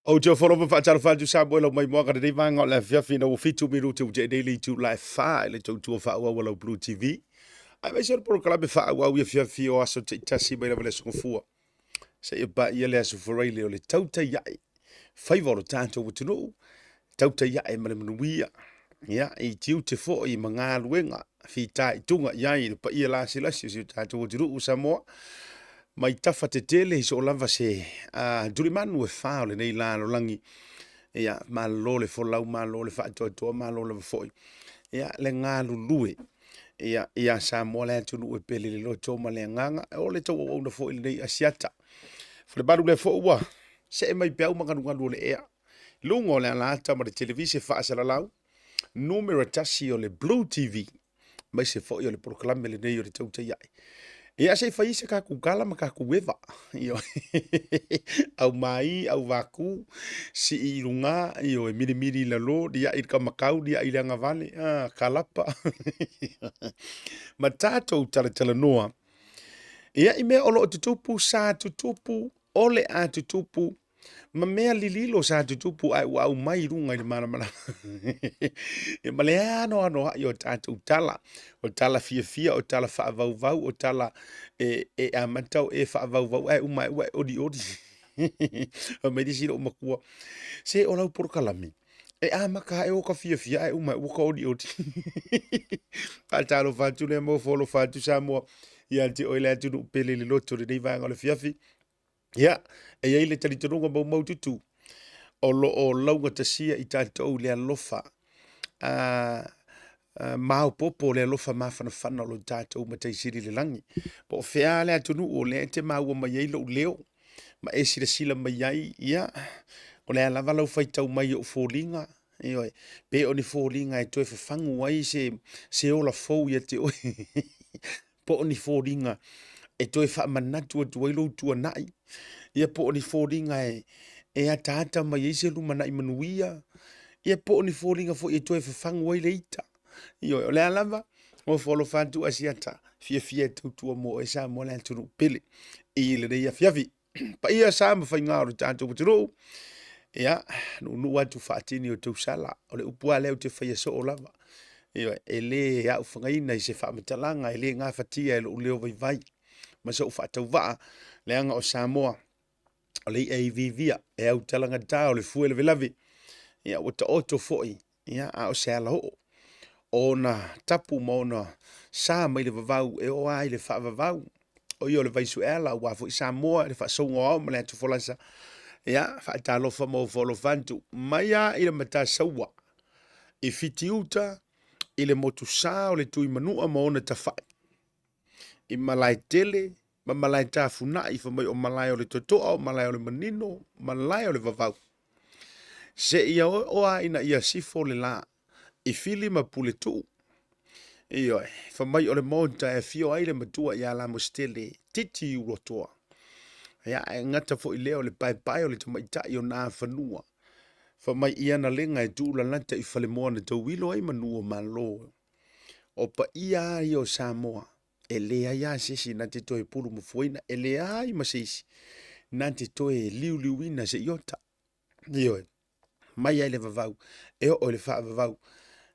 Ou te ofo alofa ma faatalofa atu Samoa i lau maimoaga lenei vaega o le afiafi ina ua 7 minute ua tea nei le itula e 4 i le tautua faaauau a lau Blue TV. Aemaise o le polokalame faaauau i afiafi o aso taitasi mai lava le aso Gafua seia paia le aso Faraile o le tautai ae faiva o lo tatou atunuu, tautai ae ma le manuia, ia, i tiute foi ma galuega fitaituga i ai le paia lasilasi o si o tatou atunuu o Samoa, mai tafa tetele i soo lava se tulimanu e fa o lenei lalolagi. Ia, malo le folau, malo le faatoatoa, malo lava foi ia le galulue ia ia Samoa le atunuu e pele le loto ma le agaga. O le tauauauna foi lenei Asiata. Falemalu lea foi ua see mai peau ma galugalu o le ea luga o le alaata ma le televise faasalalau numera tasi o le Blue TV aemaise foi o le polokalame lenei o le Tautai Ae. Ia se i fai se kaku kala ma kaku eva. Io. Au mai, au vaku, si i lunga, io e mili mili la lo, dia i ka makau, dia i le agavale, ah, kalapa. Ma tatou talatalanoa. Ia i mea o loo tutupu, sa tutupu, o le a tutupu, ma mea lililo sa tutupu ae ua aumai i luga i le malamalama. Ia ma le anoanoai o tatou tala, o tala fiafia, o tala faavauvau, o tala e, e amata o e faavauvau ae uma ae ua e olioli. Fai mai le isi lou matua, se o lau polokalame, e amata ae o ka fiafia ae uma ae ua ka olioli. Faatalofa atu lea ma ofo alofa atu Samoa ia te oe le atunuu pele i le loto i lenei vaega o le afiafi. Ia, e i ai le talitonuga maumaututu o lo o laugatasia i tatou le alofa maopoopo le alofa mafanafana o lo tatou Matai Sili i le lagi. Po o fea le atunuu o lea e te maua mai ai lou leo ma e silasila mai ai, ia, o le a lava lau faitau mai i ou foliga, ioe, pe o ni foliga e toe fafagu ai se ola fou ia te oe. po o ni foliga e toe faamanatu atu ai lou tuanai, ia po o ni foliga e ataata mai ai se lumanai manuia, ia po o ni foliga foi e toe fafagu ai le ita. Ioe, o le a lava, ofo alofa atu Asiata, fiafia e tautua mo oe Samoa le atunuu pele i lenei afiafi. Paia sa ma faiga o le tatou atunuu, ia, nuunuu atu faatini o tausala, o le upu lava lea ou te faia soo lava. Ioe, e le aofagaina i se faamatalaga, e le gafatia e lou leo vaivai ma sou faatauvaa, leaga o Samoa, o le i'a e iviivia, e autalagata o le fue lavelave, ia ua taoto foi, ia, a o se alaoo ona tapu ma ona sa mai le vavau e oo lava i le faavavau. O ia o le Vaisueala aua foi Samoa i le faasouga o ao ma le atu folasa. Ia, faatalofa ma ofo alofa atu mai lava i le Matasaua i Fitiuta i le motusa o le Tuimanua ma ona tafai i Malaetele ma Malaetafunai, fai mai o malae o le Totoa, o malae o le Manino, malae o le Vavau. Seia oo lava ina ia sifo le la i Fili ma Puletuu. Ioe, fai mai o le maota e afio ai le matua ia Lamositele, Titi Ulotoa. Ia, e gata foi lea o le paepae o le tamaitai o Nafanua. Fai mai i ana lega e tuulalata i Falemoa na tauilo ai manu o Malo. O paia lava ia o Samoa, e leai lava se isi na te toe pulumafuaina, e leai ma se isi na te toe liuliuina se iota. Ioe, mai ai le vavau e oo i le faavavau,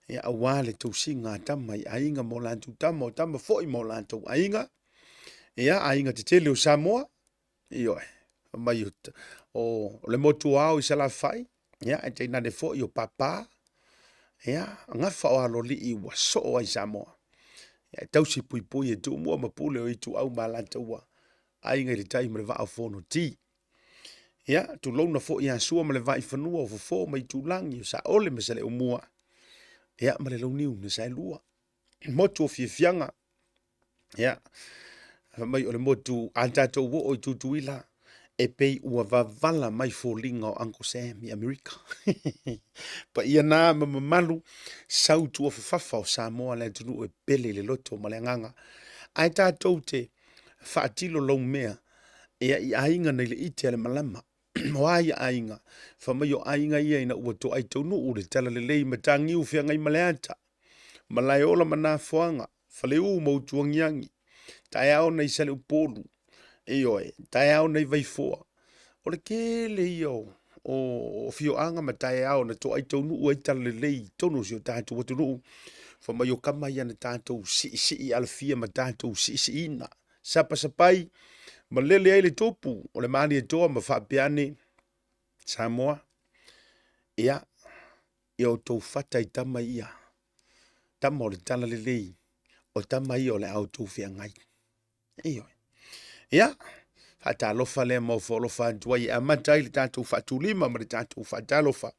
ia aua le tausiga a tama i aiga ma o latou tama, o tama foi ma o latou aiga, ia aiga tetele o Samoa, ioe, mai o le motu o ao i Salafai, ia e tainane foi o Papa, ia gafa o Aloalii ua soo ai Samoa. Ia e tausi puipui e Tumua ma Pule o Ituau ma Alataua, aiga i le tai ma le vaa o Fonoti. Ia, tulouna foi ia Sua ma le Vaifanua o Fofo ma Itulagi, o Saole ma Saleaaumua, ia ma le Launiu na Saelua. Motu o Fiafiaga, ia, fai mai o le motu a tatou oo i Tutuila, e pei ua vavala mai foliga o Uncle Sam i Amerika. Paia na ma mamalu, sau tuafafafa o Samoa le atunuu e pele i le loto ma le agaga. Ae tatou te faatilo laumea ia i aiga nei le ite a le malama. O a ia aiga? Fai mai o aiga ia ina ua toai taunuu le talalelei Matagiu feagai ma le ata, Malaeola ma Nafoaga, Faleu ma Utuagiagi, taeao nai Saleupolu, ioe, taeao nai Vaifoa. O le tele ia o o afioaga ma taeao na toai taunuu ai talalelei i totonu o si o tatou atunuu, fai mai o tama ia na tatou siisii alafia ma tatou siisiina, sapasapai ma lele ai le tupu o le Malietoa ma faapea ane, Samoa, ia, ia outou fata i tama ia, tama o le talalelei, o tama ia o le a outou feagai. Ioe. Ia, faatalofa lea ma ofo alofa atu ai e amata ai le tatou faatulima ma le tatou faatalofa,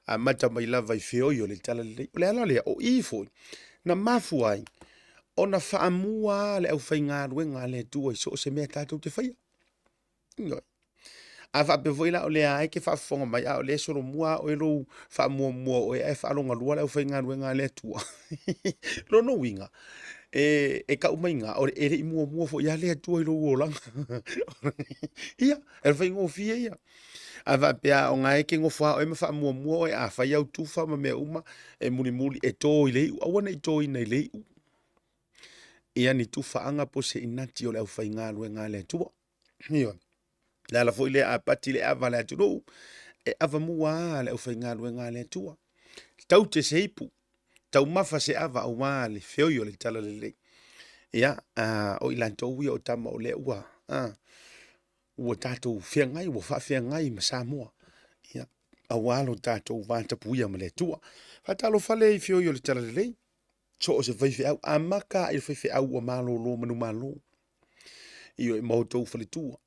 amata mai lava i feoi o le talalelei. O le ala lea, o i foi, na mafua ai ona faamua le aufaigaluega a le Atua i so o se mea tatou te faia. Ioe. A faapea foi la o lea e te faafofoga mai a o lea e solomua oe lou faamuamua o oe ae faalogalua le aufaigaluega a le Atua. Lona uiga, e, e tau mai iga, e le i muamua foi lava le Atua i lou olaga. Ia, e le faigofie ia. A faapea o na e te nofo lava oe ma faamuamua oe, a fai au tufa ma mea uma, e mulimuli, e to i le iu, aua ne i toina i le iu. Ia ni tufaaga po o se inati o le aufaigaluega a le Atua. Ioe. Le ala foi lea a pati le ava a le atunuu, e avamua lava le aufaigaluega a le Atua. Taute se ipu, taumafa se ava aua le feoi o le talalelei. Ia, o i latou ia o tama o lea ua, ua tatou feagai, ua faafeagai ma Samoa. Ia, aua lo tatou va tapuia ma le Atua. Faatalofa lea i feoi o le talalelei. So o se faifeau, amata i le faifeau ua malolo manumalo. Ioe, ma outou faletua,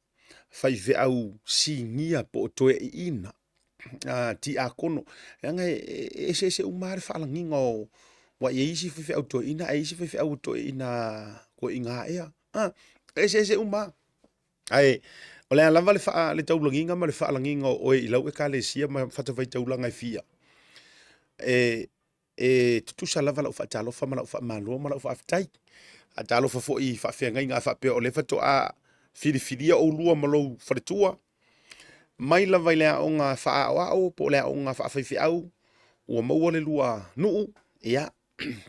faifeau sinia po o toeaiina, tiakono, leaga e eseese uma lava le faalagiga o, aua e i ai isi faifeau toeaina ae i ai isi faifeau toeaiina, toeaiina ea. E eseese uma lava. Ae o le a lava le, le taulagiga ma le faalagiga o oe i lau ekalesia ma fatafaitaulaga e fia, e, e tutusa lava lau faatalofa ma lau faamalo ma lau faafetai. Faatalofa foi i faafeagaiga a faapea o lea faatoa filifilia oulua ma lou faletua, mai lava i le aoga faaaoao po o le aoga faafaifeau ua maua le lua nuu, ia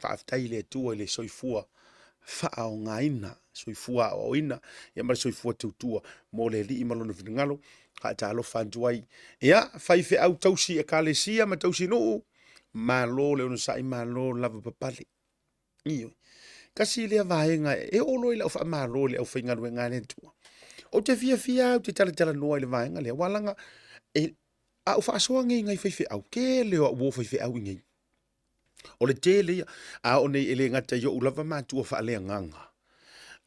faafetai i le Atua i le soifua faaaogaina, soifua aoaoina ia ma le soifua tautua mo le Alii ma lona finagalo. Faatalofa atu ai. Ia, faifeau tausi ekalesia ma tausi nuu, Malo le onosai, malo le lavapapale. Ioe. Tasi lea vaega e oo loa i lau faamalo i le aufaigaluega a le Atua. Ou te fiafia lava ou te talatalanoa i le vaega lea, aua leaga e, a ou faasoa nei i nai faifeau, tele o au uo faifeau i inei. O le tele ia, a oo nei e le gata i ou lava matua faaleagaga,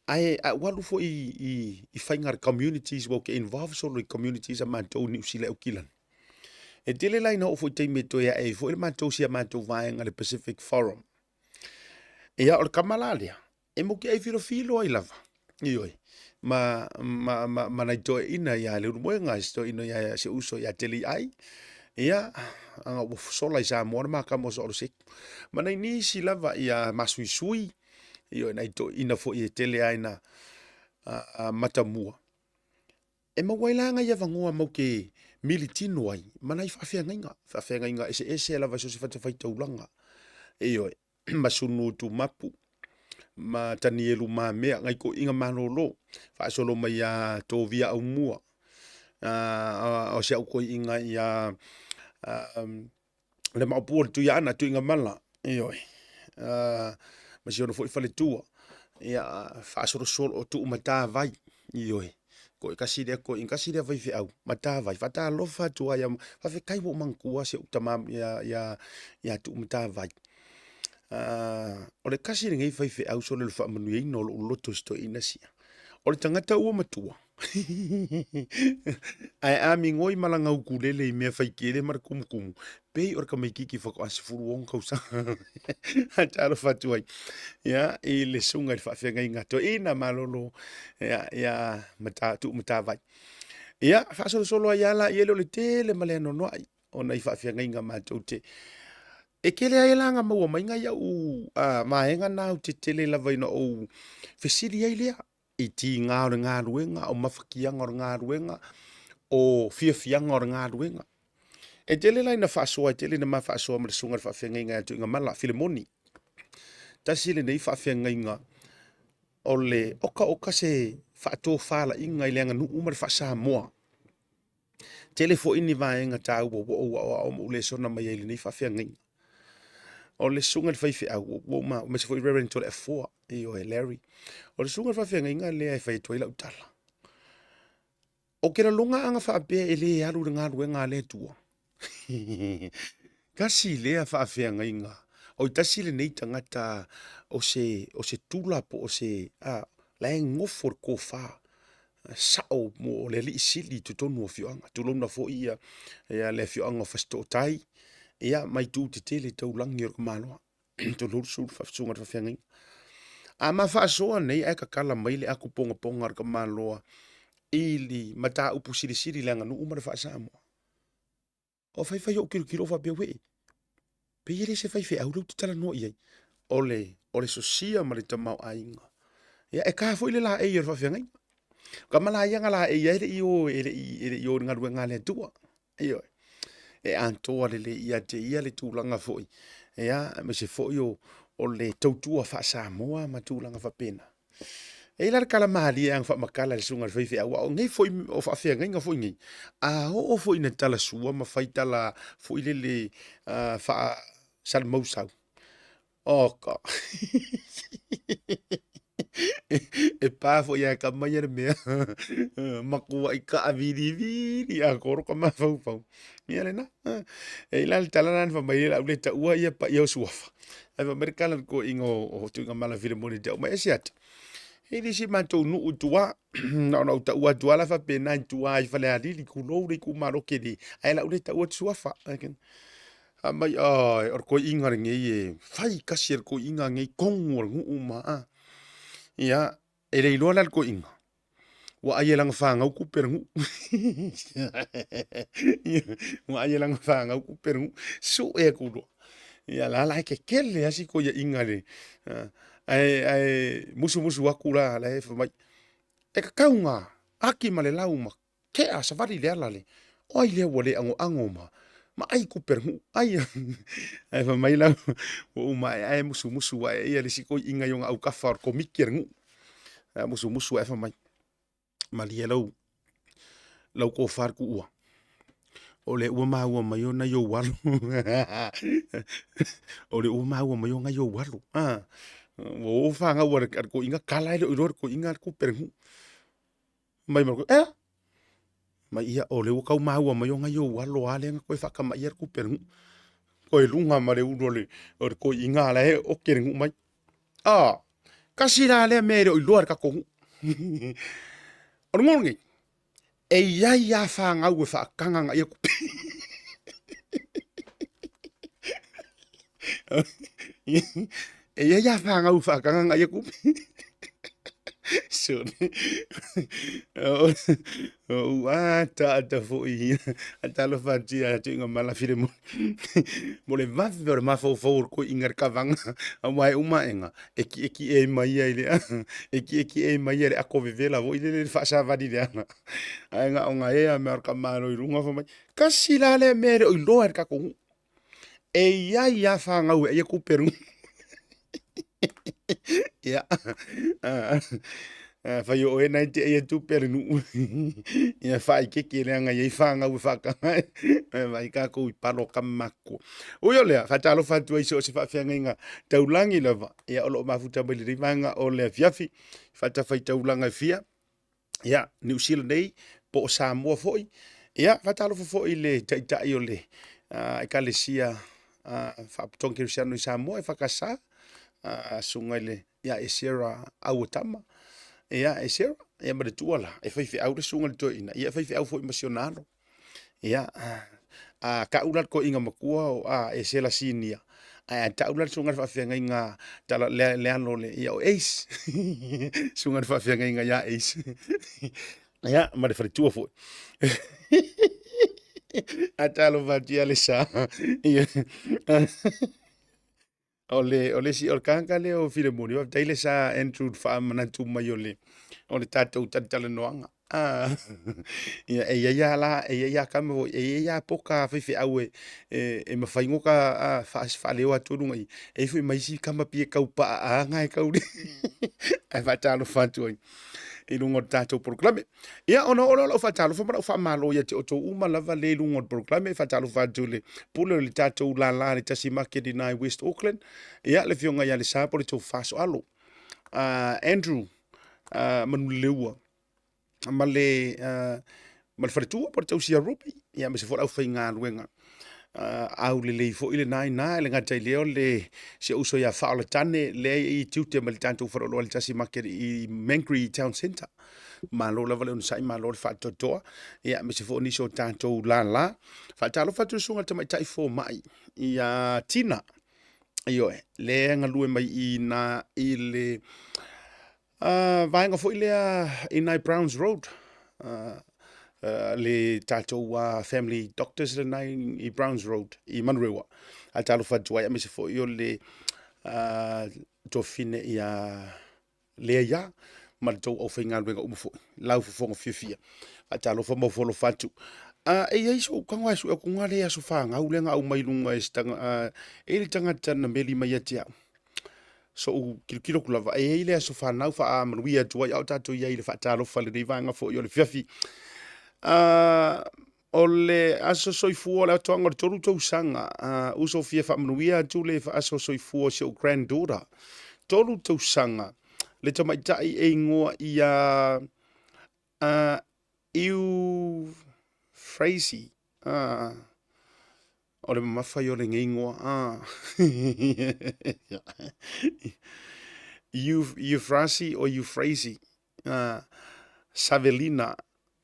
ae a ou alu foi i, i, i faiga a le communities, ua ou te involve solo i communities a matou i Niu Sila e Aukilani. E tele la ina oo foi taimi e toe ae ai foi le matou si a matou vaega le Pacific Forum. Ia, o le kama la lea, e moki ai filofilo ai lava, ioe, ma, ma, ma, ma nai toeaiina ia Leulumoega, si toeaina ia si uso ia Teliai, ia, aga ua sola i Samoa le makama o Soaloseku. Ma nai nisi lava ia Masuisui, ioe, nai toeaiina foi e tele lava ina matamua. E maua ai la nai avanoa mau te militino ai ma nai faafeagaiga, faafeagaiga eseese lava i so o se fatafaitaulaga. Ioe, ma Sunu Tumapu, ma Tanielu Mamea, nai toeaiina malolo, faasolo mai ia Tovia Aumua, o si au toeaina ia le Maopu o le Tuiaana, Tuigamala, ioe, ma si ona foi faletua, ia, faasolosolo, Tuumatavai, ioe, koe tasi lea toeaina, tasi lea faifeau matavai, faatalofa atu lava ia, faafetai ua ou manatua si ou tama ia, ia, ia Tuumatavai. O le tasi lenei faifeau sole o le faamanuiaina o lou loto i si toeaina sia. O le tagata ua matua, Ae a migoi ma lana ukulele i mea faitele ma le tumutumu, pei o le tamaititi faatoa 16 tausaga. Talofa atu ai ia, i le susuga i le faafeagaiga toeaina malolo ia, ia mata, Tuumatavai. Ia, faasolosolo ai lava laia lea o le tele ma le anoanoai o nai faafeagaiga matou te E tele ai la na maua mai nai au vaega na ou te tele lava ina ou fesili ai lea i tiga o le galuega, o mafatiaga o le galuega, o fiafiaga o le galuega. E tele la ina faasoa, e tele ina ma faasoa ma le susuga i le faafeagaiga ia Tuigamala, Filemoni. Tasi lenei faafeagaiga o le okaoka se faatofalaiga i le aganuu ma le faa-Samoa. Tele foi ni vaega taua ua ou aoao ma ou lesona mai ai i lenei faafeagaiga. O le susuga i le faifeau, ua ou maua, aemaise foi Reverend Toleafoa, ioe, Larry. O le susuga i le faafeagaiga lea e fai atu ai lau tala. Ou te lagona a na faapea e le alu i le galuega a le Atua. Tasi lea faafeagaiga, oi tasi lenei tagata o se, o se tula po o se, a, la e nofo i le tofa sao mo le alii sili i totonu o afioaga. Tulouna foi ia, ia le afioaga o Fasitootai, ia ma itu tetele taulagi o le tamaloa. Tulou le susuga i le faafeagaiga. A ma faasoa nei ae tatala mai le atu pogapoga a le tamaloa i le mataupu silisili i le aganuu ma le faa-Samoa. O faifai ou tilotilo faapea, uee, pei e le se faifeau lea ou te talanoa i ai. O le, o le sosia ma le tamaoaiga. Ia, e ta foi le laei o le faafeagaiga. Tama la ia na laei ai e le i o, e le i, e le i o i le galuega a le Atua. Ioe. E atoa lelei ia te ia le tulaga foi, ia, aemaise foi o, o le tautua faa-Samoa ma tulaga faapena. E i ai la le tala malie e ana faamatala e le susuga i le faifeau, a o nei foi, o faafeagaiga foi nei, a oo foi ina talasua ma fai tala foi lele faa-Salemausau, oka e pa foi ia tama ia le mea matuai taaviliili atoa lota mafaufau. Ia lena. E i ai la le tala lena na fai mai ai o le a ou le taua ia paia o suafa. Ae fai mai le tala a le toeaina o Tuigamala Filemoni ia te au, mai e Asiata, e le isi matou nuu i tua, na ona ou taua atu lava la faapena i tua i Falealili, tulou le itumalo tele, ae o le a ou le taua atu suafa. Fai mai, oi, o le toeaina lenei e fai tasi e le toeaina lenei tonu o le nuu ma a. Ia, e le iloa la le toeaina, ua ai e lana fanau tupe a le nuu. Ua ai e lana fanau tupe a le nuu, sue atu loa. Ia la la e tetele lava si toeaiina le, ae, ae musumusu atu la, la e fai mai, e tatau ona ati ma le lau ma tea savali le ala le, o ai lea ua le agoago ma, ma ai tupe a le nuu, ai. Ae fai mai la, ua uma ae ae musumusu ae ia le isi toeaina i ona autafa o le komiti a le nuu. Ae musumusu ae fai mai, malie lau, lau tofa le tuua, o lea ua maua mai o nai ou alo. O lea ua maua mai o nai ou alo. Ua o fanau a le toeaina tala e le o iloa e le toeaina le tupe a le nuu. Mai ma ea? Mai ia, o lea ua tau maua mai o nai ou alo lava lea na toe faatamaia le tupe a le nuu. Toe luga ma le ulu o le, o le toeaina la e oke le nuu mai. Ah, kasi la lea mea e le o iloa e le tatou nuu. O le nuu lenei, e i ai lava fanau e faataga agai atu. E i ai lava fanau e faataga agai atu. Sole. Ou ataata foi a talofa atu ia Tuigamala Filemoni mo le vave o le mafaufau o le toeaina i le kavaga aua e uma aega e kiekie ai ma ia i le e kiekie ai ma ia i le ato vevela foi lele le faasavali leaga ae na o na ea mea o le tamaloa i luga fai mai tasi la lea mea e le o iloa e le tatou nuu e i ai lava fanau e aia tupe a le nuu. Ia, afai o oe na e te aia tupe a le nuu, ia faaeteete leaga e i ai fanau e faataga e vaai tatou i palo o tama matutua. Ui o lea, faatalofa atu ai i so o se faafeagaiga taulagi lava, ia o lo o mafuta mai lenei vaega o le afiafi, fatafaitaulaga e fia, ia, Niu Sila nei, po o Samoa foi. Ia, faatalofa foi i le taitai o le Ekalesia Faapotopotoga Kerisiano i Samoa, EFKS, susuga i le ia Esera Auatama. Ia, Esera, ia ma le tua la, e faifeau le susuga i le toeaina, ia e faifeau foi ma si ona alo. Ia, a tau la le toeaina matua o a Esera Sinia, ae a tau la le susuga i le faafeagaiga tala le, le alo le, ia o Ace. Susuga i le faafeagaiga ia Ace. Ia, ma le faletua foi. A talofa atu ia Lesa. Ia. O le, o le isi, o le tagata lea o Filemoni, faafetai le sa Andrew i le faamanatu mai o le, o le tatou talatalanoaga. Ah, ia, e i ai lava la, e i ai lava tama foi, e i ai lava poka a faifeau e, e, e mafai ona ta faaleo atu i luga i i. E i ai foi ma isi tama pei e tau paa na e tau le ae faatalofa atu ai. I luga o le tatou polokalame. Ia, ona oo lea o lau faatalofa ma lau faamalo ia te outou uma lava le i luga o le polokalame, faatalofa atu i le pule o le tatou lala le tasi market i nai West Auckland, ia, le afioga ia Lesa po o le Tofa Soalo, Andrew Manuleua, ma le, ma le faletua po o le tausi ia Ruby, ia aemaise foi le aufaigaluega aulelei foi lena ina, e le gata i lea o le si ou uso ia Faaolatane lea e i tiute mai le tatou faleoloa i le Tasi Market i Mangere Town Centre. Malo lava le onosai, malo le faatoatoa, ia aemaise foi o nisi o tatou lala. Faatalofa atu i le susuga i le tamaitai fomai ia Tina, ioe, lea e galue mai i ina i le vaega foi lea i nai Browns Road, le tatou family doctors lena i Browns Road i Manurewa. A talofa atu ai, aemaise foi o le tuafafine ia Lea ia ma le tou aufaigaluega uma foi, lau fofoga fiafia. Faatalofa ma ofo alofa atu. E i ai sou tago e sue atu na le aso fanau lea na aumai i luga e se e i ai le tagata na meli mai ia te au. So'u tilotilo atu lava, e i ai le aso fanau faamanuia atu ai a o tatou i ai i le faatalofa i lenei vaega foi o le afiafi. O le aso soifua o le atoaga o le 3 tausaga, uso fia faamanuia atu le aso soifua o si o'u granddaughter, 3 tausaga, le tamaitai e igoa ia Euphrasie, O le mamafa ia o lenei igoa. Ah. Euphrasi o Euphrasi. Savelina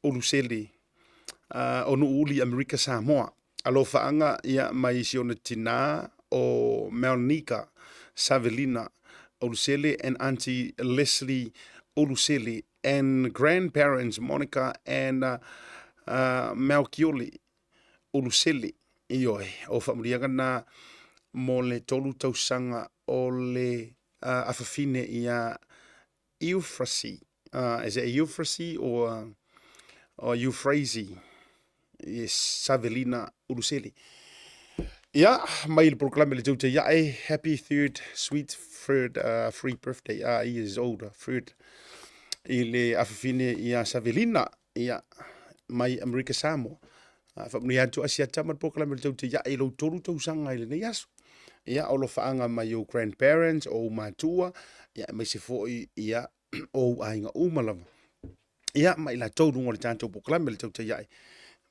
Ulusele o Nuuuli, Amerika Samoa. Alofaaga ia mai si ona tinā o Melnika Savelina Ulusele and Aunty Leslie Ulusele and grandparents Monica and Melchioli Ulusele. Ioe, o faamanuiaga na mo le 3 tausaga o le afafine ia Euphrasi. Is it Euphrasi or Euphrasi? Yes, Savelina Ulusele. Ia, mai le polokalame le teutei ae, happy third, sweet third, free birthday, years old, third, i le afafine ia Savelina. Ia, mai Amerika Samoa. Faamanuia atu Asiata ma le polokalame o le tau te iae i lou 3 tausaga i lenei aso. Ia, o alofaaga mai ou grandparents, o ou matua, ia, aemaise foi, ia, o ou aiga uma lava. Ia, ma i latou luga o le tatou polokalame le tau te iae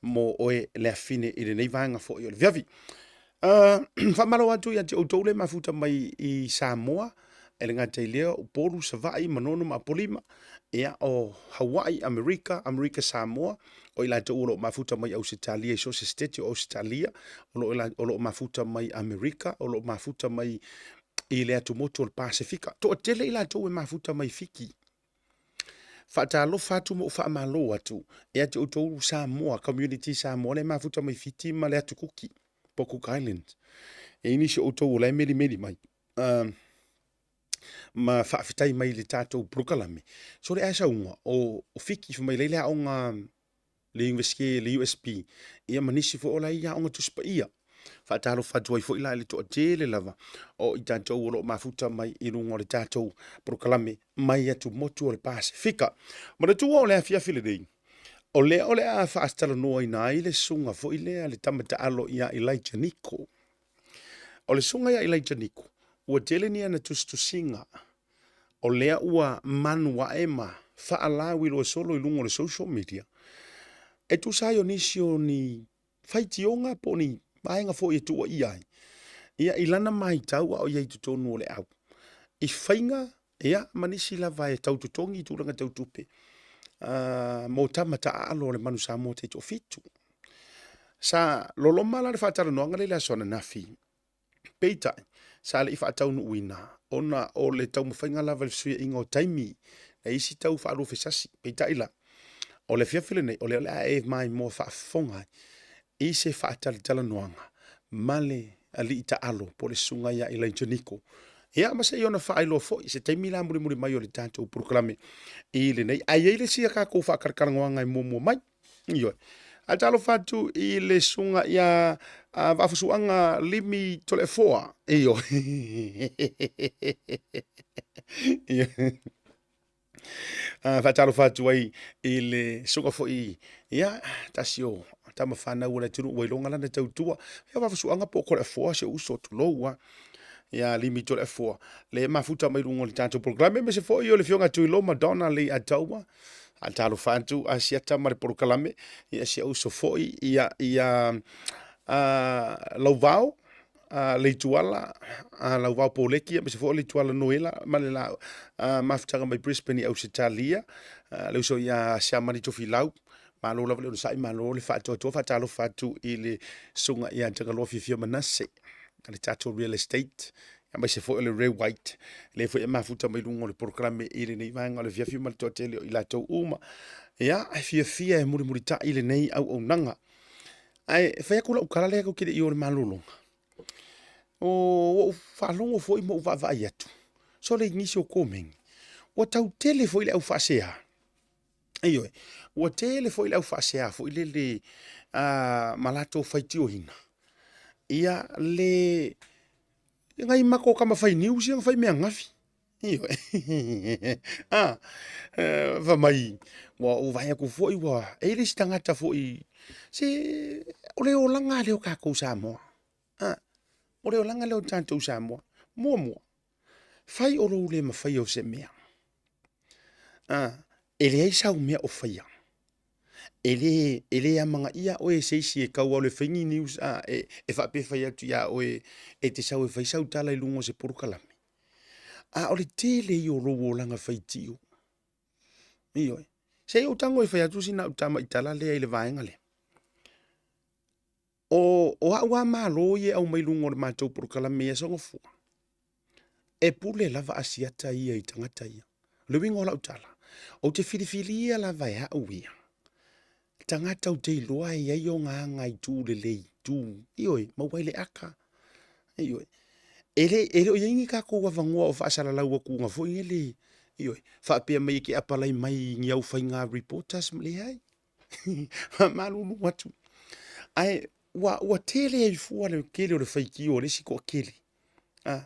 mo oe le afine i lenei vaega foi o le viavi. Faamalo atu ia te outou le mafuta mai i Samoa, e le gata i lea, o Upolu, Savaii, Manono ma Apolima, ia, o Hawaii, Amerika, Amerika Samoa, o i latou o lo o mafuta mai Ausetalia i so o se setete o Ausetalia, o lo o mafuta mai Amerika, o lo o mafuta mai i le atumotu o le Pasefika. Toatele i latou e mafuta mai Fiti. Faatalofa atu ma ou faamalo atu ia te outou Samoa, community Samoa le mafuta mai Fiti ma le Atu Kuki, po Cook Islands. E i ai nisi o outou o la e melimeli mai. Ma faafetai mai i le tatou polokalame. So le ae sauga o Fiti fai mai le aoga le University, le USP, ia ma nisi foi o la i aoga Tusi Paia. Faatalofa atu ai foi la i le toatele lava o i tatou o lo o mafuta mai i luga o le tatou polokalame mai atumotu o le Pasefika. Manatua o le afiafi lenei, o lea o le a faatalanoaina ai le susuga foi lea le tama taalo ia Elijah Niko. O le susuga ia Elijah Niko, ua tele ni ana tusitusiga o lea ua manu ae ma faalauiloa solo i luga o le social media, e tusa ai o nisi o ni faitioga po o ni vaega foi e tuuaia ai, ia, i lana matau a o i ai i totonu o le au, i faiga, ia, ma nisi lava e tau totogi i tulaga tau tupe, mo tama taaalo a le Manu Samoa taitoafitu. Sa loloma la le faatalanoaga lea i le aso ananafi, Peitai, sa le i faataunuuina ona o le taumafaiga lava i le fesuiaiga o taimi na isi tau faaluafesasi. Peitai la, o le afiafi lenei, o lea o le a e maimoa faafofoga ai i se faatalatalanoaga ma le alii taalo po o le susuga ia Elijah Niko. Ia, ma se i ona faailoa foi se taimi la mulimuli mai o le tatou polokalame i lenei. Ae i ai le isi a tatou faatalatalanoaga e muamua mai. Ioe. Ae talofa atu i le susuga ia Vaafusuaga Limi Toleafoa. Ioe. Faatalofa atu ai i le susuga foi ia tasi o tama fanau o le atunuu ua iloga lana tautua. Ia Vaafusuaga po o Toleafoa si ou uso tulou a. Ia Limi Toleafoa le mafuta mai luga o le tatou polokalame aemaise foi o le afioga Tuiloma Donna Leiataua. Faatalofa atu Asiata ma le polokalame ia si ou uso foi ia ia Lauvao Leituala, Lauvao Poleki aemaise foi o Leituala Noela ma le la mafutaga mai Brisbane i Ausetalia, le uso ia Siamani Tofilau, malo lava le onosai, malo le faatoatoa. Faatalofa atu i le susuga ia Tagaloa Fiafia Manase, le tatou real estate, aemaise foi o le Ray White, lea foi e mafuta mai luga o le polokalame i lenei vaega o le afiafi ma le toatele o i latou uma. Ia, e fiafia e mulimulitai lenei auaunaga. Ae fai atu lau tala lea tatou te le i o i le malologa. Ua ou faalogo foi ma ou vaavaai atu, sole i nisi o komeni, ua tau tele foi le au faasea. Ioe, ua tele foi le au faasea foi lele ma latou faitioina ia le nai matou tama fai news ia na fai mea ananafi. Ioe. A, fai mai, ua ou vaai atu foi ua e i ai le isi tagata foi, se o le olaga lava lea o tatou Samoa. A, o le olaga lea o tatou Samoa. Muamua, fai o lou le mafaia o se mea. A, e leai sau mea o faia. E le, e le amanaia oe e se isi e tau alu e fai ni news a, e, e faapea e fai atu iā oe e te sau e fai sau tala i luga o se polokalame. A o le tele ia o lou olaga faitio. Ioe. Se i ou tago e fai atu sina au tamaitala lea i le vaega lea. O, o au lava malo ia e aumai luga o le matou polokalame i Aso Gafua, e pule lava Asiata ia i tagata ia. O le uiga o lau tala, ou te filifilia lava e au ia tagata ou te iloa e i ai ona aga i tu lelei, tu, ioe, maua ai le aka, ioe. E le, e le o i ai ni tatou avanoa o faasalalau atuga foi lele, ioe, faapea mai e te apalai mai i ni au faiga reporters, leai. Faamalulu atu. Ae ua, ua tele ai fua le tele o le faitio a le isi toatele. A,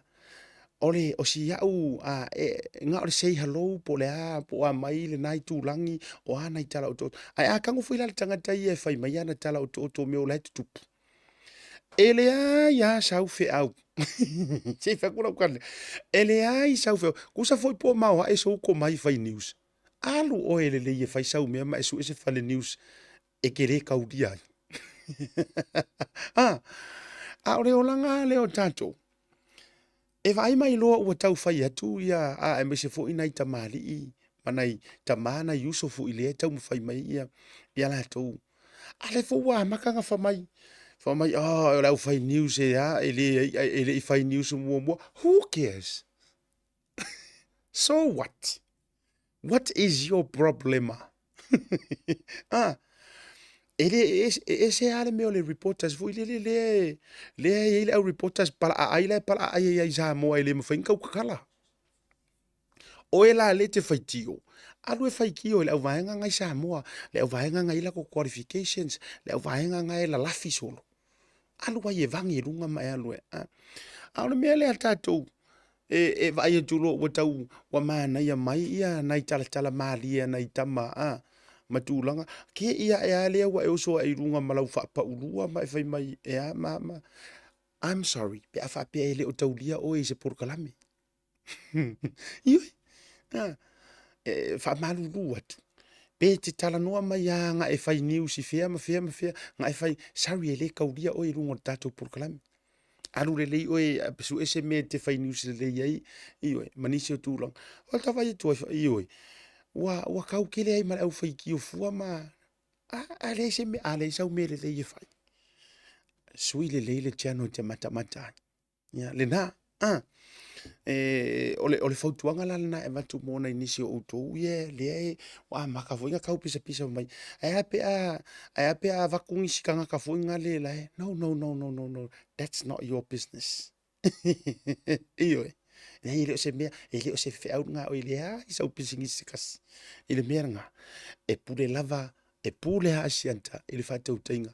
o le, o si au, a, e, na o le say hello po o le a, po o a mai lena itulagi, o a nai tala otooto. Ae a tago foi la le tagata ia e fai mai ana tala otooto o mea o la e tutupu, e leai lava sau feau. Se i fai atu lau tala. E leai sau feau. Tusa foi po o maoae sou komai fai news. Alu oe lelei e fai sau mea ma e sue se fale news e te lē kaulia ai. A, a o le olaga lava lea o tatou, e vaai mai loa ua tau fai atu ia, a aemaise foi nai tamalii ma nai tama nai uso foi lea e taumafai mai ia, ia latou. A lea foi ua amata ona fai mai, fai mai, oh, o le au fai news e a, e le, e le i fai news muamua. Who cares? So what? What is your problema? ah, e le e ese lava le mea o le reporters foi lele lea lea e i ai le au reporters palaaai la e palaaai ai i Samoa e le mafai ona tautatala. Oe la le te faitio, alu e faitio i le auvaega nga i Samoa, le auvaega nga i latou qualifications, le auvaega nga e lalafi solo. Alu ai e vagi i luga ma e alu e. A, a o le mea lea a tatou, e, e vaai atu loa ua tau ua manaia mai ia nai talatala malie a nai tama a ma tulaga ke ia e a lea ua e oso ae i luga ma lau faapaulua ma e fai mai e a ma ma I'm sorry pe a faapea e le o taulia oe i se polokalame. Ioe, a, e faamalulu atu, pe te talanoa mai lava na e fai news i fea ma fea ma fea, na e fai, sorry e le taulia oe i luga o le tatou polokalame. Alu lelei oe e sue se mea e te fai news lelei ai, ioe, ma nisi o tulaga. O le vaai atu ai, ioe, ua, ua tau tele ai ma le aufaitio fua ma, a, a leai se mea, a leai sau mea lelei e fai. Sui lelei le channel e te matamata ai. Ia, lena. A, e, o, le, o le fautuaga la lena e avatu mo nai nisi o outou ia lea e ua amata foi ona tau pisapisa mai. Ae a pe a, ae a pe a avatu nisi tagata foi na le la e, no, no, no, no, no, no, that's not your business. Ioe. Leai, e le o se mea, e le o se feau lena a oe, e leai sau pisinisi se kasi i le mea lena. E pule lava E pule a Asiata i le faatautaiga.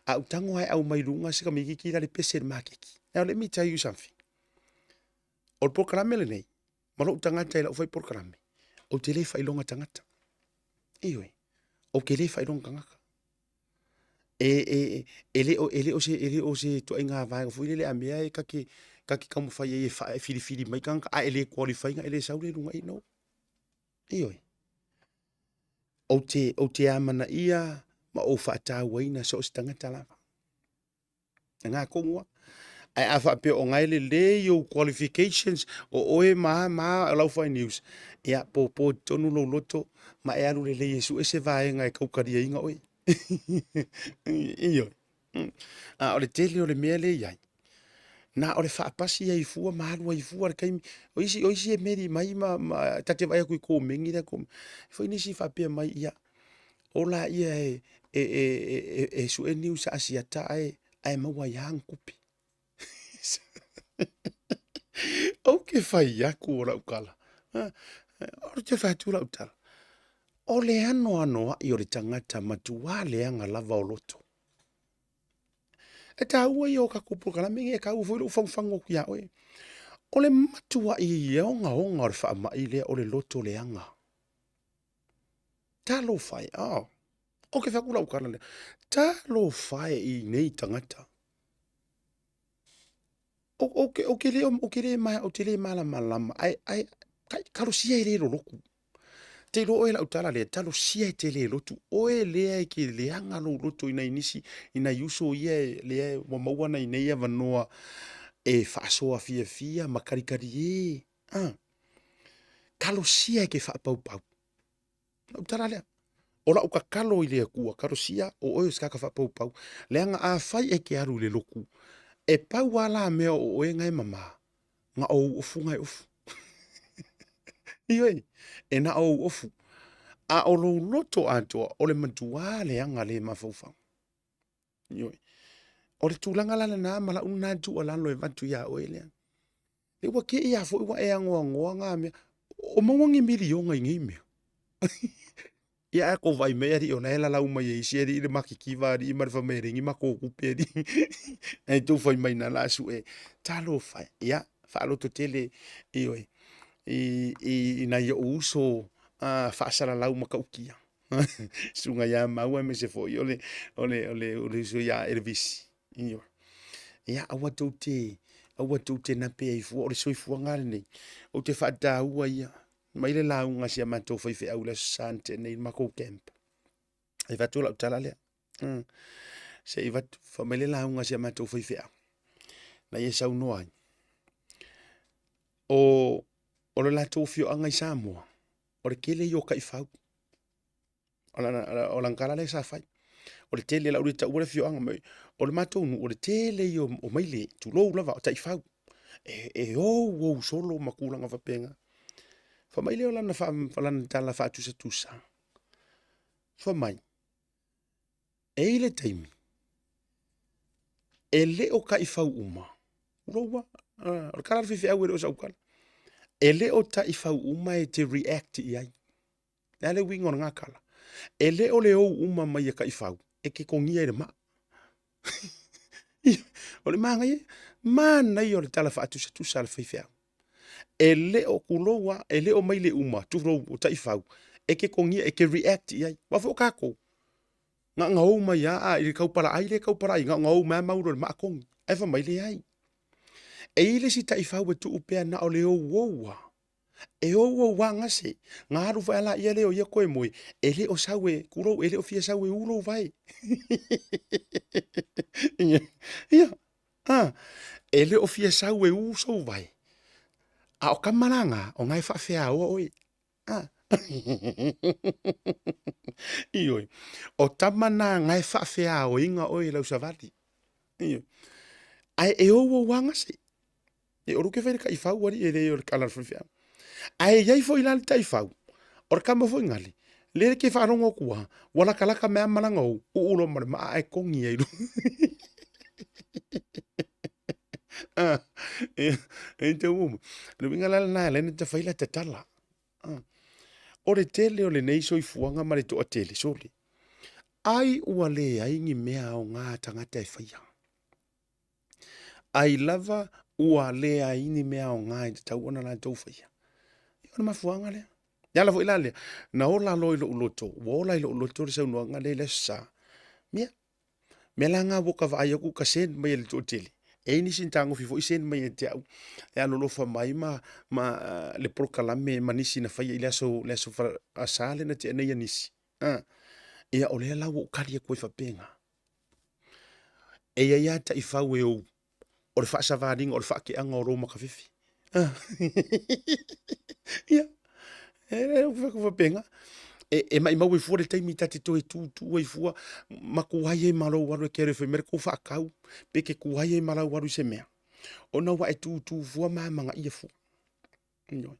A ou tago lava e aumai luga se tamaititi la le pese i le maketi. Now let me tell you something. O le polokalame lenei, ma lou tagata i lau fai polokalame, Ou te le faailoga tagata. Ioe, ou te le faailoga tagata. E, e, e le o, e le o se, e le o se ituaiga vaega foi lele a mea e ta te, ta te taumafai ai e, fa, e filifili mai tagata, a e le qualify ina e le sau lea i luga i no. Ioe. Ou te, ou te amanaia ma ou faatauaina so o se tagata lava. E ngā kongu a. Ae a faapea o ngae lelei ou qualifications, o oe ma a ma a o lau whai news, ia pōpō tonu lou loto ma e alu lelei e sue se vaega e kaukaliaina oe. Ioe. A o le tele o le mea lea e i ai, na o le faapasi ai fua ma alu ai fua le taimi. O isi, o isi e meli mai ma, ma ta te vaai atu i komeni lea, komeni. Foi nisi faapea mai, ia, o laia e, e, e, e, e sue niusa Asiata ae, ae maua ai lava ana tupe. Ou te fai atu o lau tala. O te fai atu lau tala. O le anoanoai o le tagata matua leaga lava o loto. E taua ia o tatou polokalame nei, e taua foi lou fagufagu atu ia oe. O le matuai ogaoga o le faamai lea o le loto leaga. Talofa e, oh. Ou te fai atu lau tala lea. Talofa e i nei tagata. Ou te, ou te le, ou te le, ou te le malamalama, ae, ae, talosia e le lolotu. Te iloa oe lau tala lea, talosia e te le lotu. Oe lea e ke leaga lou loto i nai nisi, i nai uso ia e lea ua maua nai nei avanoa e faasoa fiafia ma kalikali e. Ah. Talosia e ke faapaupau. Lau tala lea. O lau tatalo i le Atua, talosia o oe o se tagata faapaupau. Leaga afai e te alu i le lotu, e pau lava la mea o oe na e mama, na o ou ofu na e ofu. Ioe, e na o ou ofu. A o lou loto atoa, o le matuā leaga le mafaufau. Ioe. O le tulaga la lena ma lau lena tuualalo e avatu iā oe lea. E ua te i a foi ua e agoagoa ngā mea. O maua ni miliona i nei mea. Ia ae kou vaai mai alii o la e lalau mai e isi alii le makikiva alii ma le fai mai e leai ni matou tupe alii. Ae tou fai mai na la sue. Talofa e. Ia, faalototele, ioe, i, i, i nai ou uso faasalalau matautia. Susuga ia Maua aemaise foi o le, o le, o le, o le uso ia Elevisi. Ioe. Ia, aua tou te, aua tou te nape ai fua, o le soifuaga lenei. Ou te faataua ia, mai le lauga a si a matou faifeau i le Aso Sa na tea nei i le matou camp. E avatu lau tala lea. Se i avatu, fai mai le lauga a si a matou faifeau. Na ia saunoa ai. O, o le latou afioaga i Samoa, o le tele ia o taifau. O lana, o lana tala lea sa fai. O le tele, lau le taua le afioaga mai, o le matou nuu, o le tele ia o maile, tulou lava, o taifau. E, e ou ou solo ma tulaga faapena. Fai mai lea o lana, fa, lana tala faatusatusa. Fai mai, e i le taimi, e le o taifau uma, tulou lava, o le tala a le faifeau e le o sau tala. E le o taifau uma e te react i ai. Le a le uiga o lena tala? E le o le ou uma mai a taifau e te togia i le maa. O le manaia, manaia o le tala faatusatusa a le faifeau. E le o tulou lava, e le o maile uma, tulou, o taifau, e te togia, e te react i ai. Aua foi o tatou, na ona ou mai lava i le taupalaai lea e taupalaai, na ona ou mai lava mau loa i le maa togi. Ae fai mai, leai. E i ai le isi taifau e tuu pea na o le ou ou lava. E ou ou lava gase, na alu foi a laia lea o ia toe moe, e le o sau e, tulou, e le o fia sau e u lou vae. Ia, a, e le o fia sau e u sou vae. A o tama la na, o na e faafeaoa oe. A. Ioe, o tama na na e faafeaoina oe i lau savali. Ioe. Ae e ou ou lava gase. E olu ke fai le taifau alii e le o le kala o le faifeau. Ae i ai foi la le taifau, o le kama foi nale, le ke faalogo atu lava, ua latalata mai lava malaga ou, uu loa ma le maa ae togi ai loa. Ah, e, e te umu. Le uiga la lena e ala ai ona ta fai la tatala. Ah. O le tele o lenei soifuaga ma le toatele, sole. Ai ua leai ni mea aoga a tagata e faia. Ai lava ua leai ni mea aoga e tatau ona latou faia. Ia o le mafuaaga lea. Le ala foi la lea, na ola loa i lou loto, ua ola i lou loto le saunoaga lea i le Aso Sa. Ia, mea la na ua ka vaai aku ka send mai e le toatele. E i ai nisi na tagofi foi send mai ia te au e alolofa mai ma, ma le polokalame ma nisi na faia i le aso, le aso Sa lea na tea nei a nisi. Ia o lea la ua ou kali atu ai faapena. E i ai lava taifau e ou o le faasavaliga o le faateaga o lou makafefe. Ia, e ou fai atu faapena. E, e maimau ai fua le taimi ta te toe tutu ai fua ma tuai ai ma lou alu e te alu e fai mai le tou faatau, pe te tuai ai ma lau alu i se mea. Ona ua e tutu fua ma amanaia fua. Ioe.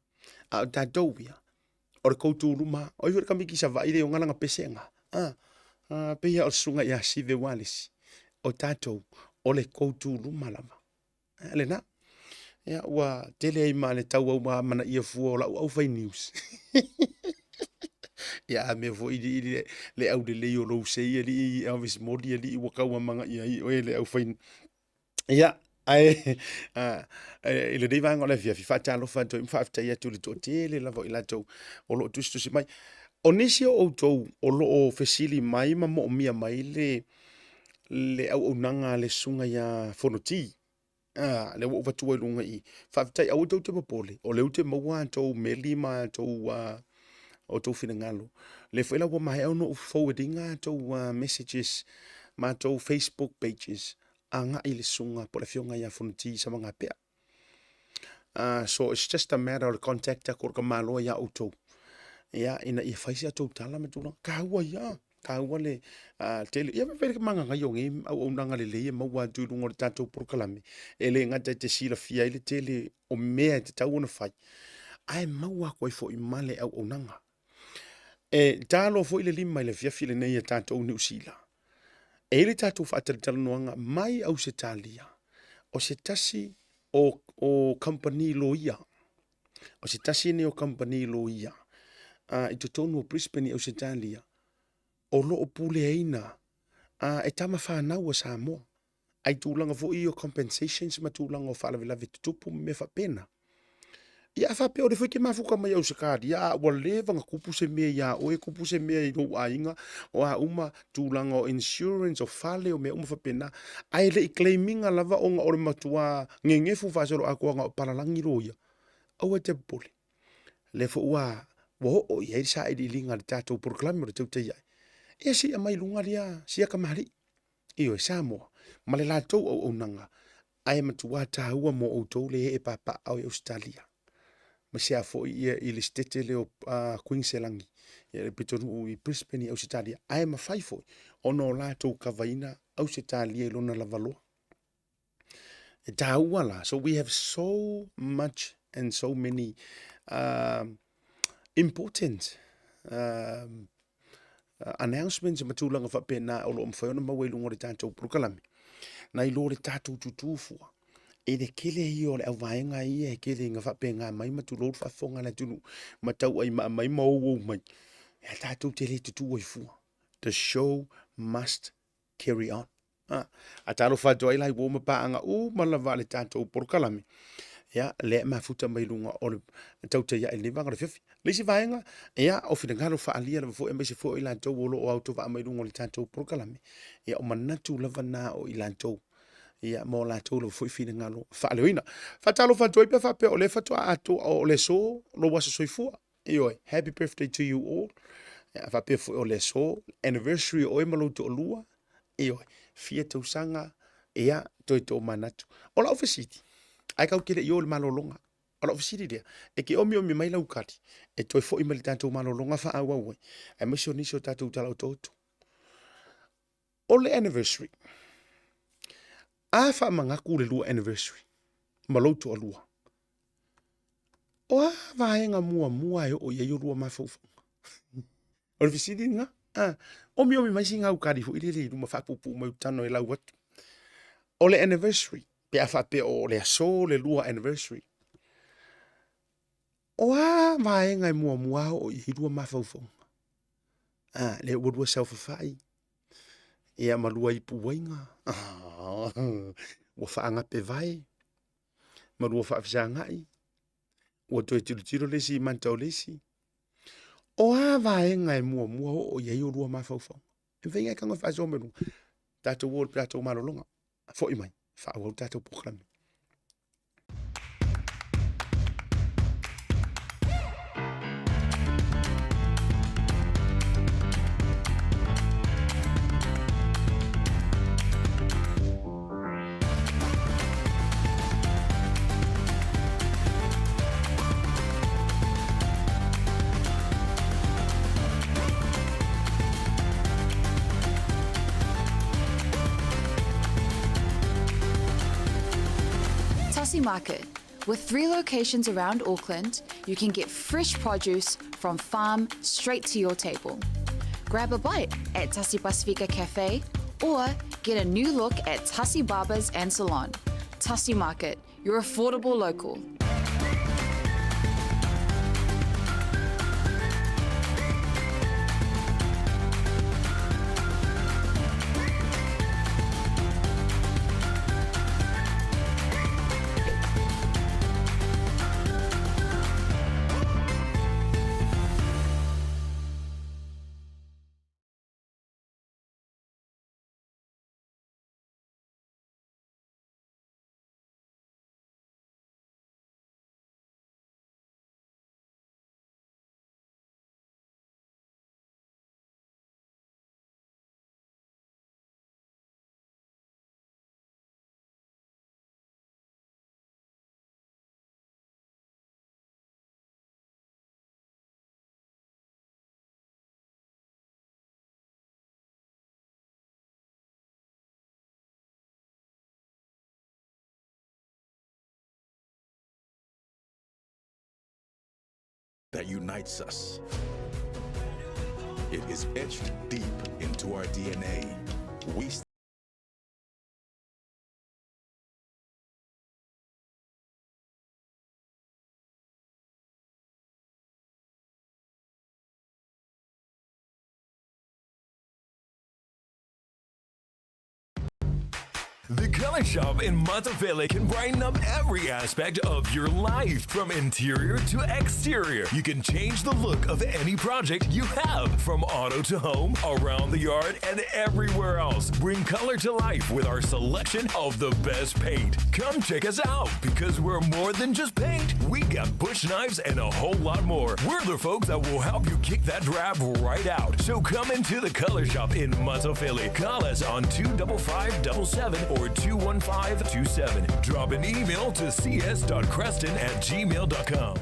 A o tatou ia, o le tou tuluma, o ai foi le tamaiti i Savaii le ona lana pese na. A, a pei lava o le susuga ia Sive Walesi. O tatou, o le tou tuluma lava. A, lena. Ia, ua tele ai ma le tauau amanaia fua o lau aufai news. Ia, a mea foi alii le, le aulelei o lou sei alii Elvis Moli alii ua tau amanaia ai oe le aufai. Ia, ae i lenei vaega o le afiafi, faatalofa atu ai ma faafetai atu i le toatele lava o i latou o lo o tusitusi mai. O nisi o outou o lo o fesili mai ma moomia mai le, le auaunaga a le susuga ia Fonoti, a, lea ua ou avatua i luga i i. Faafetai, aua tou te popole, o lea ou te maua a outou meli ma a outou, outou finagalo. O lea foi la ua maea ona ou forward ina a outou messages ma a outou Facebook pages agai i le susuga po o le afioga ia Fonoti Samagapea. So it's just a matter o le contact atu o le tamaloa ia outou, ia, ina ia fai se tou tala ma tulaga. Taua ia, taua le tele. Ia faapea le magagaia o nei auaunaga lelei e maua atu i luga o le tatou polokalame, e le gata e te silafia ai le tele o mea e tatau ona fai, ae maua atu ai foi ma le auaunaga. E ta loa foi le 5 i le afiafi lenei a tatou Niu Sila, e i ai le tatou faatalatalanoaga mai Ausetalia, o se tasi o, o kamupani loia, o se tasi lenei o kamupani loia i totonu o Brisbane i Ausetalia, o lo o puleaina e tama fanau a Samoa. Ai tulaga foi ia o compensations ma tulaga o faalavelave tutupu ma mea faapena. Ia a faapea o lea foi e te mafuta mai Ausetalia a ua leva ona tupu se mea ia oe, tupu se mea i lou aiga, o a uma tulaga o insurance, o fale, o mea uma faapena, ae le i claim ina lava ona o le matua gegefu faasoloatoa na o palalagi loia, aua e te popole. Lea foi ua ua oo i ai le sailiiliga a le tatou polokalame o le Tautai Ae. Ia se i aumai i luga lea sia tamalii. Ioe, Samoa, ma le latou auaunaga, ae matua taua mo outou le ee papaaao i Ausetalia, aemaise lava foi ia i le setete lea o Kuiniselani, le pitonuu i Brisbane i Ausetalia, ae mafai foi ona o latou kavaina Ausetalia i lona lavaloa. E taua la, so we have so much and so many important announcements ma tulaga faapena o lo o mafai ona maua i luga o le tatou polokalame, nai lo le tatou tutū fua. I le tele ia o le auvaega ia e tele ina faapena mai ma tulou le faafofoga a le atunuu ma tauaimaa mai ma ouou mai, ia tatou te le tutū ai fua. The show must carry on. A, a talofa atu ai la i uo ma paaga uma lava a le tatou polokalame, ia, lea e mafuta mai luga o le tautai ae i lenei vaega o le afiafi. Le isi vaega, ia, o finagalo faaalia lava foi aemaise foi o i latou o lo o autovaa mai luga o le tatou polokalame, ia, o manatu lava na o i latou, ia, ma o latou lava foi finagalo faaleoina. Faatalofa atu ai pe a faapea o lea faatoa atoa, o le aso lou aso soifua. Ioe, happy birthday to you all. Ia, faapea foi o le aso, anniversary o oe ma lou toalua. Ioe, fia tausaga, ia, toe tomanatu. O lau fesili, ae kau te le i o i le malologa. O lau fesili lea, e te omiomi mai lau kali, e toe foi mai le tatou malologa faaauau ai, aemaise o nisi o tatou tala otooto. O le anniversary, a faamanatu le lua anniversary ma lou toalua, O a vaega muamua e oo i ai olua mafaufauga? O le fesili lena. Ah, omiomi mai sina aukali foi lele i luma faapuupuu mai utano e lau atu. O le anniversary, pe a faapea o le aso le lua anniversary, o a vaega e muamua oo i ai lua mafaufauga? Ah, lea ua lua saofafai, ia ma lua ipuaiga, ah, ua faagape vae, ma lua faafesagai, ua toe tilotilo le isi i mata o le isi. O a vaega e muamua oo i ai olua mafaufauga? E mafai ona e tago e faasoa mai luga. Tatou o i le tatou malologa. Foi mai, faaauau le tatou polokalame. Tasi Market. With three locations around Auckland, you can get fresh produce from farm straight to your table. Grab a bite at Tasi Pasifika Cafe or get a new look at Tasi Barbers and Salon. Tasi Market, your affordable local. That unites us. It is etched deep into our DNA. We The Color Shop in Matafele can brighten up every aspect of your life, from interior to exterior. You can change the look of any project you have, from auto to home, around the yard, and everywhere else. Bring color to life with our selection of the best paint. Come check us out because we're more than just paint. We got bush knives and a whole lot more. We're the folks that will help you kick that drab right out. So come into the Color Shop in Matafele. Call us on 25577 or 21527. Drop an email to cs.creston at gmail.com.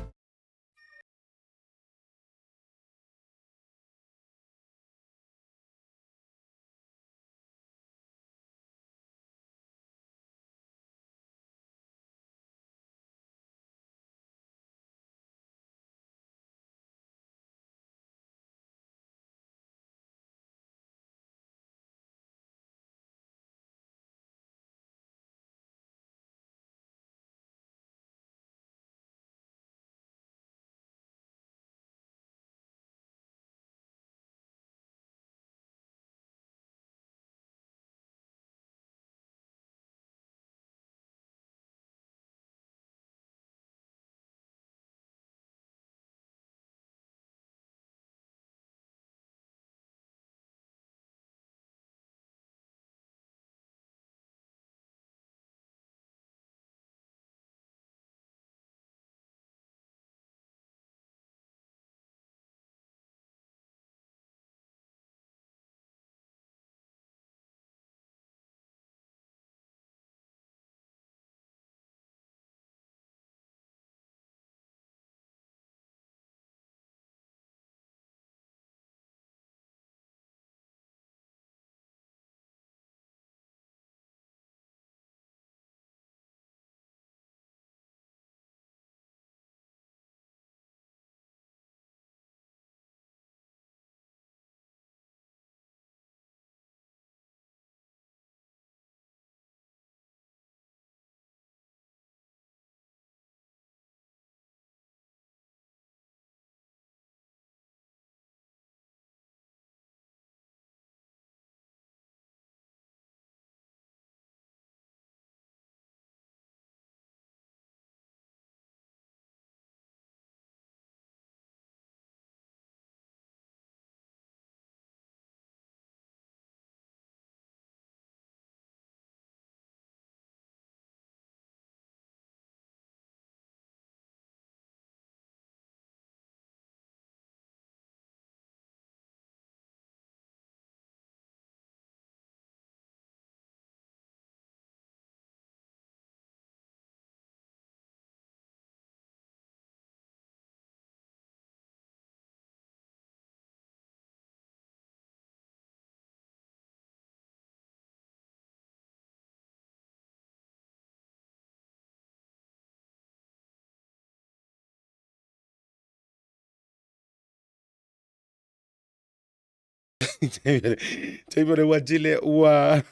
Taimi o le uati lea ua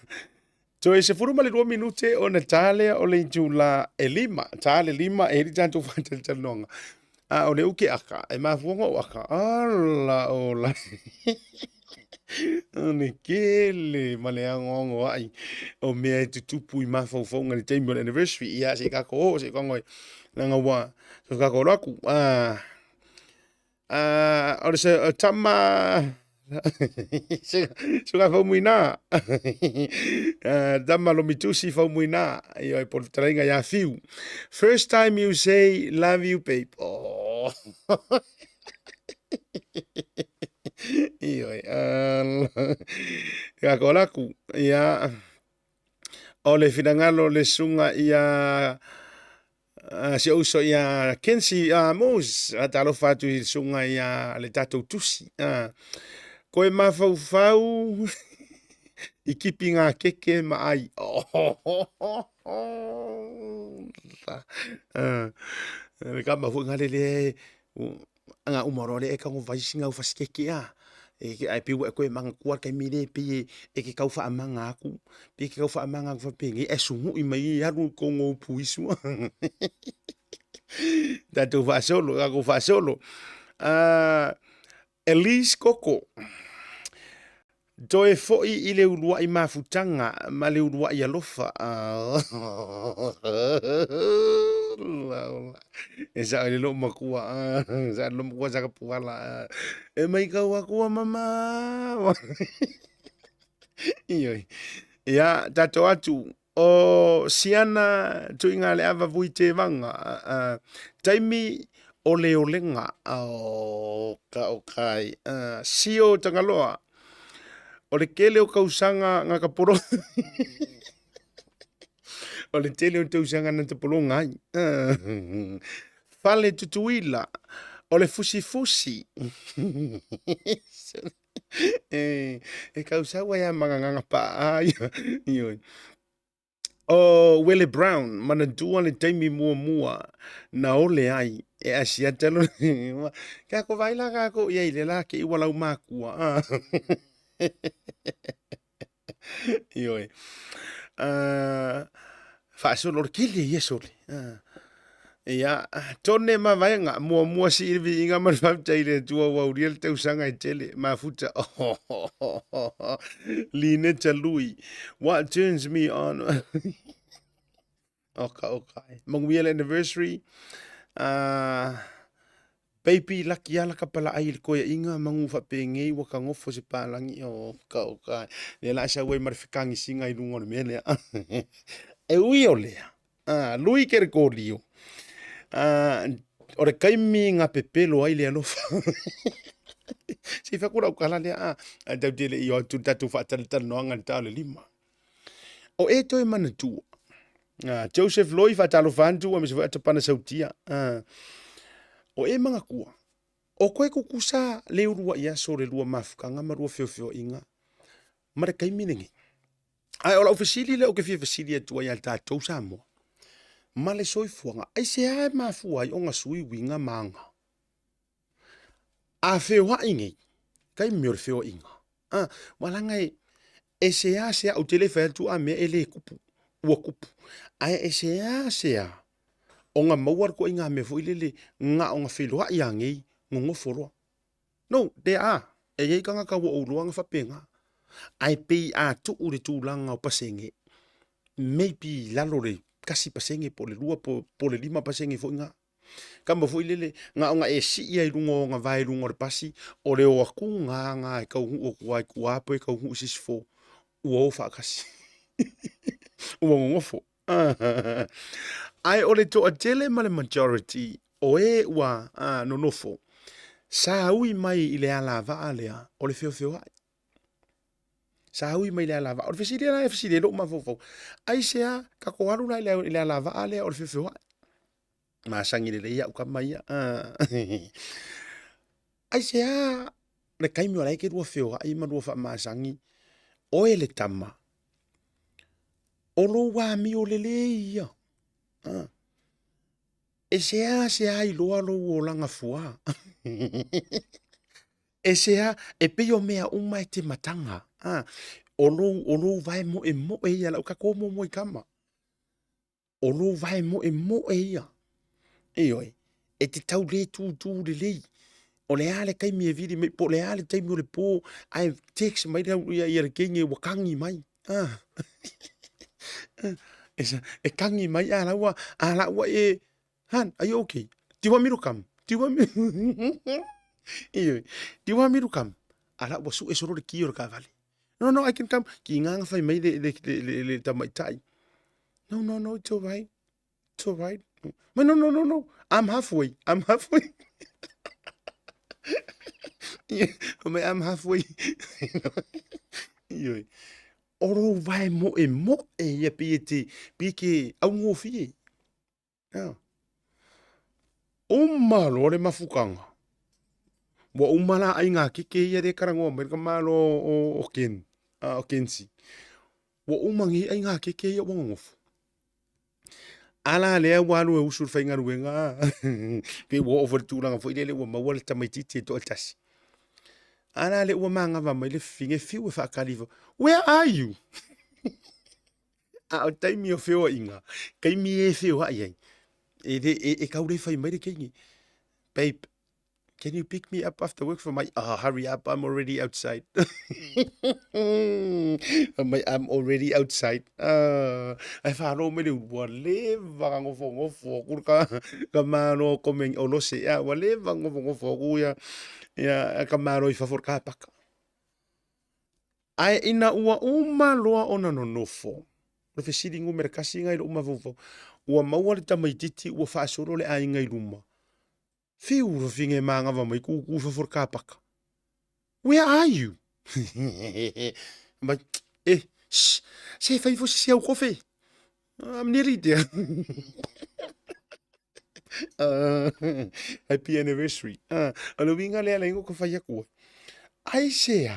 toe 12 minute ona ta lea o le itula e lima, ta le lima e li tatou faatalatalanoaga. A o le uke aka, e mafua ona ou aka, ala ola. O le kele ma le agoagoa'i o mea e tutupu i mafaufauga i le taimi o le anniversary. Ia, se i tatou oo, se i tago e, leaga ua tatou alo atu. Ah, o le se tama suka faumuina tama lomitusi faumuina ioe po o le fetalaiga ia Fiu. First time you say love you babe. Oh. Ioe. Ia ko laku. Ia o le finagalo le suga ia si ou uso ia Kensi Mose, talofa atu i le suga ia le tatou tusi. Koe mafaufau i kipi ngā keke ma ai. Le kama foi ngā lele nga uma roa le e ka vai singa u fasikeke a e ke ai piu e koe manga kua kai mi le pi e ke kau wha manga aku pi ke kau wha manga aku pe ngi e sungu i mai aru ko ngo pu isu tatou faasolo tatou faasolo Elise Koko Toe foi i le uluai mafutaga ma le uluai alofa. E sao i le loo makua, sao i le loo makua sa ka puala. E mai kau aku a mama. Ioe. Ia, tatou atu, o Siana Tuigaleava Vui Tevaga, taimi o le olega, o ka o kai, sio Tagaloa, o le tele o tausaga na tapolo, o le tele o tausaga na tapologa ai, fale Tutuila, o le fusifusi, e kausau ai a magagaga paa ia. Ioe. O Willie Brown, manatua le taimi muamua na ole ai e asiata lo Kia ko vai la ka ko ia i le la ke iwa lau makua. Ioe. Faasolo le kele ia sole. Ia, tone ma vaega, muamua sii le viiga ma le faafetai i le Atua ua aulia le tausaga e tele, mafuta. Lineta Lui, what turns me on? Oka, oka. Manuia le anniversary. Baby laki ala ka palaai i le koeaiga manu faapengei ua kagofo se palagi o ka o ka lea la sau ai ma le fekagisiga i luga o le mea lea e ui o lea lui Kerekolio o le taimi na pepelo ai le alofa se i fai atu lau tala lea ae tatou te le i o atu i le tatou faatalatalanoaga i le ta o le lima o e toe manatua Joseph Loi faatalofa atu aemaise foi Atapana Sautia. O e manatua, o koe kukusa le uluai aso o le lua mafutaga ma lua feofeoaiga ma le taimi lenei. Ae o lau fesili lea ou te fia fesili atu ai ia tatou Samoa ma le soifuaga, aisea e mafua ai ona sui uiga ma aga? A feoai nei, taimi o le feoaiga, a, ua laga e, e seasea, ou te le fai atu a mea e le kupu, ua kupu, ae e seasea ona maua le ituaiga mea foi lele na ona feiloai a nei nonofo loa. No, there are, e i ai tagata ua ou iloa na faapena, ae pei a tuu le tulaga o pasene, maybe i lalo o le 1% po o le 2 po o le 5% foi na. Kama foi lele, na ona e sii ai luga o ona vae i luga o le pasi, o le o atu ga ga e taunuu atu ai tua po e taunuu i Sisifo, ua o faatasi. Ua nonofo. Ae o le toatele ma le majority o e ua nonofo, sa ui mai i le alavaa lea o le feofeoai. Sa ui mai i le alavaa. O le fesili la e fesili ai lou mafaufau, aisea tatou alu la i le alavaa lea o le feofeoai? Masani lelei au kama ia. Aisea le taimi o la e te lua feoai ma lua faamasani, oe le tama, o lou amio lelei ia. E seasea iloa lou olaga fua. E se a, e pei o mea uma e te mataga, a, o lou, o lou vae moemoe ia lau kako momoe kama. O lou vae moemoe ia. Ioe, e te tau le tūtū lelei. O le a le taimi e vili mai, po o le a le taimi o le pō, ae text mai le au ia, ia le teine ua kagi mai. Ah. E, e kagi mai a laua, a laua e, Han, are you okay? Do you want me to come? Do you want me... Ioe, do you want me to come? A la ua sue solo le ki o le kaavale. No, no, I can come. Ki nganga whai mai le, le, le, le, le tamaitai. No, no, no, it's all right. It's all right. No, no, no, no, no. I'm halfway. I'm halfway. yeah, I'm halfway. Ioe. O rou vae moe moe ia pi e te, pi ke aungofie. Yeah. Uma loa le mafukanga. Ua uma la ai ngā keke ia le karangoa mai ka malo o, o Ken, uh, o Kensi. Ua uma ngi ai ngā keke ia ua ngongofo. Ala lea ua alu e usu le faigaluega, pe ua oo foi le tulaga foi lele ua maua le tamaitiiti e toatasi. Ala lea ua magava mai le fafine fiu e faatali ifo, where are you? A o taimi o feoaiga, taimi e feoai ai, e, le, e, e kau le fai mai le teine, babe, can you pick me up after work for my, oh, hurry up, I'm already outside. Mai, I'm already outside. Uh, ai whāro mai le ua leva ka ngofo ngofo aku ka, ka māro ko me o lose, ia, ua leva ngofo ngofo aku ia, ia, ka māro i fafo ka paka. Ae ina ua uma loa ona nonofo, o le fesili numera kasi lena i lou mafaufau, ua maua le tamaitiiti ua faasolo le aiga i luma, fiu fafine e manava mai kūkū i fafo o le kapaka. Where are you? Mai, eh, shh, se fai foi se si au kofe. I'm nearly there. Uh, happy anniversary. Uh, o le uiga lea le ingo ka fai aku ai. Aisea?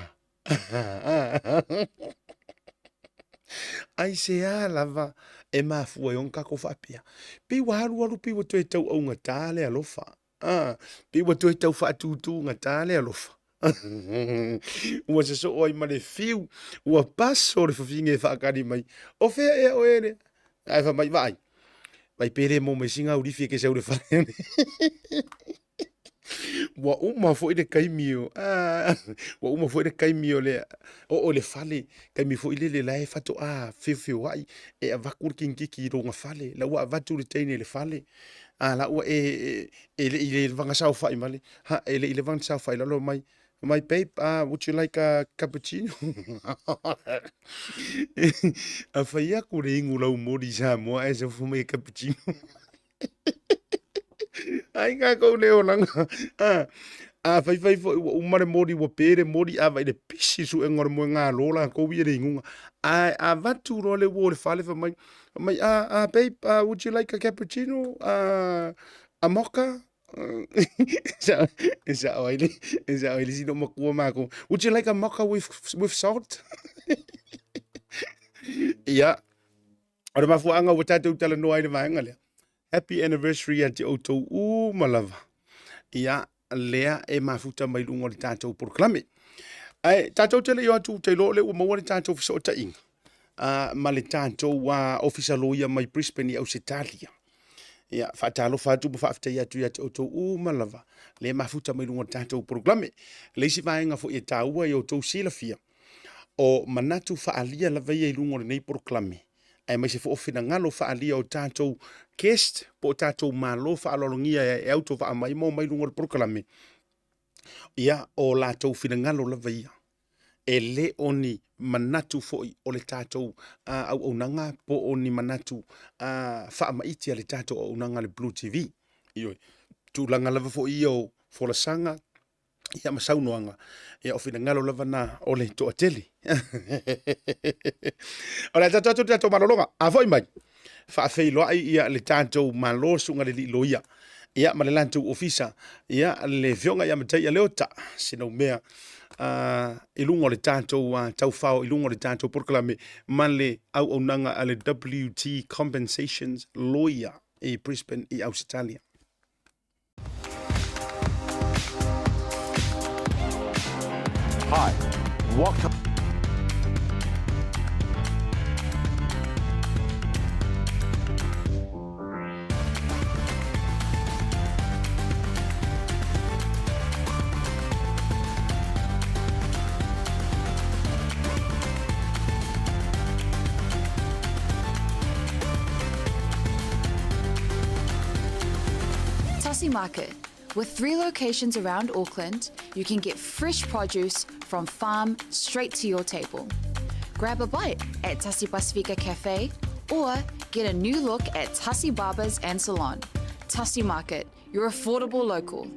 Aisea lava e mafua ai ona tatou faapea? Pei ua alualu pei ua toe tau augatā le alofa. Ah, pei ua toe tau faatūtūgatā le alofa. Ua sosoo ai ma le fiu, ua paso le fafine e faakali mai. O fea ea oe lea? Ae fai mai, vaai, vai pe le maua mai sina ulifi e ke sau i le fale. Ua uma foi le taimi o, ah, ua uma foi le taimi o le oo i le fale, taimi foi lele la e faatoa feofeoai e avatu le kinititi i lona fale, la ua avatu le teine i le fale, a la ua e, e, e le i leva na saofai ma le, ha, e le i leva na saofai lalo mai, my babe, uh, would you like a cappuccino? A fai aku le ingu lau moli Samoa e sa mai cappuccino. Ai ngā kou le olanga. Ah, a fai fai foi ua uma le moli ua pe le moli a vai le pisi su e ngore moe ngā lola kou ia le ingunga. A, a vatu loa le ua o le fale fa mai, mai, ah, ah, babe, uh, would you like a cappuccino? Uh, a mocha? E sao ai le, e sao ai le sino makua mākou. Would you like a mocha with, with salt? Ia, O le mafuaaga ua tatou talanoa ai le vaega lea. Happy anniversary ia te outou uma lava. Ia, lea e mafuta mai luga o le tatou polokalame. Ae, tatou te le i o atu te iloa o lea ua maua le tatou fesootaiga uh, ma le tatou uh, ofisa loia mai Brisbane i Ausetalia. Ia, faatalofa atu ma faafetai atu ia te outou uma lava, lea e mafuta mai luga o le tatou polokalame. Le isi vaega foi e taua i outou silafia, O manatu faaalia lava ia i luga o lenei polokalame, aemaise foi o finagalo faaalia o tatou guest po o tatou malo faaaloalogia e autovaa mai ma omai i luga o le polokalame, ia, o latou finagalo lava ia. E le o ni manatu foi o le tatou auaunaga po o ni manatu faamaite a le tatou auaunaga a le Blue TV. Ioe, tulaga lava foi ia o folasaga, ia ma saunoaga, ia o finagalo lava na o le toatele. O le a tatou atu le tatou malologa, a foi mai, faafeiloai ia le tatou Malo susuga le alii loia, ia ma le latou ofisa, ia le afioga ia Mataia Leota, sina umea uh, i luga o le tatou uh, taufao i luga o le tatou polokalame ma le auaunaga a le WT Compensations Lawyer i Brisbane i Ausetalia. Hi, what Tasi Market. With three locations around Auckland, you can get fresh produce from farm straight to your table. Grab a bite at Tasi Pasifika Cafe or get a new look at Tasi Barbers and Salon. Tasi Market, your affordable local.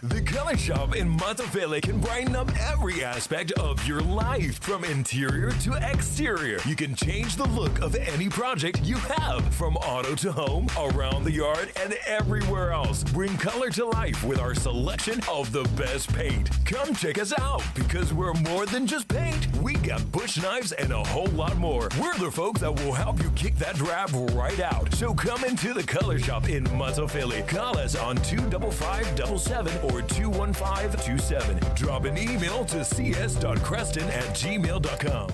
The Color Shop in Matafele can brighten up every aspect of your life, from interior to exterior. You can change the look of any project you have, from auto to home, around the yard, and everywhere else. Bring color to life with our selection of the best paint. Come check us out because we're more than just paint. We got bush knives and a whole lot more. We're the folks that will help you kick that drab right out. So come into the Color Shop in Matafele. Call us on 25577 or 21527. Drop an email to cs.creston at gmail.com.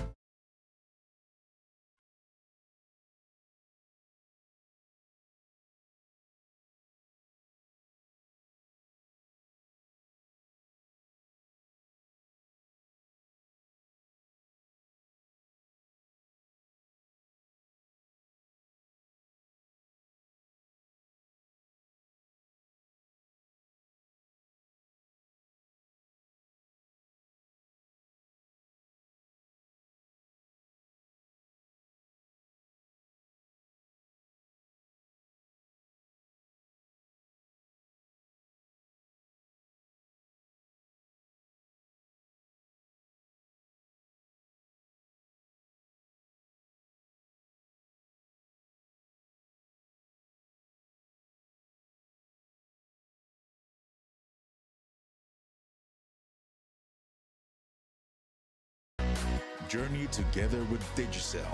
Journey together with Digicel.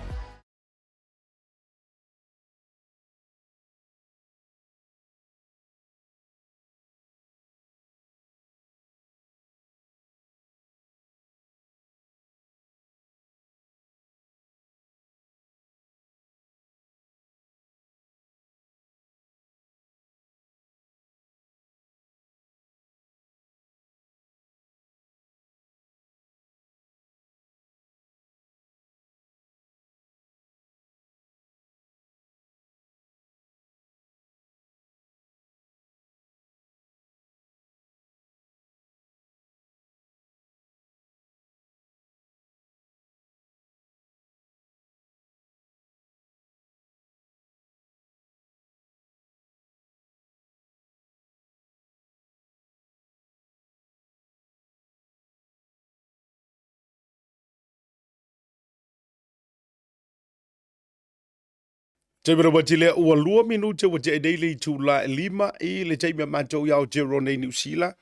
Taimi rawa tele ua lua minute ua tea nei le itula e lima i le taimi a matou i Aotearoa nei Niu Sila.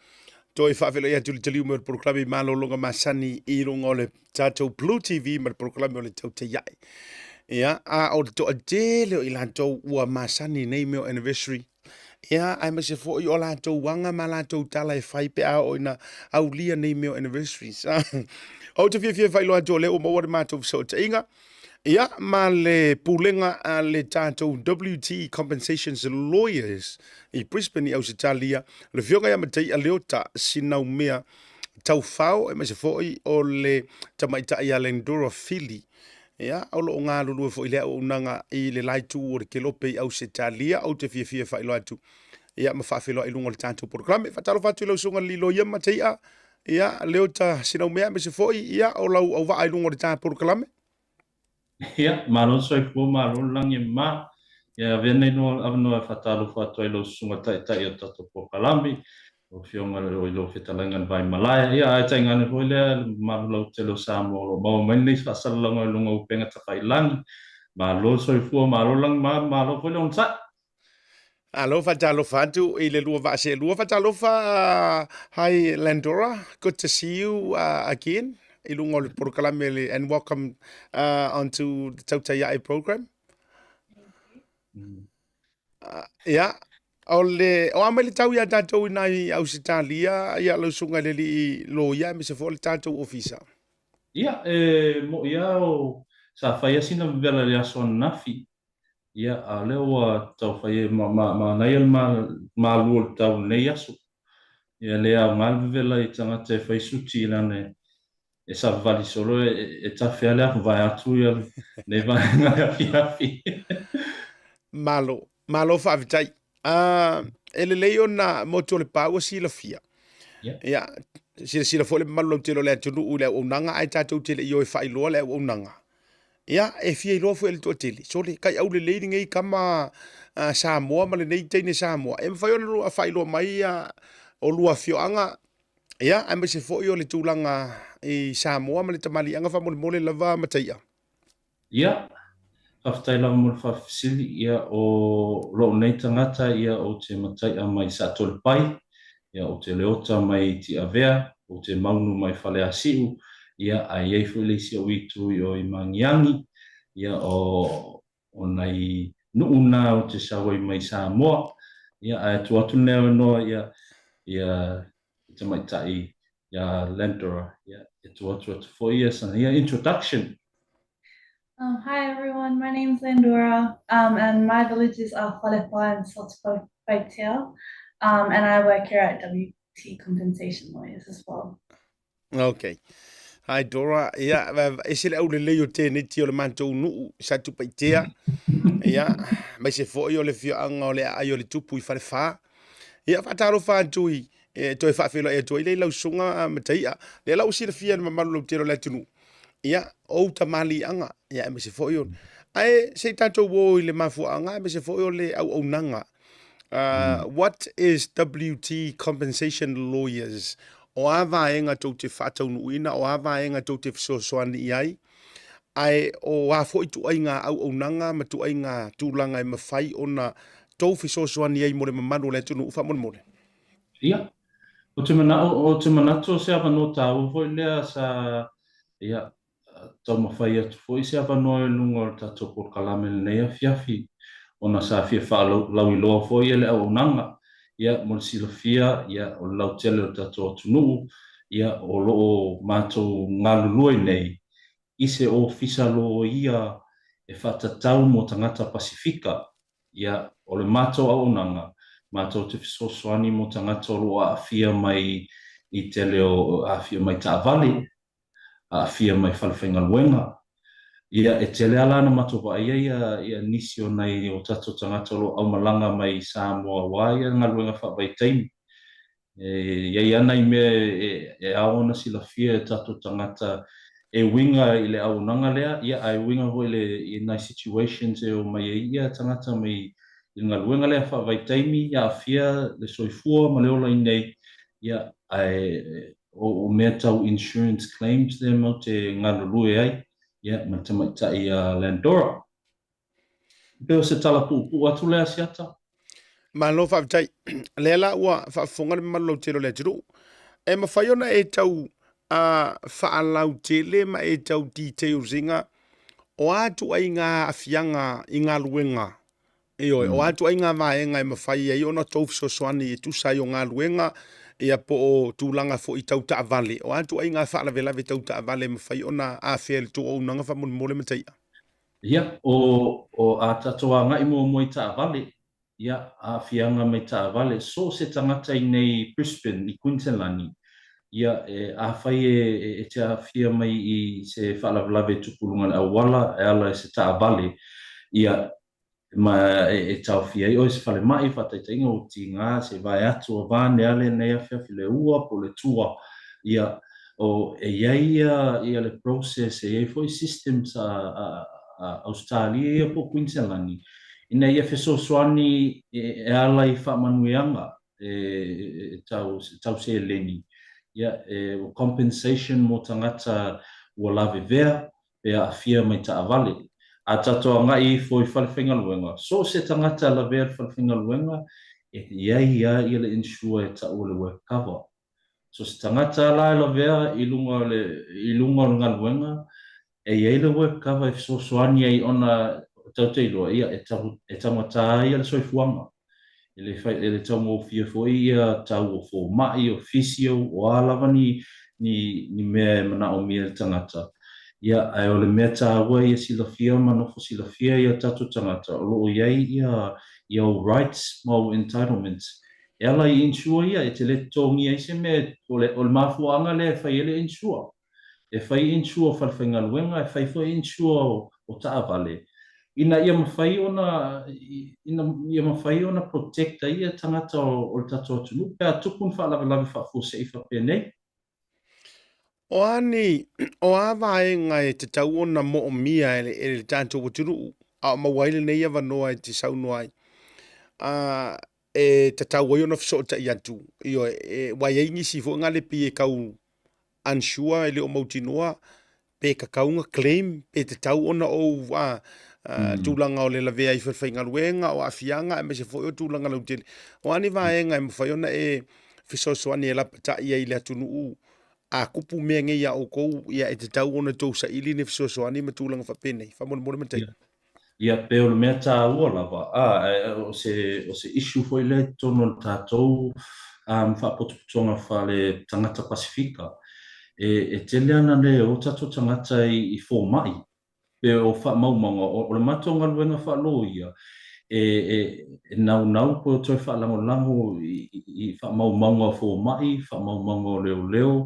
Toe faafeiloai atu i le taliu mai o le polokalame i malologa masani i luga o le tatou Blue TV ma le polokalame o le Tautai Ae. Ia, a o le toatele o i latou ua masani nei mea o anniversary. Ia, aemaise foi o latou aga ma latou tala e fai pe a oo ina aulia nei mea o anniversaries. Ou te fiafia e faailoa atu o lea ua maua le matou fesootaiga. Ia, ma le pulega a le tatou WT Compensations Lawyers i Brisbane i Ausetalia, le Afioga ia Mataia Leota Sinaumea Taufao, aemaise foi o le tamaitai ia Lendora Fili. Ia, o lo o galulue foi le auaunaga i le la itu o le kelope i Ausetalia. Ou te fiafia e faailoa atu ia ma faafeiloai i luga o le tatou polokalame. Faatalofa atu i lau susuga i le Loia Mataia, ia, Leota Sinaumea, aemaise foi ia o lau auvaa i luga o le ta polokalame. Ia, malo le soifua, malo le lagi e mama. Ia, avea nei noa avanoa e faatalofa atu ai i lau susuga taitai o le tatou polokalame, lau Afioga i lau Fetalaiga i le Vaimalae. Ia, ae tainane foi lea le mamalu lautele o Samoa o lo o maua mai lenei faasalalauga i luga o upega tafailagi. Malo le soifua, malo le lagima, malo foi le onosai. Alo, faatalofa atu i le lua vaa seelua. Faatalofa, hi Landora, good to see you again i luga o le polokalame le, and welcome onto the Tautai Ae program. Ia, o le, o a mai le tau iā tātou i nai Ausetalia, ia lau susuga i le alii loia aemaise foi o le tātou ofisa. Ia, e moʻi lava o, sa fai lava sina vevela i le aso ananafi, ia, a o lea ua tau fai e ma, ma, manaia le ma, malu o le tau i lenei aso. Ia, le aoga le vevela i tagata e fai suti leaga e, e savavali solo e, e tafe lava le afu vaeatu ia lenei vaega i le afiafi. Malo, malo faafetai. Uh, e lelei ona motu o le pā ua silafia. Yeah. Ia, silasila foi le mamalu lautele o le atunuu i le auaunaga ae tatou te le i o e faailoa le auaunaga. Ia, e fia iloa foi e le toatele. Sole, kai au lelei lenei kama uh, Samoa ma lenei teine Samoa. E mafai ona lua faailoa mai ia o lua afioaga, ia, aemaise foi o le tulaga i Samoa ma le tamaliiaga faamolemole lava Mataia. Ia, faafetai lava mo le faafesili. Ia, o lou nei tagata, ia, ou te matai'a mai Satolepai, ia, ou te leota mai Tiavea, ou te maunu mai Faleasiu, ia, ae i ai foi le isi ou itu i o i Magiagi, ia, o, o nai nu'u na ou te sau ai mai Samoa, ia, ae tuu atu lenei avanoa, ia, ia, i tamaitai iā Landora, ia, e tuu atu atu foi ia sana ia introduction. Um, hi everyone, my name's Landora, um, and my villages are Falefa and Satupaitea, um, and I work here at WT Compensation Lawyers as well. Okay. Hi Dora, ia, ese le aulelei o tēneti o le matou nuu, Satupaitea, ia, aemaise foi o le afioaga o le Aai o le Tupu i Falefa. Ia, faatalofa atu i, e toe faafeiloai atu ai lea i lau susuga Mataia. Lea la ua silafia e le mamalu lautele o le atunuu, ia, o ou tamaliiaga, ia, aemaise foi o... Ae se i tatou o i le mafuaaga, aemaise foi o le auaunaga. What is WT Compensation Lawyers? O a vaega tou te faataunuuina, o a vaega tou te fesoasoani i ai, ae o a foi ituaiga auaunaga ma ituaiga tulaga e mafai ona tou fesoasoani ai mo le mamalu o le atunuu faamolemole? Ia, ou te manao, ou te manatu o se avanoa tāua foi lea sa, ia, taumafai atu foi se avanoa i luga o le tatou polokalame i lenei afiafi, ona sa fia faalauiloa foi e le auaunaga, ia, mo le silafia, ia, o le lautele o le tatou atunuu, ia, o lo o matou galulue nei i se ofisa loia e faatatau mo tagata Pasifika, ia, o le matou auaunaga, matou te fesoasoani mo tagata o lo o aafia mai i tele o aafia mai taavale, aafia mai falefaigaluega. Ia, e tele lava la ona matou vaaia ia, ia nisi o nai o tatou tagata o lo o aumalaga mai i Samoa aua ia galuega faavaitaimi. E i ai lava nai mea e, e ao ona silafia e tatou tagata e uiga i le auaunaga lea, ia, ae uiga foi i le, i nai situations e omai ai ia tagata mai i le galuega lea faavaitaimi, aafia le soifua ma le ola i inei, ia, ae o mea tau insurance claims lea matou te galulue ai, ia, ma le tamaitai ia Landora. E pei o se tala puupuu atu lea Asiata. Malo faafetai. Lea la ua faafofoga le mamalu lautele o le atunuu. E mafai ona e tau uh, faalautele ma e tau details ina o a ituaiga aafiaga i galuega Ioe, o a ituaiga vaega e mafai ai ona tou fesoasoani e tusa ai o galuega, ia po o tulaga foi tau taavale. O a ituaiga faalavelave tau taavale e mafai ona afea i le tou auaunaga faamolemole Mataia? Ia, o, o a tatou agai muamua i taavale, ia, aafiaga mai taavale, so o se tagata i nei i Brisbane, i Kuiniselani, ia, e, afai e, e, e te aafia mai i se faalavelave e tupu i luga o le auala e ala i se taavale, ia, ma e taofia ai oe se falemai, faataitaiga ua tiga se vae atu a vaeane a lenei afiafi le ua po o le tua, ia, o, e i ai ia, ia le process, e i ai foi systems a, a, a Ausetalia ia po o Kuiniselani, ina ia fesoasoani e, e ala i faamanuiaga e, e, e tau, tau seleni, ia, e, compensation mo tagata ua lavevea, pe aafia mai taavale. A tatou agai ifo i falefaigaluega, so o se tagata e lavea i le falefaigaluega, e i ai lava ia le insure e tau o le work cover. So se tagata la e lavea i luga o le, i luga o le galuega, e i ai le work cover e fesoasoani ai ona tatou te iloa, ia, e tau, e taugata ai le soifuaga. E le fai, e le taugofie foi ia tau o fomai, o physio, o a lava ni, ni, ni mea e manaomia e le tagata. Ia, ae o le mea taua ia silafia ma nofo silafia ia tatou tagata, o lo o i ai ia, ia ou rights ma ou entitlements e ala i insure ia, e te le totogia ai se mea, o le, o le mafuaaga lea e fai ai le insure. E fai insure o falefaigaluega, e fai foi insure o taavale, ina ia mafai ona, ina ia mafai ona protect ai ia tagata o le tatou atunuu pe a tupu ni faalavelave faafuasei faapenei. O a ni, o a vaega e tatau ona moomia e le, e le tatou atunuu, a o maua ai lenei avanoa e te saunoa ai, a, e tatau ai ona fesootai atu, ioe, e, ua i ai nisi foi gale pei e tau unsure, e le o mautinoa pe tatau ona claim, pe tatau ona ou a, a, tulaga o le lavea i falefaigaluega, o aafiaga aemaise foi o tulaga lautele. O a ni vaega e mafai ona e fesoasoani e lapatai ai i le atunuu a tupu mea nei iā outou, ia e tatau ona tou saili ni fesoasoani ma tulaga faapenei. Faamolemole Matai. Ia, ia pe o le mea taua lava, a, o se, o se issue foi lea i totonu o le tatou um, faapotopotoga fale tagata Pasifika. E, e tele ana le o tatou tagata i, i fomai, pe o faamaumauga, o, o le matou galuega faaloia, e, e, e naunau pe o toe faalagolago i, i, i faamaumauga o fomai, faamaumauga o leoleo.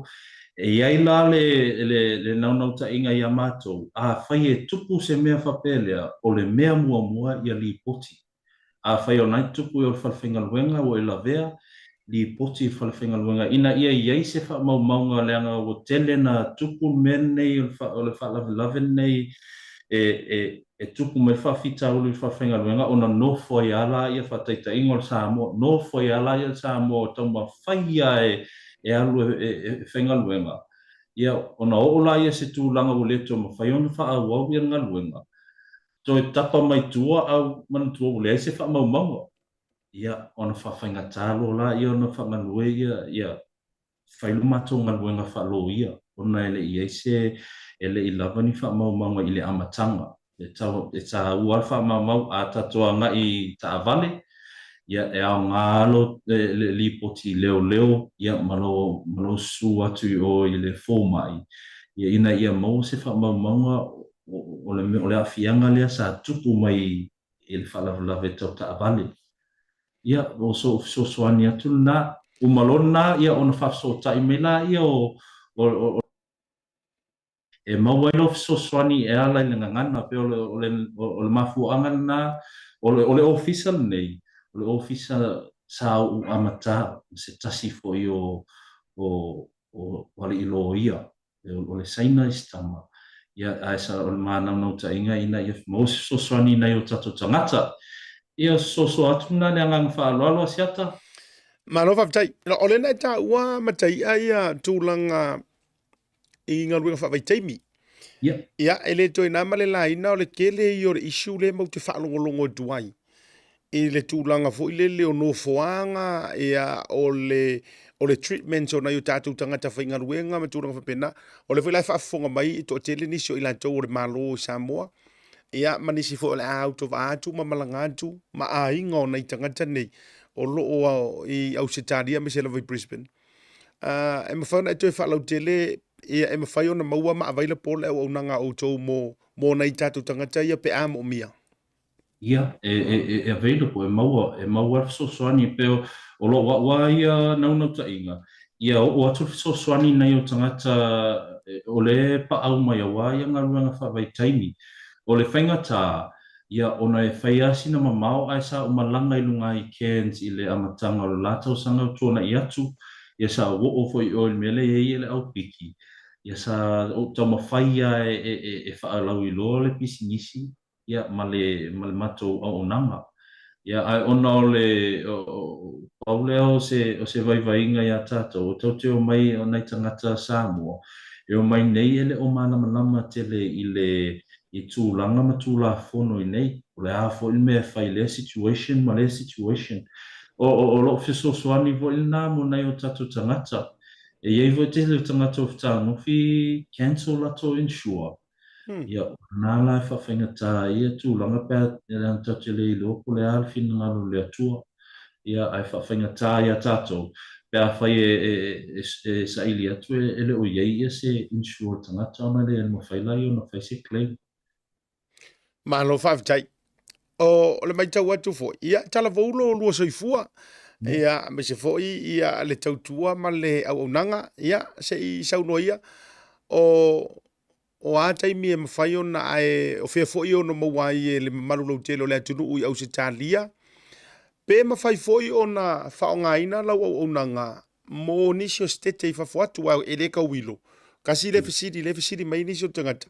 E i ai la le, le, le naunautaiga iā matou, afai e tupu se mea faapea lea, o le mea muamua ia lipoti. Afai o lena e tupu i o le falefaigaluega ua e lavea, lipoti i le falefaigaluega ina ia i ai se faamaumauga leaga ua tele na tupu le mea lenei o le faalavelave lenei e, e, e tupu mai le faafitauli i le falefaigaluega ona nofo ai lava laia, faataitaiga o le Samoa, nofo ai lava laia le Samoa o taumafai lava e, e alu e, e, e faigaluega, ia ona oo laia i se tulaga ua le toe mafai ona faaauau ia le galuega, toe tapa mai tua a manatua ua leai se faamaumauga, ia ona faafaigata loa laia ona faagalue ia, ia fai lo matou galuega faaloia ona e le i ai se, e le i lava ni faamaumauga i le amataga. E tau, e taua lava le faamaumau, a tatou agai i taavale, ia e aoga lo, le, le lipoti leoleo, ia ma lo, ma lou susu atu i o i le fomai, ia ina ia maua se faamaumauga o, o le, o le aafiaga lea sa tupu mai i le faalavelave tau taavale. Ia, o so'u fesoasoani atu lena. Uma loa lena, ia ona faafesootai mai laia o, o, o, e maua ai lou fesoasoani e ala i le gagana, pei o le, o le, o le mafuaaga lena, o le, o le ofisa lenei, o le ofisa sa ou amata ma se tasi foi o, o, o, o alii loia, o le Saina isi tama, ia, ae sa, o le mānaunautāiga ina ia maua se fesoasoani i nai o tatou tagata. Ia, o se soasoa atu lena i le agaga faaaloalo, Asiata. Malo faafetai. O lea na e taua Mataia ia tulaga i galuega faavaitaimi. Ia. Ia, e le toe na ma le laina o le tele ia o le issue lea matou te faalogologo atu ai i le tulaga foi lele o nofoaga, ia, o le, o le treatment o nai o tatou tagata faigaluega ma tulaga faapena. O lea foi la e faafofoga mai e toatele nisi o i latou o le Malo i Samoa, ia, ma nisi foi o le a autovaa atu ma malaga atu ma aiga o nai tagata nei o lo o i Ausetalia aemaise lava i Brisbane. Uh, e mafai ona e toe faalautele, ia, e mafai ona maua ma available le auaunaga a outou mo, mo nai tatou tagata ia pe a moomia. Ia, e, e, e, e available, e maua, e maua le fesoasoani pei o, o lou au lava ia naunautaiga, ia oo atu le fesoasoani i nai o tagata o lea e paau mai aua ia galuega faavaitaimi. O le faigata, Ia, ona e fai lava sina mamao ae sa ou malaga i luga i Cairns i le amataga o le la tausaga ua tuana'i atu, ia sa ou oo foi i o i le mea lea e i ai le aupiki, ia sa ou taumafai lava e, e, e, e faalauiloa le pisinisi, ia, ma le, ma le matou auaunaga. Ia, ae ona o le, o, o, pau lea o se, o se vaivaiga iā tatou, e tatou te omai o nai tagata Samoa, e omai nei e le o malamalama tele i le, i tulaga ma Tulafono i nei, o le a foi le mea e fai i lea situation ma lea situation. O, o, o lou fesoasoani foi lena mo nai o tatou tagata. E i ai foi tele o tagata o fetagofi cancel latou insure. Ia, o lena la e faafaigata ai ia tulaga pe a leaga tatou te le iloa po o le a le finagalo o le Atua. Ia, ae faafaigata ia tatou pe afai e, e, e, e saili atu e, e le o i ai ia se insure o le tagata ona e le mafai laia ona fai se claim. Malo faafetai. O le matau atu foi, ia talavou lo lua soifua, ia aemaise foi ia le tautua ma le auaunaga, ia se i saunoa ia, o o a taimi e mafai ona ae o fea foi e ono maua ai e le mamalu lautele o le atunuu i Ausetalia, pe mafai foi ona faaaogaina lau auaunaga mo nisi o setete i fafo atu, aua e le tauilo. Tasi lea fesili, lea fesili mai nisi o tagata,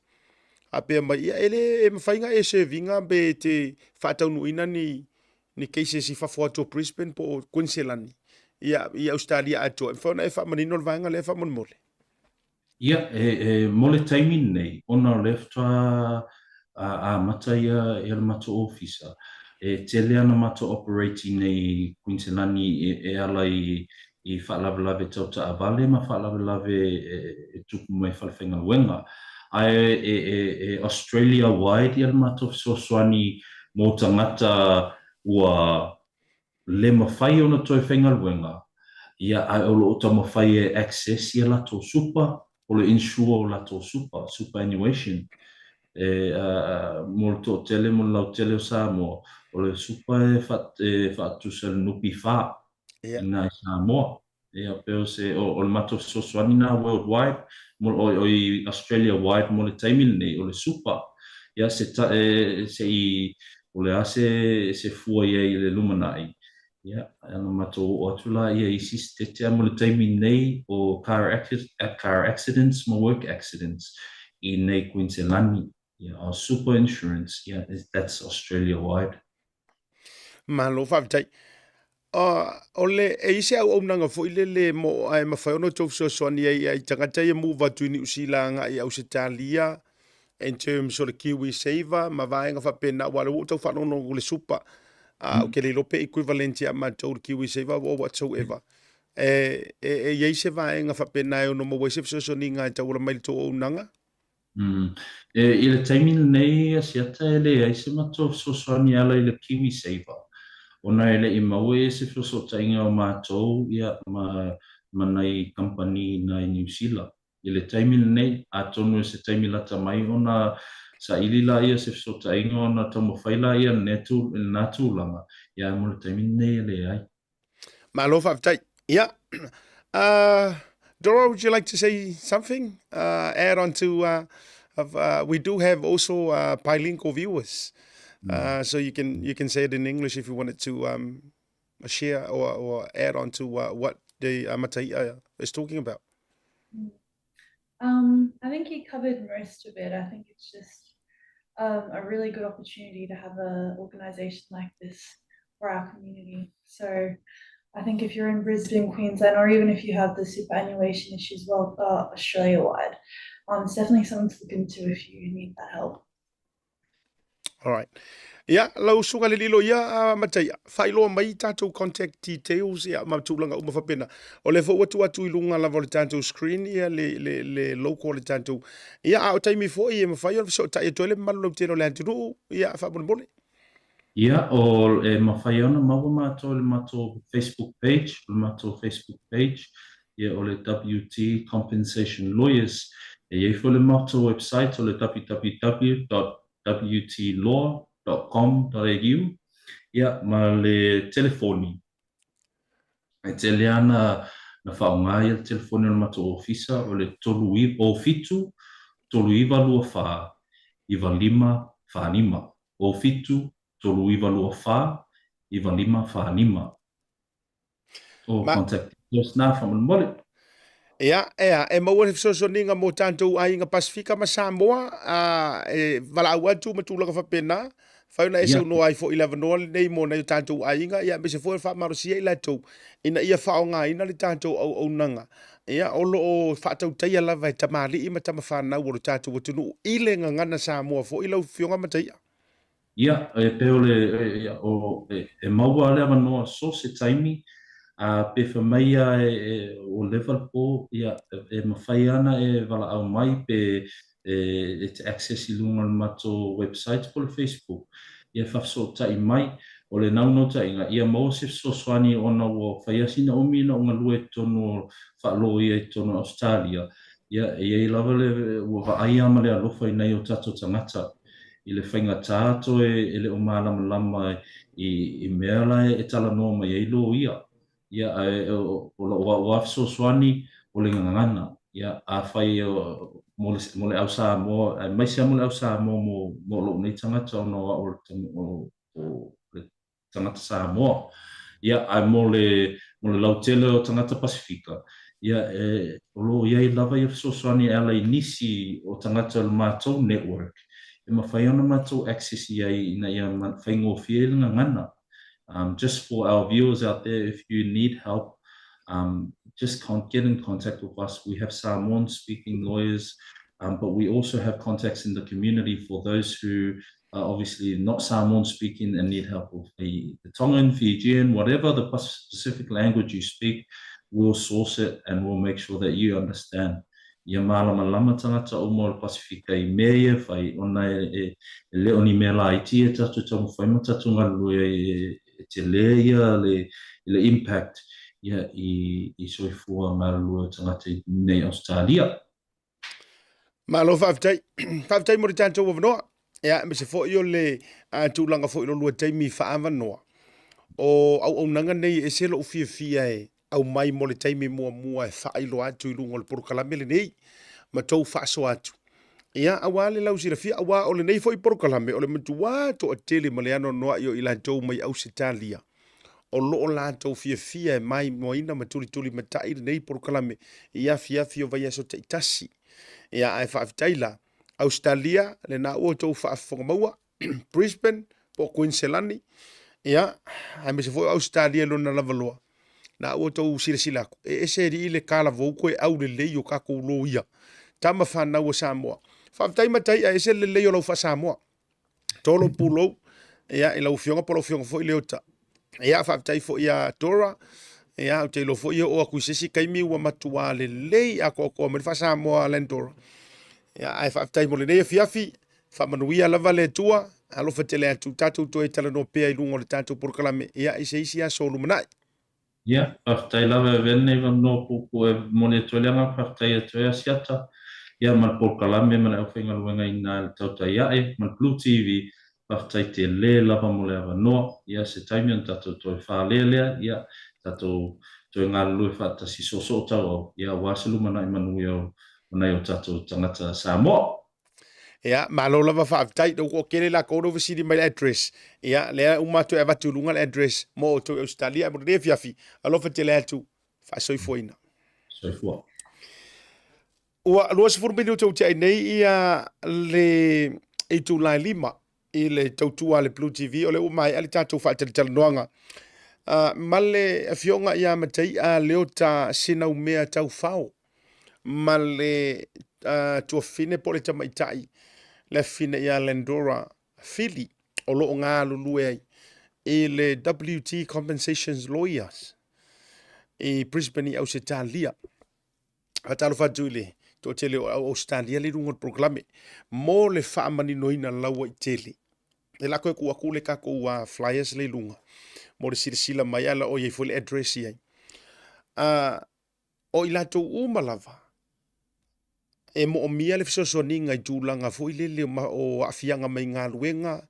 faapea mai, ia e le e mafai ona e serve ina pe te faataunuuina ni ni cases i fafo atu o Brisbane po o Queensland ia i Ausetalia atoa. E mafai ona e faamanino le vaega lea faamolemole? Ia, e, e, mo le taimi lenei, ona o lea faatoa amata ia, ia le matou ofisa, e tele ana matou operate i nei Kuiniselani e, e ala i, i faalavelave tau taavale ma faalavelave e, e tupu mai falefaigaluega. Ae e, e, e Australia wide ia le matou fesoasoani mo tagata ua le mafai ona toe faigaluega, ia, ae o lo o taumafai e access ia latou super, o le insure o latou super, superannuation. E, a, mo le toatele, mo le lautele o Samoa, o le super e, fa, e faatusa i le NPF Ia. i ina i Samoa. Ia, pei o se, o, o le matou fesoasoani lena worldwide, mo, o, o i Australia wide mo le taimi lenei, o le super. Ia, se ta, e, se i, o le a se, se fua i ai i le lumanai, ia, ana matou oo atu la ia i isi setete, a mo le taimi nei, o car, car accidents ma work accidents i nei Kuiniselani. Ia, o super insurance, ia, that's Australia wide. Malo faafetai. O le, e i ai se auaunaga foi lele mo, ae mafai ona outou fesoasoani ai i tagata ia move atu i Niu Sila agai i Ausetalia in terms o le Kiwi Saver ma vaega faapena, aua o lea ua ou tau faalogologo i le super, a ou te le iloa pe equivalent ia matou le Kiwi Saver or whatsoever. E, e, e i ai se vaega faapena e ono maua ai se fesoasoaniga e tauala mai i le tou auaunaga? Mm. E, i le taimi lenei Asiata e leai se matou fesoasoani e ala i le KiwiSaver, ona e le i maua ia se fesootaiga o matou ia ma, ma nai kamupani i Niu Sila. I le taimi lenei, atonu e se taimi lata mai ona saili laia se fesootaiga ona taumafai laia i lenei i lena tulaga, ia ae mo le taimi lenei e leai. Malo faafetai. Ia, Dora, would you like to say something? Add on to, of, we do have also bilingual viewers. So you can you can say it in English if you wanted to share or, or add on to what the Mataia is talking about. I think he covered most of it. I think it's just um, a really good opportunity to have an organisation like this for our community. So I think if you're in Brisbane, Queensland, or even if you have the superannuation issues, well, Australia wide, um, it's definitely something to look into if you need that help. All right. Ia, lau susuga le lilo ia a Mataia, faailoa mai tatou contact details ia ma tulaga uma faapena. O lea foi ua tuu atu i luga lava o le tatou screen ia le, le, le logo o le tatou. Ia, a o taimi foi e mafai ona fesootai atu ai le mamalu lautele o le atunuu, ia, faamolemole. Ia, o, e mafai ona maua matou i le matou Facebook page, o le matou Facebook page, ia o le WT Compensation Lawyers. E i ai foi le matou website o le www.wtlaw.com.au, ia, ma le telefoni. E tele ana na faaaoga ia le telefoni o le matou ofisa o le 07 3924 9545. 07 3924 9545. O Ma, contact details na faamolemole. Ia, ea, e maua le fesoasoaniga mo tatou aiga Pasifika ma Samoa, a, e valaau atu ma tulaga faapena. Fai ona e saunoa ai foi i le avanoa lenei mo nai o tatou aiga, ia aemaise foi o le faamalosia i latou ina ia faaaogaina le tatou auaunaga, ia o lo o faatautaia lava e tamalii ma tamafanau o le tatou atunuu i le gagana Samoa foi lau Afioga Mataia. Ia, e pei o le, o, e maua le avanoa so se taimi, a pe fai mai ia e, ua leva le po, ia, e mafai ana e valaau mai pe e te access i luga o le matou website po o le Facebook, ia faafesootai mai. O le naunautaiga, ia maua se fesoasoani ona ua fai lava sina umi ina ua galue i totonu o faaloia i totonu o Ausetalia, ia, e i ai lava le, ua vaai lava ma le alofa i nai o tatou tagata i le faigata toe e le o malamalama i mea la e talanoa mai ai loia. Ia, ae o lou au lava fesoasoani, o le gagana. Ia, afai mo le, mo le au Samoa, aemaise lava mo le au Samoa mo, mo lou nei tagata ona o au o o le tagata Samoa. Ia, ae mo le, mo le lautele o tagata Pasifika, ia, e, o lo o i ai lava ia fesoasoani e ala i nisi o tagata o le matou network e mafai ona matou access i ai ina ia faigofie ai le gagana. Um, just for our viewers out there, if you need help, um, just con get in contact with us. We have Samoan speaking lawyers, um, but we also have contacts in the community for those who are obviously not Samoan speaking and need help with the, the Tongan, Fijian, whatever the specific language you speak, we'll source it and we'll make sure that you understand. Ia mālamalama tagata uma o le Pasifika i mea ia e fai, ona e, e, e le o ni mea laiti ia tatou taumafai ma tatou galulue ai, e, e tele ia le, le impact ia i, i soifua galulue o tagata i nei Ausetalia. Malo faafetai. Faafetai mo le tatou avanoa. Ia, aemaise foi o le tulaga foi o lo lua taimi faaavanoa. O auaunaga nei e ese lou fiafia e aumai mo le taimi muamua e faailoa atu i luga o le polokalame lenei ma tou faasoa atu. Ia, aua le lausilafia, aua o lenei foi polokalame o le matuā toatele ma le anoanoai o i latou mai Ausetalia o lo o latou fiafia e maimoaina ma tulitulimatai lenei polokalame i afiafi o vaiaso taitasi. Ia, ae faafetai la, Ausetalia, lena ua outou faafofoga maua, Brisbane po o Kuiniselani, ia, aemaise foi o Ausetalia i lona lava loa, na ua outou silasila atu, e ese alii le kalavou koe aulelei o tatou loia, tama fanau a Samoa. Faafetai Mataia, e ese le lelei o lau faa-Samoa. Tolo pulou, ia, i lau afioga po o lau afioga foi Leota. Ia, faafetai foi ia Dora, ia, ou te iloa foi e oo atu i se isi taimi ua matua lelei atoatoa mai le faa-Samoa a Lendora. Ia, ae faafetai mo lenei afiafi, faamanuia lava le Atua, alofa tele atu, tatou toe talanoa pea i luga o le tatou polokalame, ia, i se isi aso o lumanai. Ia, faafetai lava e avea lenei avanoa puupuu e momoli atu ai le agaga faafetai atu ai Asiata, ia ma le polokalame ma le aufaigaluega i ina i le tautai ae ma le Blue TV, faafetai tele lava mo le avanoa, ia se taimi ona tatou toe fale lea, ia tatou toe galulue faatasi soosoo tauau, ia aua se lumanai manuia o nai o tatou tagata Samoa. Ia, malo lava faafetai. Lea ua toatele latou lea ua fesili mai le address. Ia, lea uma atu e avatu i luga le address mo outou i Ausetalia. Ae mo lenei afiafi, alofa tele atu, faasoifuaina. Soifua. Ua 20 minute ua tiai nei ia le itula e 5 i le tautua a le Blue TV, o lea ua maea le tatou faatalatalanoaga ma le afioga ia Mataia Leota Sinaumea Taufao ma le tuafafine po o le tamaitai le afafine ia Landora Fili o lo o galulue ai i le WT Compensations Lawyers i Brisbane i Ausetalia. Faatalofa atu i le toatele o Ausetalia le i luga o le polokalame mo le faamaninoina lauaitele. E lako e tuu atu le tatou flyers le i luga mo le silasila mai, ae la o i ai foi le address i ai. O i latou uma lava e moomia le fesoasoaniga i tulaga foi lele o aafiaga mai galuega,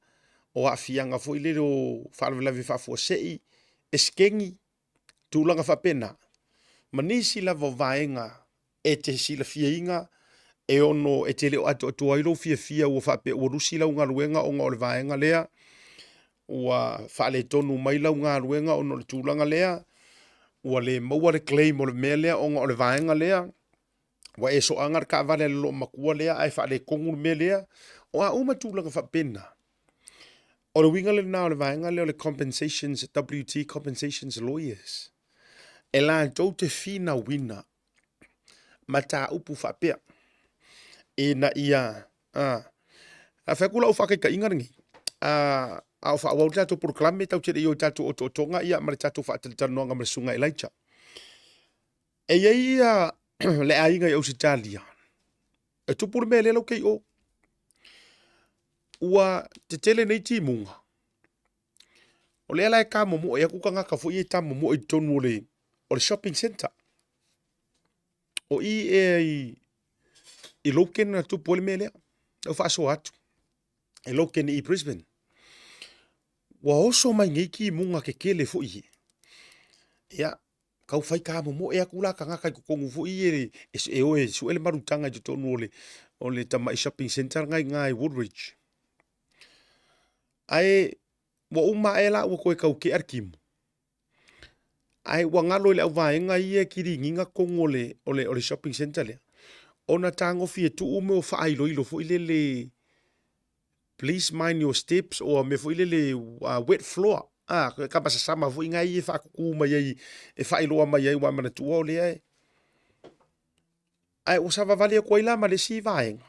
o aafiaga foi lele o faalavelave faafuasei, eseteni, tulaga faapena, ma nisi lava o vaega e te silafiaina e ono e te le o atoatoa ai lou fiafia ua faapea ua lusi lau galuega ona o le vaega lea, ua faaletonu mai lau galuega ona o le tulaga lea, ua le maua le claim o le mea lea ona o le vaega lea, ua e soaga le taavale a le loomatua lea ae faaletonu le mea lea. O a uma tulaga faapena. O le uiga lena o le vaega lea o le compensations, WT Compensations Lawyers, e latou te finauina mataupu faapea ina ia a a fai atu lau faataitaiga lenei a a o faaauau le tatou polokalame tatou te le i o i tatou otootoga ia ma le tatou faatalatalanoaga ma le susuga Elijah. E i ai ia le aiga i Ausetalia e tupu le mea lea lau ke i o. Ua tetele nei timuga o lea la e tamomoe atu tagata foi ia e tamomoe i totonu o le, o le shopping centre. O i ea i, i Logan na tupu ai le mea lea. Lau faasoa atu e Logan i Brisbane. Ua oso mai nei timuga tetele foi ia. Ia, tau fai tamomoe atu la tagata i totonu foi ia e, e o e sue le malutaga i totonu o le, o le tamai shopping centre lena i ina i Woolridge. Ae ua uma ae la ua toe tau kea le timu. Ae ua galo i le auvaega ia e kiliniina totonu o le, o le, o le shopping centre lea, ona tagofi e tuu mea o faailoilo foi lele please mind your steps or mea foi lele wet floor, a, ka masasama foi nai ia e faatutu mai ai e faailoa mai ai aua e manatua o lea e Ae ua savavali atu ai la ma le isi vaega.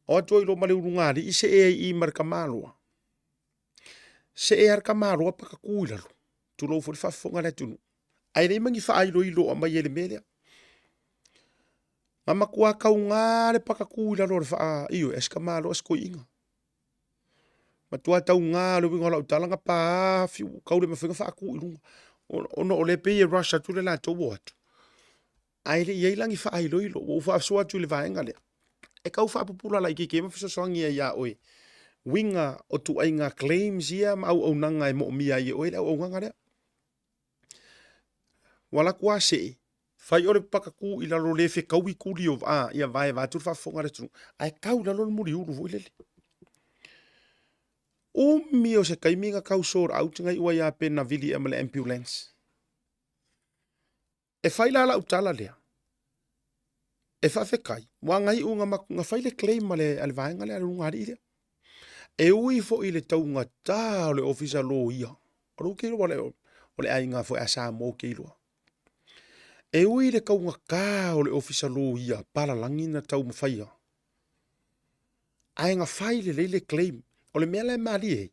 O atu ai loa ma le ulugalii see ai i i ma le tamaloa. See lava le tamaloa pakatu i lalo, tulou foi le faafofoga a le atunuu. Ae leai ma ni faailoilo o aumai ai i le mea lea. Na matua tauga le pakatu i lalo o le faa, ioe, a si tamaloa si toeaina. Matua tauga le uiga o lau tala na pa fiu, tau le mafai ona faatu i luga. Ona o lea e pei e rush atu le latou o atu. Ae le i ai la ni faailoilo, ua ou faasoa atu i le vaega lea. E tau faapupula laitiiti ai ma fesoasoani ai ia oe uiga o tuaiga claims ia ma auaunaga e moomia ai e oe le auaunaga lea. Ua alu atu lava see, fai o le pakatu i lalo le fetaui tuli o a, ia vae vaeatu le faafofoga a le atunuu, ae tau i lalo le muliulu foi lele. Umi o se taimi na tau sort out na iu ai lava pe na vili ea ma le ambulance. E fai la lau tala lea, e faafetai, ua na iu na fai le claim a le, a le vaega lea, a le ulugalii lea. E ui foi i le taugata o le ofisa loia, o lou ke iloa o le aiga foi a Samoa ou te iloa. E ui i le taugata o le ofisa loia palalagi na taumafaia, ae na fai lelei le claim. O le mea la e malie ai,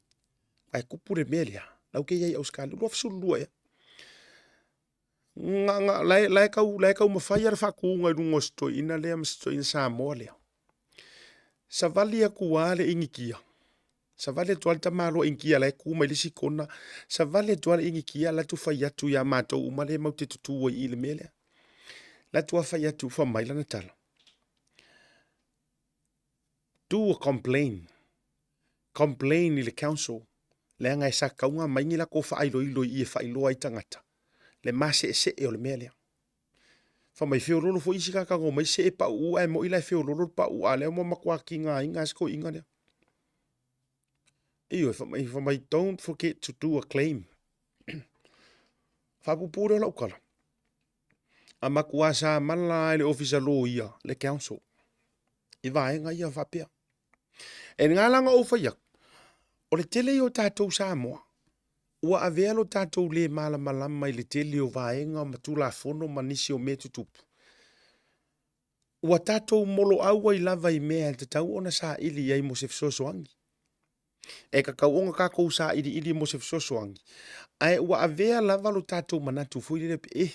ae tupu le mea lea, lau ke i ai i Ausetalia, 2012 ea. Na, na, la e, la e tau, la e taumafai lava le faatuga i luga o si toeaina lea ma si toeaina Samoa lea. Savali atu lava le Initia, savali atu lava le tamaloa Initia la e tu mai le isi kona, savali atu lava le Initia alu atu fai atu ia matou uma lea matou te tutu ai i i le mea lea. Alu atu lava fai atu, fai mai lana tala, do a complain, complain i le council, leaga e sa tatau ona aumai ni latou faailoilo i i e faailoa ai tagata le maseesee o le mea lea. Fai mai feololo foi isi tagata na omai see pauu ae moi la e feololo le pauu a lea ua matua tigaina lava si toeaina lea. Ioe, fai mai, fai mai don't forget to do a claim. Faapuupuu lea o lau tala. A matua samala lava e le ofisa loia le council i vaega ia faapea. E lena la na ou fai atu, o le tele ia o tatou Samoa, ua avea lo tatou le malamalama i le tele o vaega ma Tulafono ma nisi o mea tutupu. Ua tatou moloau ai lava i mea e tatau ona saili i ai mo se fesoasoani. E tatau ona tatou sailiili mo se fesoasoani, ae ua avea lava lo tatou manatu foi lele, eh,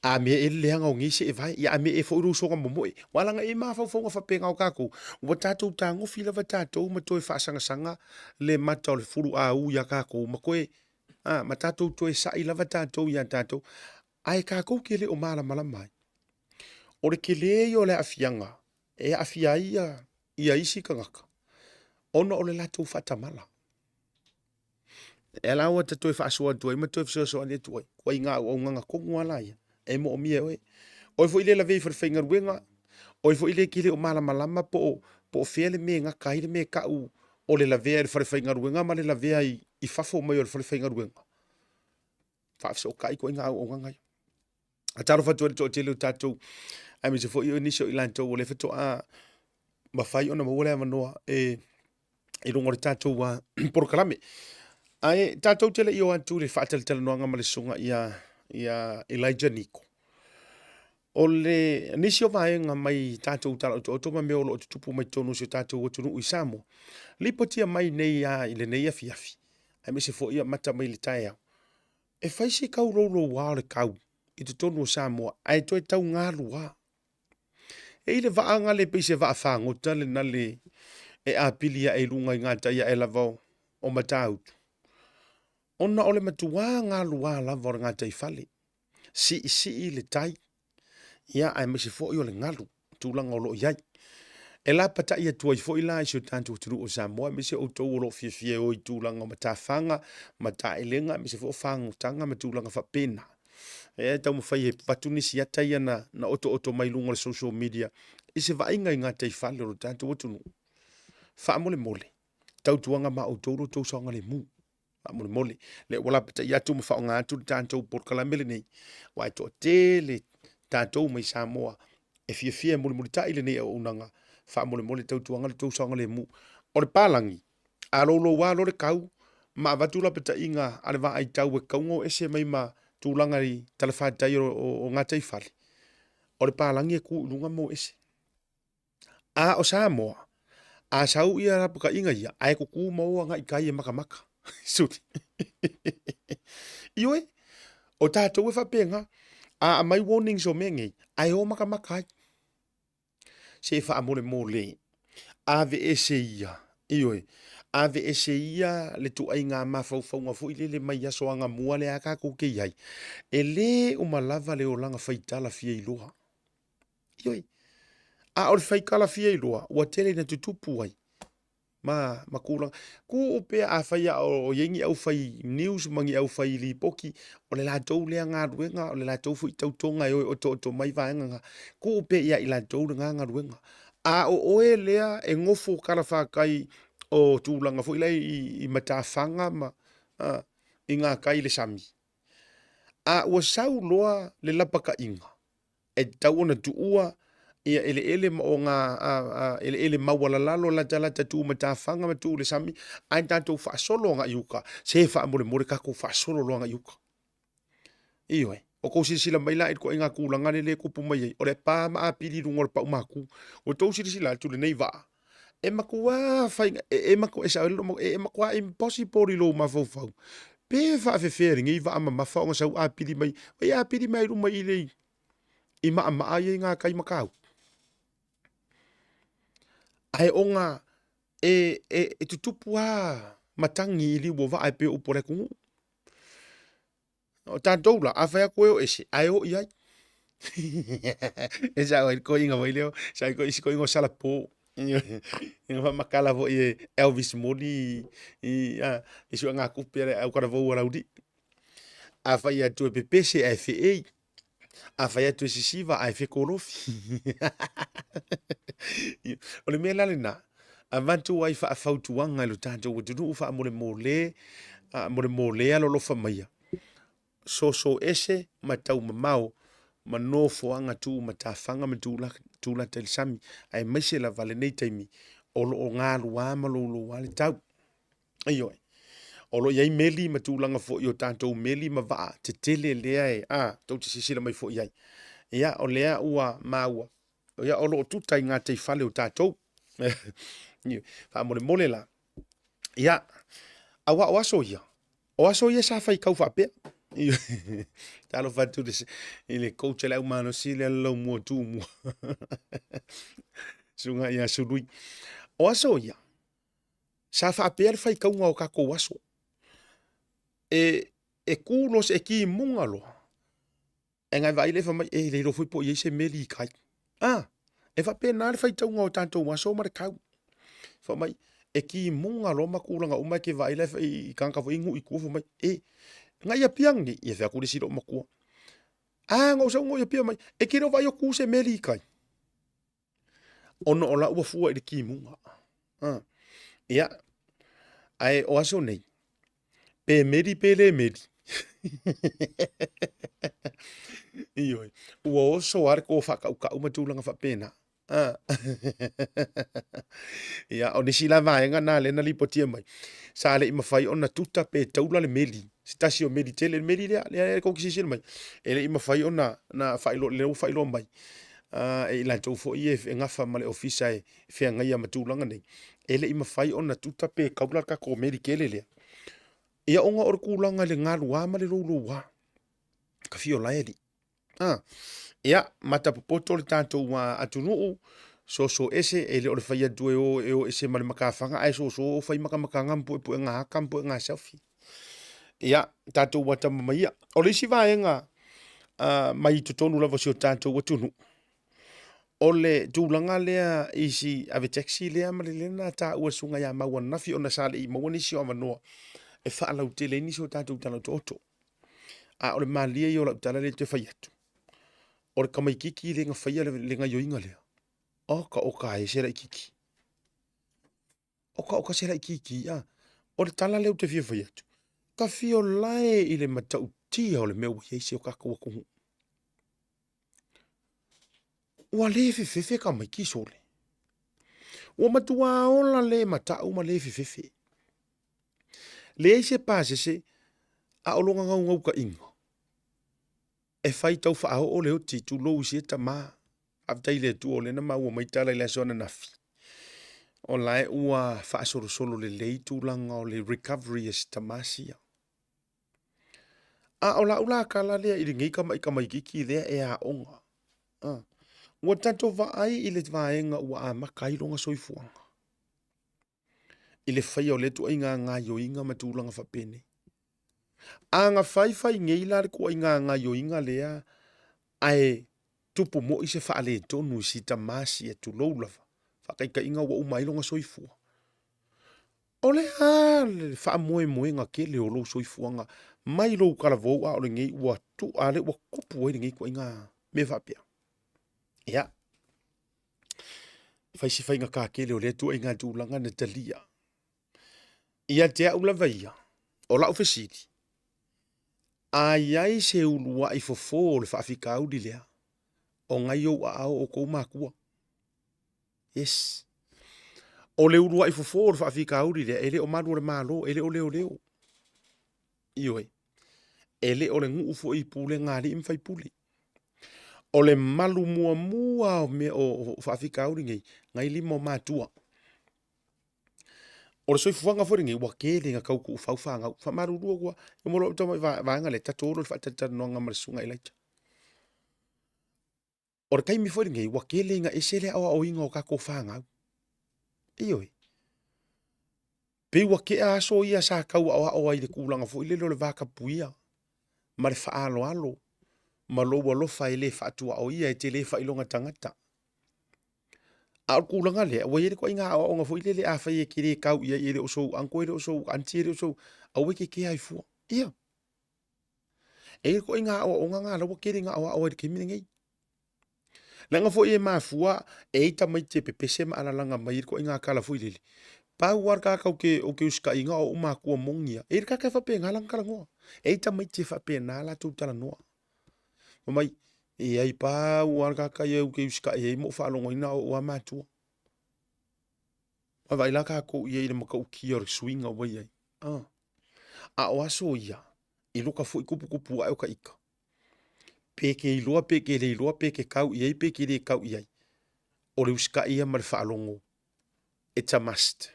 a mea e le leaga o nei seevae, ia a mea e foi lou soga momoe. Ua ala ona e mafaufauga faapena o tatou, ua tatou tagofi lava tatou ma toe faasangasaga le mata o le fuluau ia tatou, ma toe, a, ma tatou toe sai lava tatou ia tatou, ae tatou te le o malamalama ai. O le tele ia o le aafiaga e aafia ai ia, ia isi tagata, ona o le latou faatamala. E ala ua ta toe faasoa atu ai ma toe fesoasoani atu ai. Kua i ngā auaunaga tonu lava la ia, e moomia e oe. Oe foi le lavea i falefaigaluega, oe foi le e le o malamalama po o, po o fea le mea e gata ai le mea e tau o le lavea i le falefaigaluega ma le lavea i, i fafo mai o le falefaigaluega. Faafesootai koe i ngā auaunaga ia. A talofa atu ai le toatele o tatou, aemaise foi o nisi o i latou o lea faatoa mafai ona maua le avanoa e i luga o le tatou polokalame. Ae tatou te le i o atu i le faatalatalanoaga ma le susuga ia, ia Elijah Niko. O le nisi o vaega mai tatou tala otooto ma mea o lo o tutupu mai totonu o si o tatou atunuu i Samoa. Lipotia mai nei a i lenei afiafi, aemaise foi ia mata mai le taeao. E fai si kaulouloua o le kau i totonu o Samoa, ae toe tau galua. E i le vaa gale pei se vaa fagota le nale e apili ae i luga i gatai ae lava o Matautu. Ona o le matuā galuā lava o le gataifale, siisii le tai, ia aemaise foi o le galu, tulaga o lo o i ai. E lapatai atu ai foi la i si o tatou atunuu o Samoa, aemaise outou o lo o fiafia e o i tulaga o matafaga, mataelega, aemaise foi o fagotaga ma tulaga faapena. E taumafai e avatu nisi ata ia na, na otooto mai luga o le social media i se vaaiga i gataifale o lo tatou atunuu. Faamolemole, tautuaga ma outou lo outou saogalemu. Faamolemole, lea ua lapatai atu ma faaaoga atu le tatou polokalame lenei, aua e toatele tatou mai Samoa e fiafia e mulimulitai lenei auaunaga. Faamolemole, tautuaga lo outou saogalemu. O le palagi, a louloua loa le kau ma avatu lapataiga a le vaai tau e tatau ona o ese mai ma tulaga i talafatai o, o, o gataifale, o le palagi e tu i luga ma o ese. A o Samoa, a sau ia lapataiga ia, ae tutu ma o agai i tai e makamaka. Suli. Ioe, o tatou e faapena, a aumai warnings o mea nei, ae o makamaka ai. Se faamolemole, aveese ia, ioe, aveese ia le tuaiga mafaufauga foi lele mai aso agamua lea tatou te i ai. E lē uma lava le olaga faitala fia iloa. Ioe, a o le faitala fia iloa, ua tele ina tutupu ai ma, ma tulaga. Tuu pea afai a o i ai ni aufai news ma ni aufai lipoti, o le latou lea galuega, o le latou foi tautoga e o e otooto mai vaega na. Tuu pea ia i latou lena galuega. A o oe lea e nofo talafatai o tulaga foi la i, i matafaga ma a, i gatai i le sami, a ua sau loa le lapataiga, e tatau ona tuua ia eleele ma o ga eleele maualalalo latalata tu matafaga ma tu i le sami, ae tatou faasolo agai i uta, se faamolemole tatou faasolo loa agai i uta. Ioe, o tou silasila mai la i le ituaiga tulaga lea e tupu mai ai, o le pa ma apili i luga o le pau maku. Ua tou silasila atu lenei vaa, e matua faiga, e, e matua, e sao e, e matua impossible i lou mafaufau. Pe faafefea e lenei vaa mamafa ona sau apili mai, vai apili mai luma i le i maamaa ia i ngā kai makau. Ae ona e, e, e tutupu a matangi i liu o vaa e pei o upu a le atunuu. O tatou la, a fai atu e o ese, ae o i ai. E sao ai le koiga foi lea, sao ai isi koiga o salapo. Ina faamatala foi e Elvis Moli i, a, i suegatupe a le aukalaveau a Laulii. A fai atu e pepese ae feei. A fai atu e sisiva ae fekolofi. O le mea la lena, avatu ai faafautuaga i lo tatou atunuu faamolemole, molemole alolofa maia, soso ese ma taumamao ma nofoaga tu matafaga ma tulata i le sami, aemaise lava lenei taimi o lo o galua ma louloua le tau. Ioe. O lo o i ai meli ma tulaga foi o tatou meli ma vaa tetele lea e, a, tou te silasila mai foi i ai. Ia, o lea ua maua, ia, o lo o tuta i gataifale o tatou. Faamolemole la. Ia, aua o aso ia, o aso ia sa faitau faapea. Talofa atu i le coach a le aumalosi lea le laumua tumua. Susuga ia Sului. O aso ia, sa faapea le faitauga o tatou aso. E, e ku loa, e kimuga loa. E ngai vaai le fai mai, e le iloa foi po o i ai se meli i kai. Ah, e faapena le faitauga o tatou aso ma le kau. Fai mai, e kimuga loa ma tulaga uma e te vaai la i tagata foi i nuu i tua fai mai, e, ngai Apia nei, ia fai atu le isi lou matua. Ah, na ou sau i Apia mai, e te le o vaai o ku se meli i kai. Ona o la ua fua i le kimuga. Ah. Ia, ae o aso nei, pe meli pe le meli. Ioe, ua oso lava le to faakaukau ma tulaga faapena. A. Ia, o nisi la vaega na lea na lipotia mai, sa le i mafai ona tuta pe taula le meli, se tasi o meli tele, le meli lea, lea e kou te silasila mai, e le i mafai ona na faailoa, lea ua faailoa mai, e i latou foi ia e gafa ma le ofisa e feagaia ma tulaga nei, e le i mafai ona tuta pe taula le tatou meli tele lea. Ia ona o le tulaga i le galuā ma le louloua. Ka fio lae alii. A, ia, matapopoto le tatou atunuu, soso ese, e le o le fai atu e o e o ese ma le matafaga, ae soso o fai matamataga ma puepuega ata ma puepuega selfie. Ia, tatou atamamai ia. O le isi vaega mai i totonu lava o si o tatou atunuu, o le tulaga lea i si ave taxi lea ma le lea na taua e le susuga ia Mau ananafi ona sa le i maua nisi o avanoa e faalautele ai nisi o tatou tala otooto. A o le malie ia o lau tala lea ou te fai atu, o le tamaititi lea na faia le gaioiga lea, oka oka e se laititi. Oka oka se laititi, a. O le tala lea ou te fia fai atu, ta fio lae i le matautia o le mea ua i ai si o tatou atunuu. Ua le fefefe tamaiti sole. Ua matua ola le matau ma le fefefe. Leai se pasese a o lona naunautaiga e fai tau faaoo le oti, tulou i sia tama. Faafetai i le Atua o lea na maua mai tala i le aso ananafi, o la e ua faasolosolo lelei tulaga o le recovery a si tama sia. A o lau la tala lea i lenei tama'i tamaitiiti lea e aoga, ua tatou vaai i le vaega ua amata ai lona soifuaga. i le faia o lea ituaiga gaoioiga ma tulaga faapenei. A na faifai nei la le ituaiga gaoioiga lea ae tupu moi se faaletonu i si tama sia, tulou lava, faataitaiga ua uma ai lona soifua. O le a le faamoemoega tele o lou soifuaga mai lou talavou a o lenei ua tu, a lea ua tupu ai lenei ituaiga mea faapea. Ia, fai si faigata tele o lea ituaiga tulaga na talia. Ia te au lava ia, o lau fesili, a i ai se uluai fofo o le faafitauli lea, o nai ou aao o tou matua? Yes. O le uluai fofo o le faafitauli lea, e le o malu o le Malo, e le o leoleo. Ioe. E le o le nuu foi i pulega a alii ma faipule. O le malu muamua o mea o faafitauli nei, nai lima o matua. O le soifuaga foi lenei, ua tele ina tau tuufau fanau. Faamalulu atu lava, e mo lou tamai vaega lea, tatou o loa i le faatalatalanoaga ma le susuga Elijah. O le taimi foi lenei, ua tele ina ese le aoaoina o tatou fanau. Ioe. Pei ua tea aso ia sa tau aoao ai i le tulaga foi lele o le vatapuia ma le faaaloalo ma lou alofa e le faatuaoia, e te le faailoga tagata. A o le tulaga lea, ua i ai le ituaiga aoaoga foi lele afai e te le tau i ai, e le o sou uncle, e le o sou aunty, e le o sou, aua e te kea ai fua. Ia. E i ai le ituaiga aoaoga lena la ua tele ina aoao ai i le taimi lenei. Leaga foi e mafua e i ai tamaiti e pepese ma alalaga mai ai le ituaiga tala foi lele. Pau lava le tagata ou te, ou te usitaia o ou matua moni lava. E i ai le tagata e faapena lana talanoa. E i ai tamaiti e faapena latou talanoa. Fai mai, e ai pau lava le tagata ia ou te usitai ai ma ou faalogoina o ou lava matua. Vaavaai la tatou i ai i le matautia o le suiga ua i ai. Ah. A o aso ia, i loka foi tuputupu ae o ka ika. Pe ke iloa, pe ke le iloa, pe ke kau i ai, pe ke le kau i ai. O le usitai ia ma le faalogo, it's a must.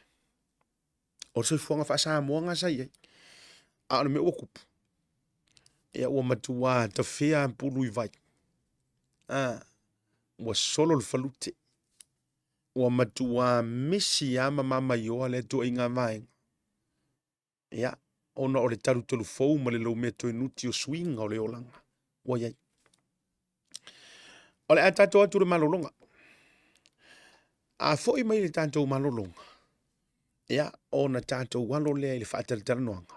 O le soifuaga faa-Samoa na sa i ai. A o le mea ua tupu, ia ua matua tafea pulu i vai. Ah, ua solo le falute. Ua matua misi lava ma mamaioa lea ituaiga vaega. Ia, ona o le talutalu fou ma le laumea toe nuti o suiga o le olaga ua i ai. O le a tatou atu le malologa. A foi mai le tatou malologa, ia, ona tatou alo lea i le faatalatalanoaga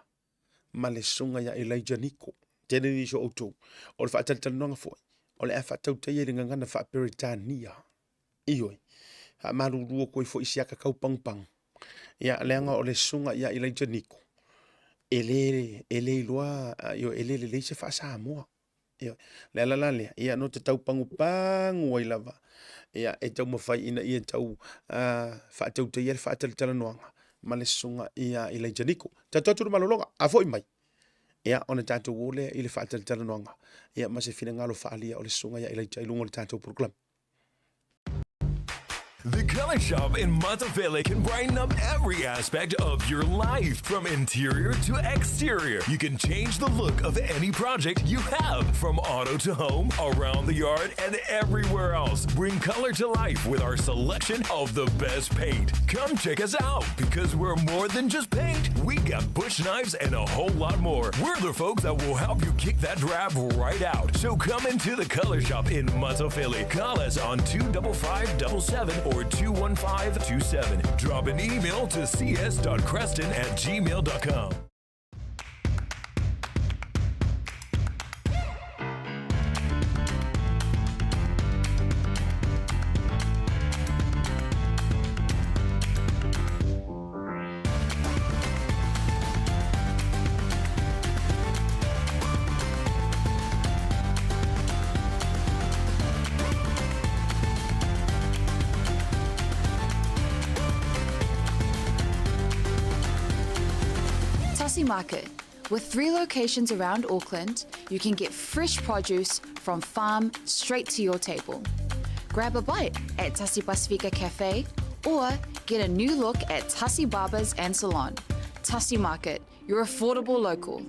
ma le susuga ia Elijah Niko. Tele nisi o outou. O le faatalatalanoaga foi, o le a faatautaia i le gagana faa-Peretania. Ioe, faamalulu atu ai foi i si ata tau pagupagu. Ia, leaga o le susuga ia Elijah Niko, e le, e le iloa, ioe, e le lelei se faa-Samoa. Ioe. O le ala la lea, ia no te tau pagupagu ai lava, ia e taumafai ina ia tau faatautaia le faatalatalanoaga ma le susuga ia Elijah Niko. Tatou atu le malologa, a foi mai, ia ona tatou o lea i le faatalatalanoaga, ia ma se finagalo faaalia o le susuga ia Elijah i luga o le tatou polokalame. The Color Shop in Matafele can brighten up every aspect of your life, from interior to exterior. You can change the look of any project you have, from auto to home, around the yard, and everywhere else. Bring color to life with our selection of the best paint. Come check us out because we're more than just paint. We got bush knives and a whole lot more. We're the folks that will help you kick that drab right out. So come into the Color Shop in Matafele. Call us on 25577 or 21527. Drop an email to cs.creston@gmail.com. Tasi Market. With 3 locations around Auckland, you can get fresh produce from farm straight to your table. Grab a bite at Tasi Pasifika Cafe or get a new look at Tasi Barbers and Salon. Tasi Market, your affordable local.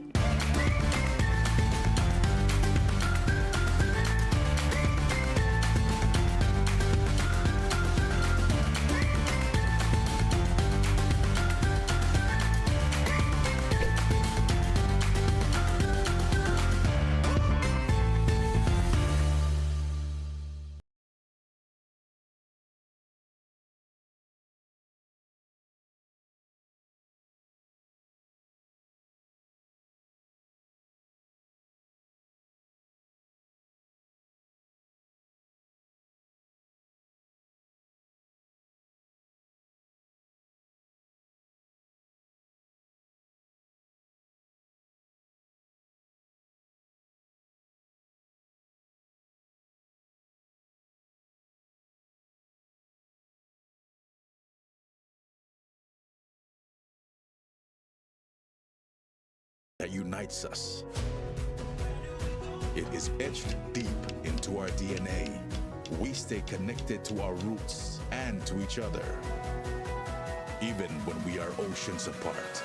That unites us. It is etched deep into our DNA. We stay connected to our roots and to each other, even when we are oceans apart.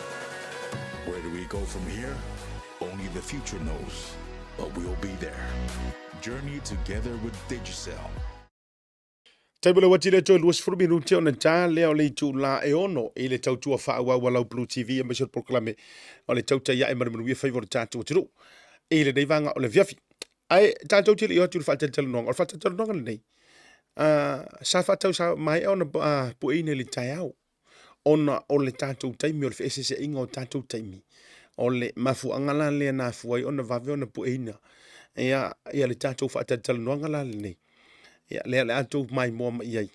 Where do we go from here? Only the future knows, but we'll be there. Journey together with Digicel. Taimi ua tile toe 20 minute ona ta lea o le itula e ono i le tautua faaauau a lau Blue TV aemaise o le polokalame o le tautai ae ma le manuia faiva o le tatou atunuu i lenei vaega o le afiafi. Ae tatou te le i o atu i le faatalatalanoaga, o le faatalatalanoaga lenei, sa faatau sa maea ona pueina i le taeao ona o le tatou taimi, o le feeseeseaiga o tatou taimi, o le mafuaaga la lea na afua ai ona vave ona pueina ia, ia le tatou faatalatalanoaga la lenei. Ia, lea o le a tou maimoa mai i ai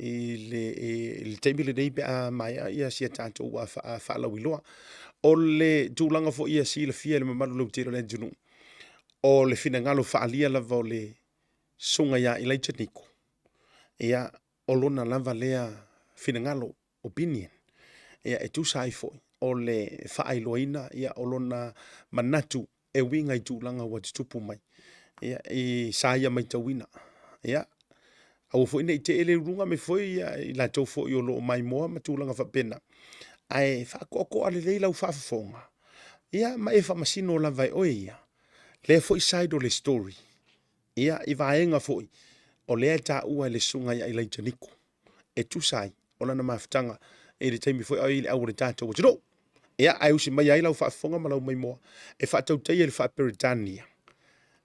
i le, i le taimi lenei pe a maea ia si a tatou faalauiloa. O le tulaga foi ia silafia e le mamalu lautele o le atunuu, o le finagalo faaalia lava o le susuga ia Elijah Niko, ia, o lona lava lea finagalo, opinion, ia, e tusa ai foi o le faailoaina ia, o lona manatu e uiga i tulaga ua tutupu mai, ia, i sa ia matauina. Ia, aua foi ne i tee le uluga me foi ia, i latou foi o lo o maimoa ma tulaga faapena, ae faakoakoa lelei lau faafofoga, ia, ma e faamasino lava e oe ia, lea foi side o le story, ia, i vaega foi o lea e taua e le susuga ia Elijah Niko, e tusa ai o lana mafutaga i le taimi foi a o i le au o le tatou atunuu. Ia, ae usi mai ai lau faafofoga ma lau maimoa e faatautaia i le faa-Peretania.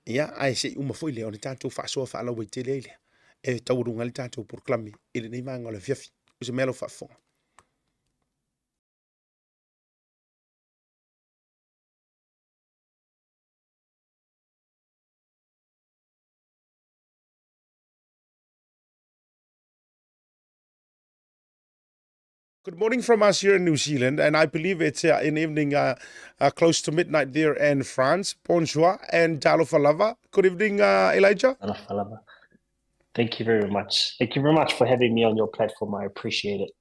Ia, ae se i uma foi lea ona tatou faasoa faalauaitele ai lea e taualuga ai le tatou polokalame i lenei vaega o le afiafi. Usi mai lau faafofoga. Good morning from us here in New Zealand, and I believe it's uh, in evening uh, uh, close to midnight there in France. Bonjour and talofa lava. Good evening, uh, Elijah. Talofa lava. Thank you very much. Thank you very much for having me on your platform. I appreciate it.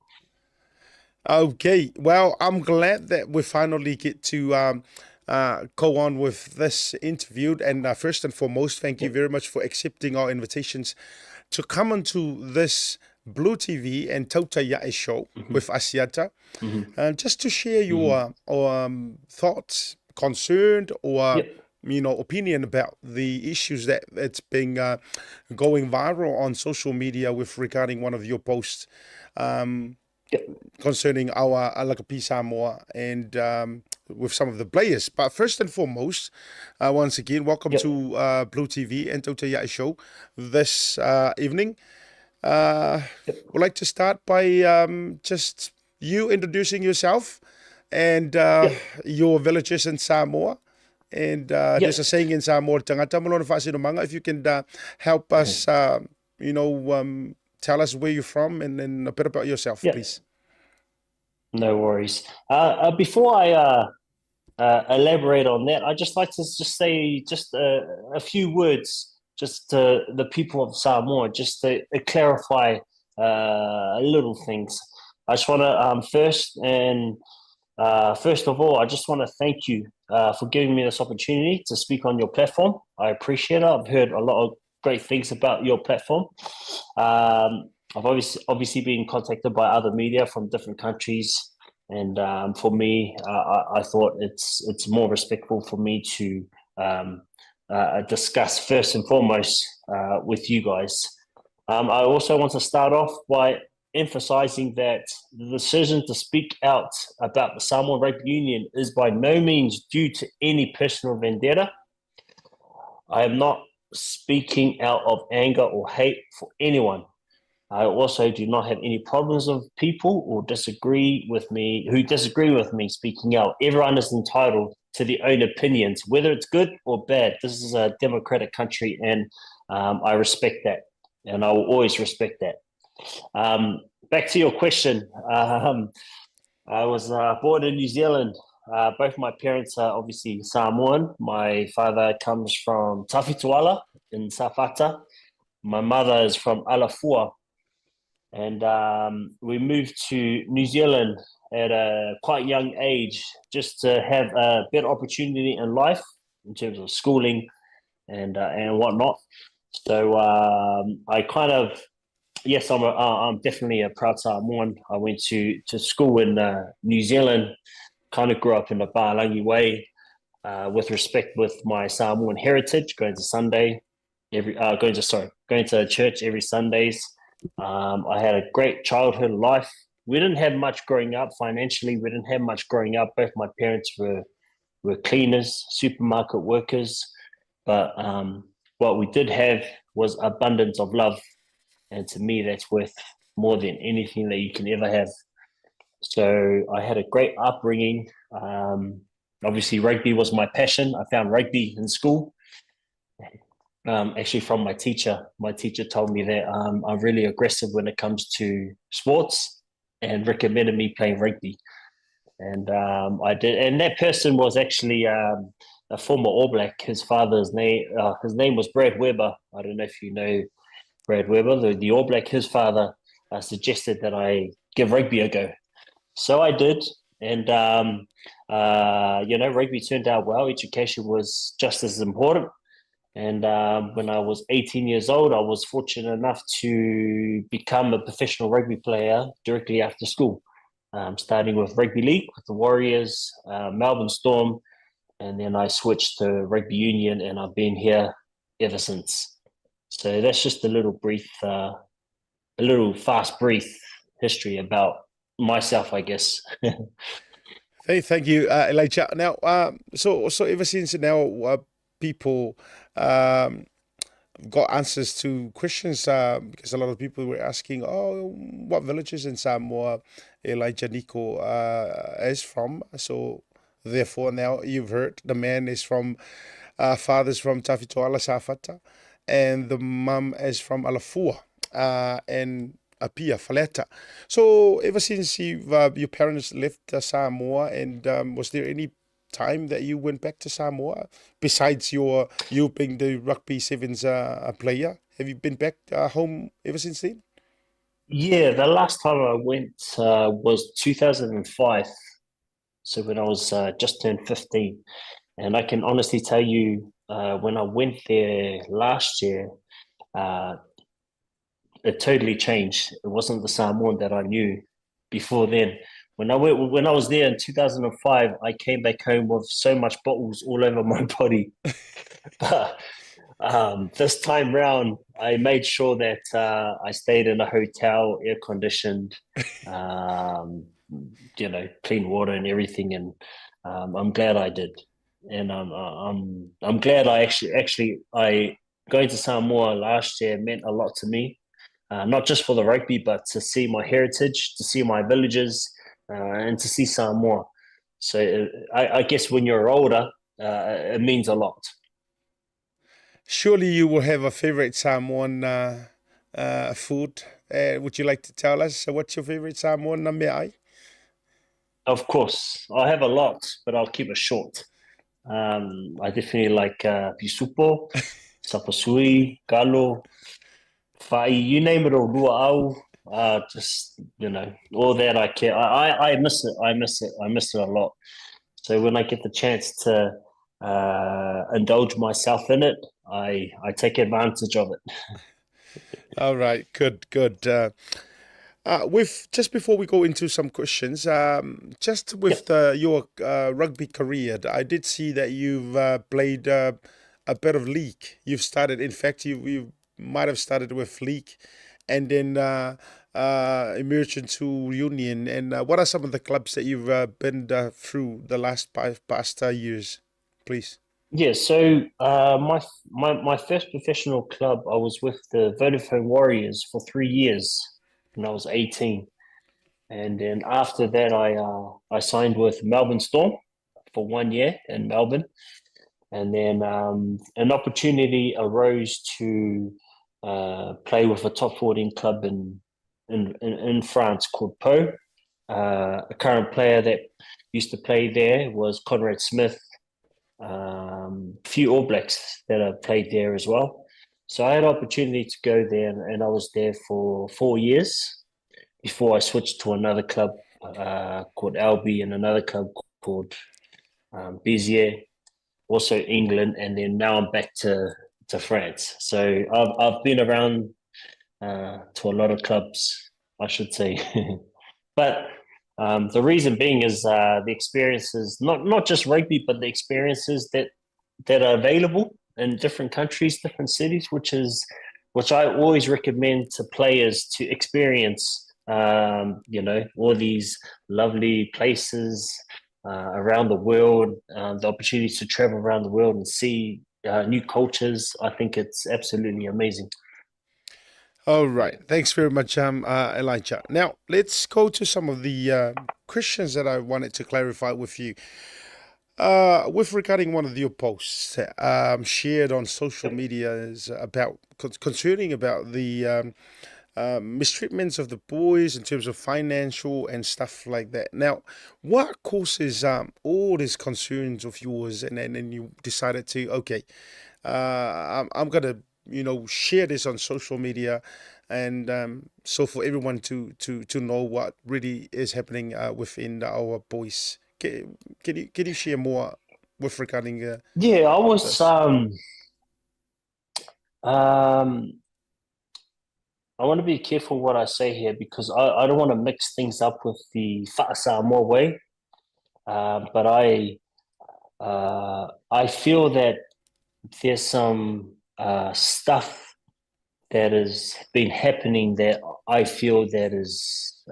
Okay, well, I'm glad that we finally get to um, uh, go on with this interview. And uh, first and foremost, thank you very much for accepting our invitations to come onto this Blue TV and Tautai Yae show mm-hmm. with Asiata, mm-hmm. just to share your mm-hmm. um, thoughts, concerned, or yep. you know opinion about the issues that it's been uh, going viral on social media with regarding one of your posts um, yep. concerning our Alakapi Samoa and um, with some of the players. But first and foremost, uh, once again, welcome yep. to uh, Blue TV and Tautai Yae show this uh, evening. Uh, yep. Would like to start by um, just you introducing yourself and uh, yep. your villages in Samoa. And uh, yep. there's a saying in Samoa, tangata mo lona if you can uh, help us, uh, you know, um, tell us where you're from and then a bit about yourself, yep. please. No worries. Uh, uh, before I uh, uh, elaborate on that, I'd just like to just say just a, a few words just to the people of Samoa, just to clarify uh, little things. I just want to um, first and uh, first of all, I just want to thank you uh, for giving me this opportunity to speak on your platform. I appreciate it. I've heard a lot of great things about your platform. Um, I've obviously obviously been contacted by other media from different countries, and um, for me, uh, I, I, thought it's it's more respectful for me to um, uh, discuss first and foremost uh, with you guys. Um, I also want to start off by emphasizing that the decision to speak out about the Samoan Rugby Union is by no means due to any personal vendetta. I am not speaking out of anger or hate for anyone. I also do not have any problems of people or disagree with me who disagree with me speaking out. Everyone is entitled to their own opinions, whether it's good or bad. This is a democratic country, and um, I respect that, and I will always respect that. Um, back to your question. Um, I was uh, born in New Zealand. Uh, both my parents are obviously Samoan. My father comes from Tafitoala in Safata. My mother is from Alafua. And um, we moved to New Zealand at a quite young age just to have a better opportunity in life in terms of schooling and uh, and whatnot. So um, I kind of yes, I'm a, uh, I'm definitely a proud Samoan. I went to to school in uh, New Zealand, kind of grew up in the Palangi way, uh, with respect with my Samoan heritage, going to Sunday every uh, going to sorry going to church every Sundays. Um, I had a great childhood life. We didn't have much growing up financially. We didn't have much growing up. Both my parents were were cleaners, supermarket workers, but um, what we did have was abundance of love and to me, that's worth more than anything that you can ever have. So I had a great upbringing. Um, obviously, rugby was my passion. I found rugby in school. Um, actually, from my teacher. My teacher told me that um, I'm really aggressive when it comes to sports and recommended me playing rugby. And um, I did. And that person was actually um, a former All Black. His father's name, uh, his name was Brad Weber. I don't know if you know Brad Weber, the, the All Black, his father uh, suggested that I give rugby a go. So I did. And, um, uh, you know, rugby turned out well. Education was just as important. And um, when I was 18 years old, I was fortunate enough to become a professional rugby player directly after school, um, starting with rugby league with the Warriors, uh, Melbourne Storm, and then I switched to rugby union, and I've been here ever since. So that's just a little brief, uh, a little fast brief history about myself, I guess. hey, thank you, uh, Elijah. Now, uh, so so ever since now, uh, people um, got answers to questions uh, because a lot of people were asking, oh, what villages in Samoa Elijah Nico uh, is from? So therefore, now you've heard the man is from, uh, father's from Tafitoala Safata, and the mum is from Alafua. Uh, and Apia, Faleata. So ever since you've, your parents left Samoa, and was there any time that you went back to Samoa besides your you being the rugby sevens player? Have you been back home ever since then? Yeah, the last time I went was 2005. So when I was just turned 15. And I can honestly tell you, when I went there last year, it totally changed. It wasn't the Samoan that I knew before then. When I went, when I was there in 2005, I came back home with so much bottles all over my body. But this time round, I made sure that I stayed in a hotel, air conditioned, you know, clean water and everything. And I'm glad I did. And I'm glad I actually I going to Samoa last year meant a lot to me, not just for the rugby, but to see my heritage, to see my villages, and to see Samoa. So I guess when you're older, it means a lot. Surely you will have a favorite Samoan food. Would you like to tell us what's your favorite Samoan mea'ai? Of course, I have a lot, but I'll keep it short. I definitely like pisupo, sapasui, kalo, fa'i, you name it all, lua'au, just, you know, all that I care. I miss it. I miss it. I miss it a lot. So when I get the chance to indulge myself in it, I take advantage of it. All right, good, good. With just before we go into some questions, just with your rugby career, I did see that you've played a bit of league. You've started, in fact, you might have started with league, and then emerged into union. And what are some of the clubs that you've been through the last past years, please? Yeah, so my first professional club, I was with the Vodafone Warriors for 3 years when I was 18. And then after that, I signed with Melbourne Storm for 1 year in Melbourne. And then an opportunity arose to play with a top 14 club in France called Pau. A current player that used to play there was Conrad Smith. Few All Blacks that have played there as well. So I had an opportunity to go there, and I was there for 4 years before I switched to another club called Albi and another club called Béziers, also England, and then now I'm back to France. So I've been around to a lot of clubs, I should say. But the reason being is the experiences, not just rugby, but the experiences that are available in different countries, different cities, which I always recommend to players to experience, you know, all these lovely places around the world, the opportunities to travel around the world and see new cultures. I think it's absolutely amazing. All right. Thanks very much, Elijah. Now, let's go to some of the questions that I wanted to clarify with you. With regarding one of your posts shared on social media is about concerning about the mistreatments of the boys in terms of financial and stuff like that. Now, what causes all these concerns of yours, and then you decided to, okay, I'm going to, you know, share this on social media, and so for everyone to know what really is happening within our boys. Can you share more with regarding? Yeah, I was I want to be careful what I say here because I don't want to mix things up with the Fa'asamoa way, but I feel that there's some stuff that has been happening that I feel that is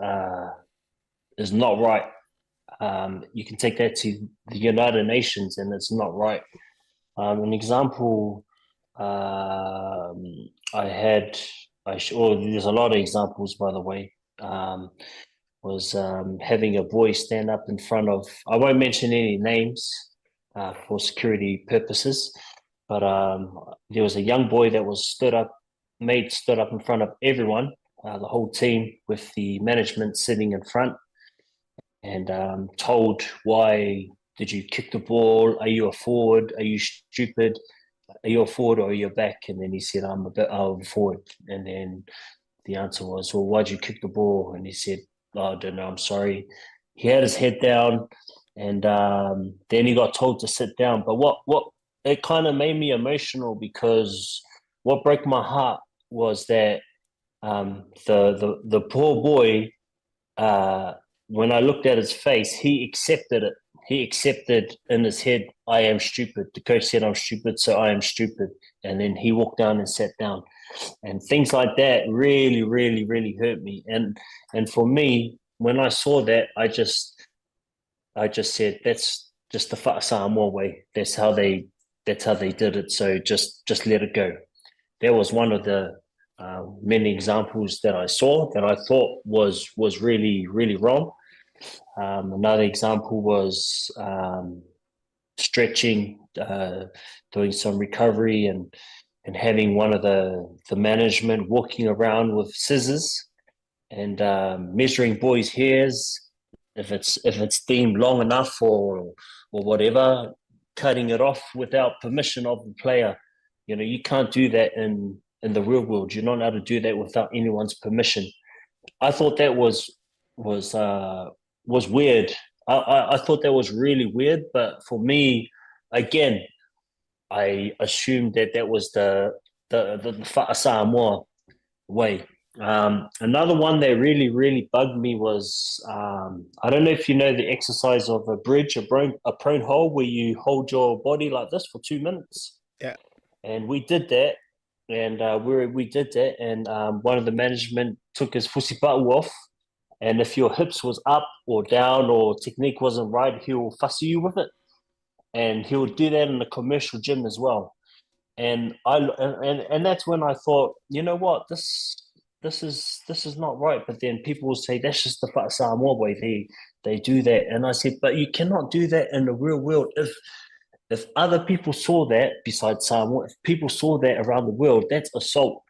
not right. You can take that to the United Nations and it's not right. An example, there's a lot of examples, by the way, was having a boy stand up in front of, I won't mention any names for security purposes, but there was a young boy that was stood up in front of everyone uh, the whole team with the management sitting in front and um, told why did you kick the ball? Are you a forward? Are you stupid? Are you a forward or are you a back? And then he said, I'm a bit I'm a forward. And then the answer was, well, why'd you kick the ball? And he said, oh, I don't know, I'm sorry. He had his head down and um, then he got told to sit down. But what, what it kind of made me emotional because what broke my heart was that um, the, the, the poor boy, uh, when I looked at his face, he accepted it. He accepted in his head, I am stupid. The coach said I'm stupid, so I am stupid. And then he walked down and sat down. And things like that really, really, really hurt me. And and for me, when I saw that, I just I just said, that's just the Fa'asamoa way. That's how they that's how they did it. So just just let it go. That was one of the uh, many examples that I saw that I thought was was really really wrong. Um, another example was um, stretching, uh, doing some recovery, and and having one of the the management walking around with scissors and um, measuring boys' hairs if it's if it's deemed long enough or or whatever, cutting it off without permission of the player. You know, you can't do that in in the real world. You're not allowed to do that without anyone's permission. I thought that was was uh, was weird. I, I, I thought that was really weird. But for me, again, I assumed that that was the the the, the Fa'asamoa way. Um, another one that really, really bugged me was um, I don't know if you know the exercise of a bridge, a prone, a prone hold, where you hold your body like this for two minutes. Yeah. And we did that, and uh, we we did that, and um, one of the management took his fusipa'u off, and if your hips was up or down or technique wasn't right, he'll fussy you with it, and he'll do that in the commercial gym as well. And I and and that's when I thought, you know what, this this is this is not right. But then people will say that's just the Samoa way. They they do that, and I said, but you cannot do that in the real world. If if other people saw that besides Samoa, if people saw that around the world, that's assault,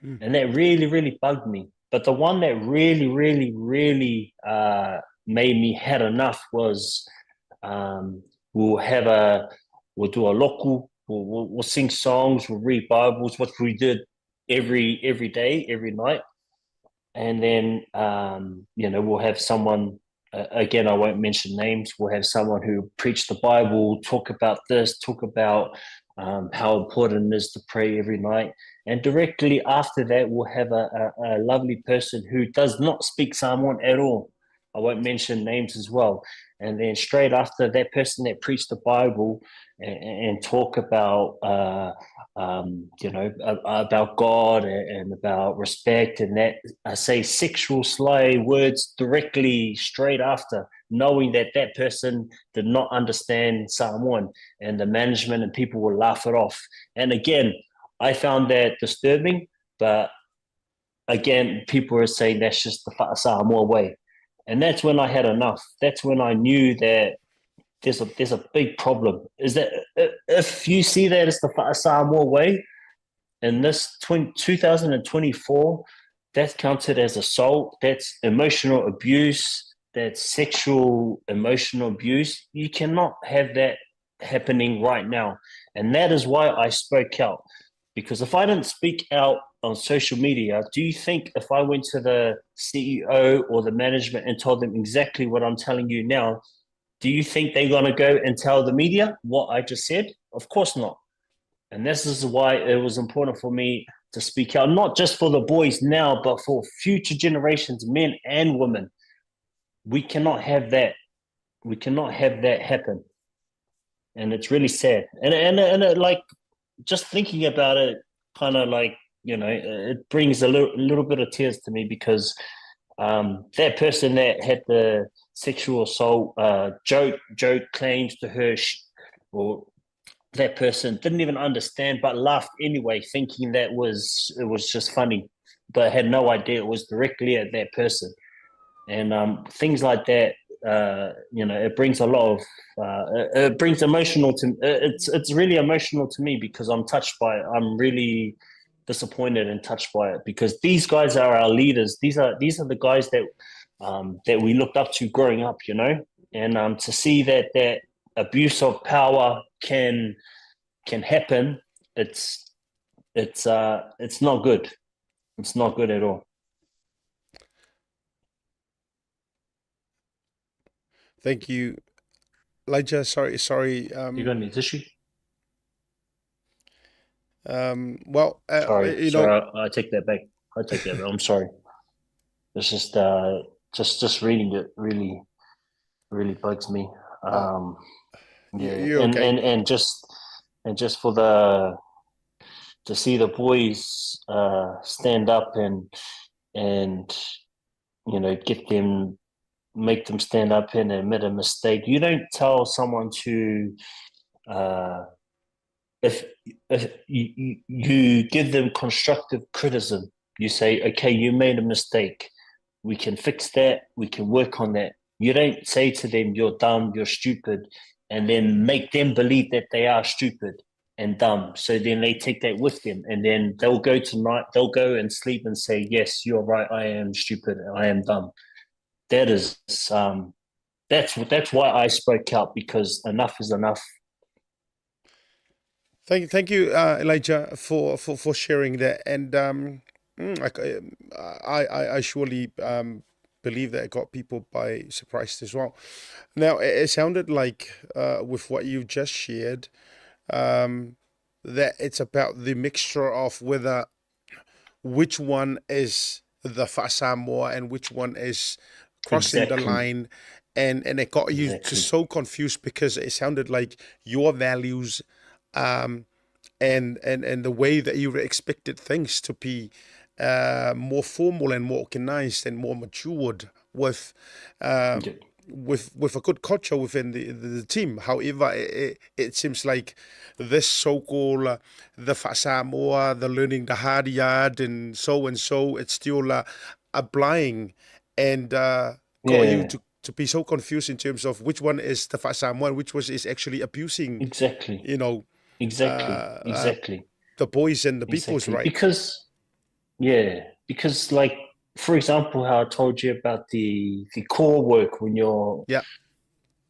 mm. and that really really bugged me. But the one that really really really uh, made me had enough was um, we'll have a we'll do a local we'll, we'll, we'll sing songs, we'll read Bibles, what we did every every day, every night. And then um, you know we'll have someone uh, again. I won't mention names. We'll have someone who preach the Bible, talk about this, talk about um, how important it is to pray every night. And directly after that, we'll have a, a, a lovely person who does not speak Samoan at all. I won't mention names as well. And then straight after that person that preached the Bible and, and talk about, uh, um, you know, about God and about respect and that, I say sexual sly words directly straight after, knowing that that person did not understand Samoan and the management and people will laugh it off. And again, I found that disturbing, but again, people are saying that's just the Samoa way. And that's when I had enough. That's when I knew that there's a there's a big problem. Is that if you see that as the Samoa way in this 20, 2024, that's counted as assault, that's emotional abuse, that's sexual emotional abuse. You cannot have that happening right now. And that is why I spoke out. Because if I didn't speak out on social media, do you think if I went to the CEO or the management and told them exactly what I'm telling you now, do you think they're going to go and tell the media what I just said? Of course not. And this is why it was important for me to speak out, not just for the boys now, but for future generations, men and women. We cannot have that. We cannot have that happen. And it's really sad. And and and it, like just thinking about it, kind of like you know, it brings a little, little bit of tears to me because um, that person that had the sexual assault uh, joke joke claims to her, or that person didn't even understand but laughed anyway, thinking that was it was just funny, but had no idea it was directly at that person. And um, things like that, uh, you know, it brings a lot of uh, it, it brings emotional to it's it's really emotional to me because I'm touched by it. I'm really disappointed and touched by it because these guys are our leaders. These are these are the guys that that we looked up to growing up, you know. And to see that that abuse of power can can happen, it's it's it's not good. It's not good at all. Thank you, Elijah. Sorry, sorry. You got any tissue? Well, Sorry, you know, sorry, I take that back. I take that back. I'm sorry. It's just just reading it really really bugs me. Yeah, you're and, okay. and and just and just for the to see the boys stand up and and you know get them make them stand up and admit a mistake. You don't tell someone to if if you, you give them constructive criticism. You say, okay, you made a mistake. We can fix that. We can work on that. You don't say to them, you're dumb, you're stupid, and then make them believe that they are stupid and dumb. So then they take that with them, and then they'll go tonight, they'll go and sleep and say, yes, you're right, I am stupid, I am dumb. That is that's why I spoke out, because enough is enough. Thank you, Elijah, for sharing that. And I surely believe that it got people by surprise as well. Now, it sounded like with what you just shared, that it's about the mixture of whether which one is the Fa'asamoa and which one is crossing the Exactly. line. And it got you Exactly. just so confused because it sounded like your values and the way that you expected things to be more formal and more organized and more matured with Yeah. with a good culture within the team. However, it seems like this so-called the Fa'asamoa, the learning the hard yard and so, it's still applying and got you Yeah, to be so confused in terms of which one is the Fa'asamoa and which one is actually abusing, exactly. you know, Exactly. Exactly. the boys and the people's Exactly. right. Because yeah, because like for example, how I told you about the core work when you're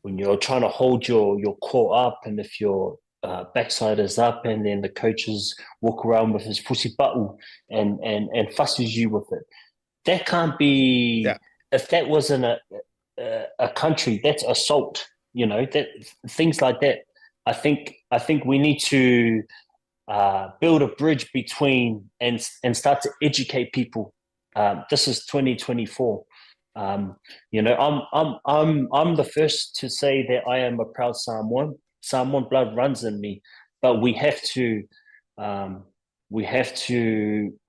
when you're trying to hold your core up, and if your backside is up, and then the coaches walk around with his fusi button and fusses you with it. That can't be. If that wasn't a country, that's assault. You know, that things like that. I think we need to build a bridge between and start to educate people. This is 2024. I'm the first to say that I am a proud Samoan. Samoan blood runs in me, but we have to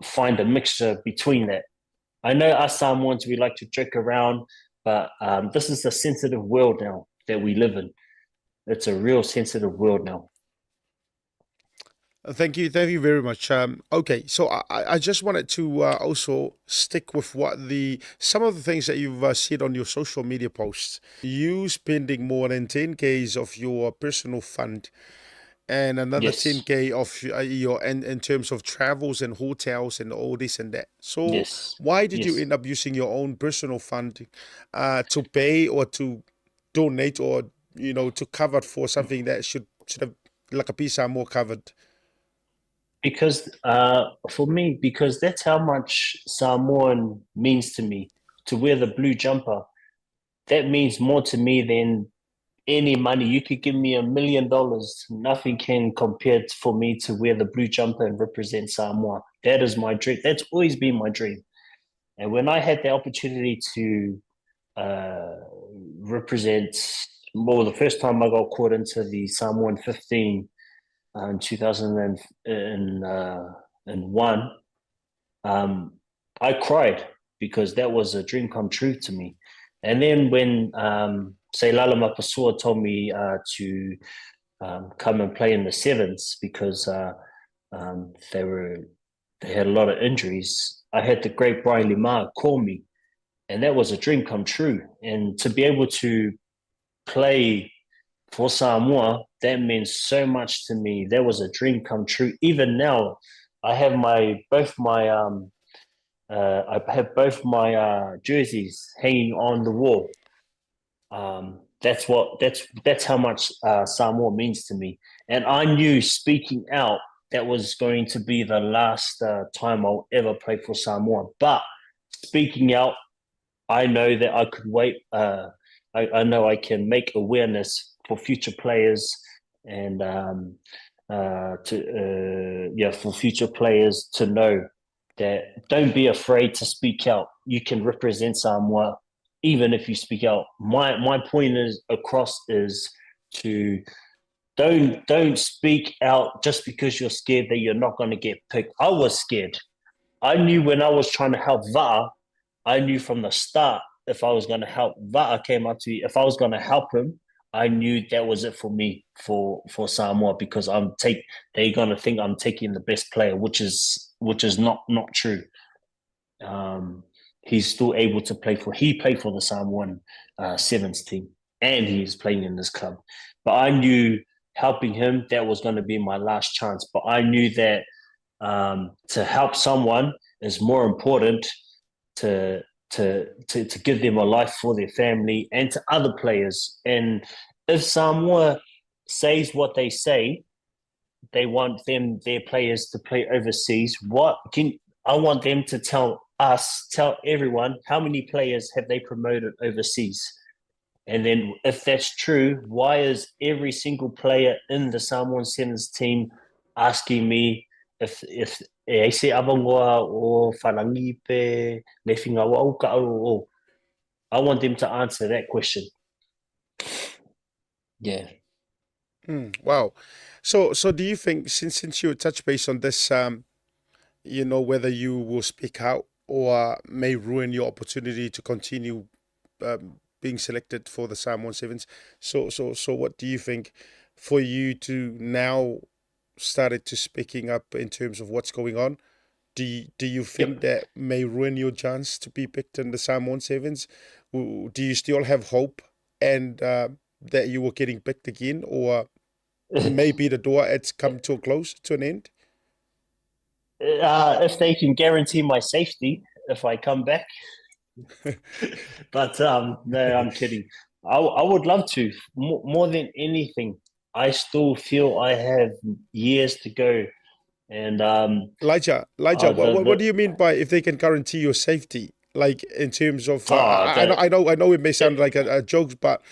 find a mixture between that. I know us Samoans, we like to joke around, but this is a sensitive world now that we live in. It's a real sensitive world now. Thank you very much. Okay, so I just wanted to also stick with what the some of the things that you've said on your social media posts. You spending more than 10Ks of your personal fund and another 10K of your in terms of travels and hotels and all this and that. So why did you end up using your own personal fund to pay or to donate or to cover for something that should have Lakapi Samoa covered? Because for me, because that's how much Samoan means to me. To wear the blue jumper, that means more to me than any money. You could give me $1 million, nothing can compare for me to wear the blue jumper and represent Samoa. That is my dream. That's always been my dream. And when I had the opportunity to represent, well, the first time I got caught into the Samoan 15 in 2001, I cried because that was a dream come true to me. And then when Seilala Mapasua told me to come and play in the sevens because they had a lot of injuries, I had the great Brian Limar call me, and that was a dream come true. And to be able to play for Samoa, that means so much to me. That was a dream come true. Even now, I have my both my um uh, I have both my uh, jerseys hanging on the wall. Um, that's what that's that's how much uh, Samoa means to me. And I knew speaking out that was going to be the last uh, time I'll ever play for Samoa. But speaking out, I know that I could wait. Uh, I, I know I can make awareness for future players and um, uh, to uh, yeah for future players to know that don't be afraid to speak out. You can represent Samoa even if you speak out. My my point is across is to don't don't speak out just because you're scared that you're not going to get picked. I was scared. I knew when I was trying to help Va'a, I knew from the start if I was going to help Va'a came up to me, if I was going to help him, I knew that was it for me for for Samoa because I'm take they're going to think I'm taking the best player, which is which is not not true. Um, he's still able to play for he played for the Samoan uh, sevens team and he's playing in this club. But I knew helping him that was going to be my last chance. But I knew that um, to help someone is more important to to to to give them a life for their family and to other players. And if Samoa says what they say, they want them their players to play overseas. What can I want them to tell us, tell everyone how many players have they promoted overseas? And then if that's true, why is every single player in the Samoan Sevens team asking me if if e ai se avangoa o Wharangi pe le whinga o o I want them to answer that question. Yeah. Mm, wow. So so do you think since since you touch base on this um you know whether you will speak out or may ruin your opportunity to continue um, being selected for the Samoan Sevens. So so so what do you think for you to now started to speaking up in terms of what's going on? Do you, do you think yep. that may ruin your chance to be picked in the Samoan Sevens? Do you still have hope and uh, that you were getting picked again, or maybe the door it's come to a close to an end? Uh, if they can guarantee my safety if I come back. but um, no, I'm kidding. I, I would love to. More, more than anything, I still feel I have years to go. And um, Elijah, Elijah, uh, the, what, what do you mean by if they can guarantee your safety? Like in terms of, uh, oh, I, I, I know, I know, it may sound like a, a joke, but,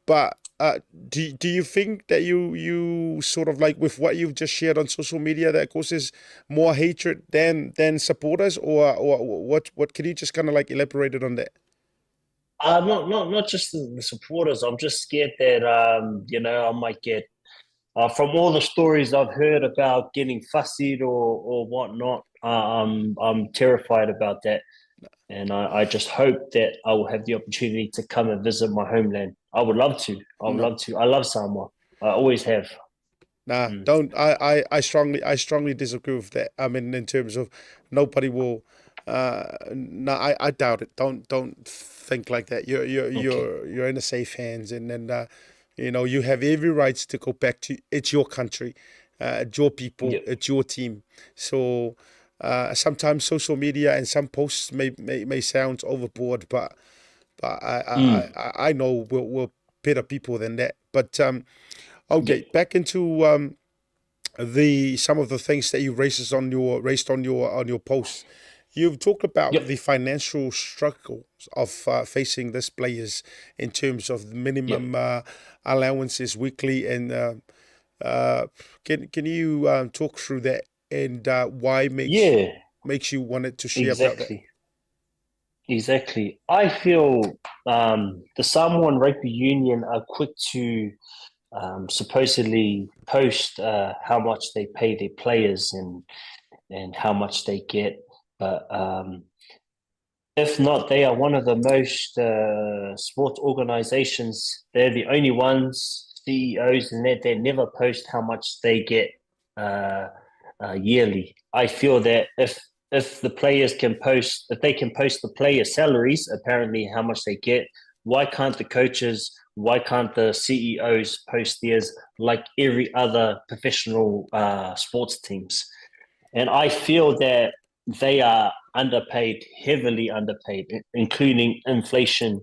but uh, do do you think that you you sort of like with what you've just shared on social media that causes more hatred than than supporters, or or what what can you just kind of like elaborate it on that? Uh, not not not just the supporters. I'm just scared that um, you know I might get uh, from all the stories I've heard about getting fussy or or whatnot. Uh, I'm I'm terrified about that, and I, I just hope that I will have the opportunity to come and visit my homeland. I would love to. I would mm. love to. I love Samoa. I always have. Nah, mm. don't. I, I, I strongly, I strongly disagree with that. I mean, in terms of nobody will. Uh, no, I, I doubt it. Don't, don't think like that. You're, you're, okay. you're, you're in the safe hands, and then, uh, you know, you have every right to go back to. It's your country, uh, it's your people, yep. it's your team. So, uh, sometimes social media and some posts may, may, may sound overboard, but but I, mm. I, I, I know we're, we're better people than that. But um, okay, yeah. back into um, the some of the things that you raised on your raised on your on your posts. You've talked about yep. the financial struggles of uh, facing these players in terms of minimum yep. uh, allowances weekly, and uh, uh, can can you um, talk through that and uh, why makes yeah. makes you wanted to share exactly. about that? Exactly. I feel um, the Samoan Rugby Union are quick to um, supposedly post uh, how much they pay their players and and how much they get. But um, if not, they are one of the most uh, sports organizations. They're the only ones, CEOs, and that they never post how much they get uh, uh, yearly. I feel that if if the players can post, if they can post the player salaries, apparently how much they get, why can't the coaches, why can't the CEOs post theirs like every other professional uh, sports teams? And I feel that they are underpaid, heavily underpaid, including inflation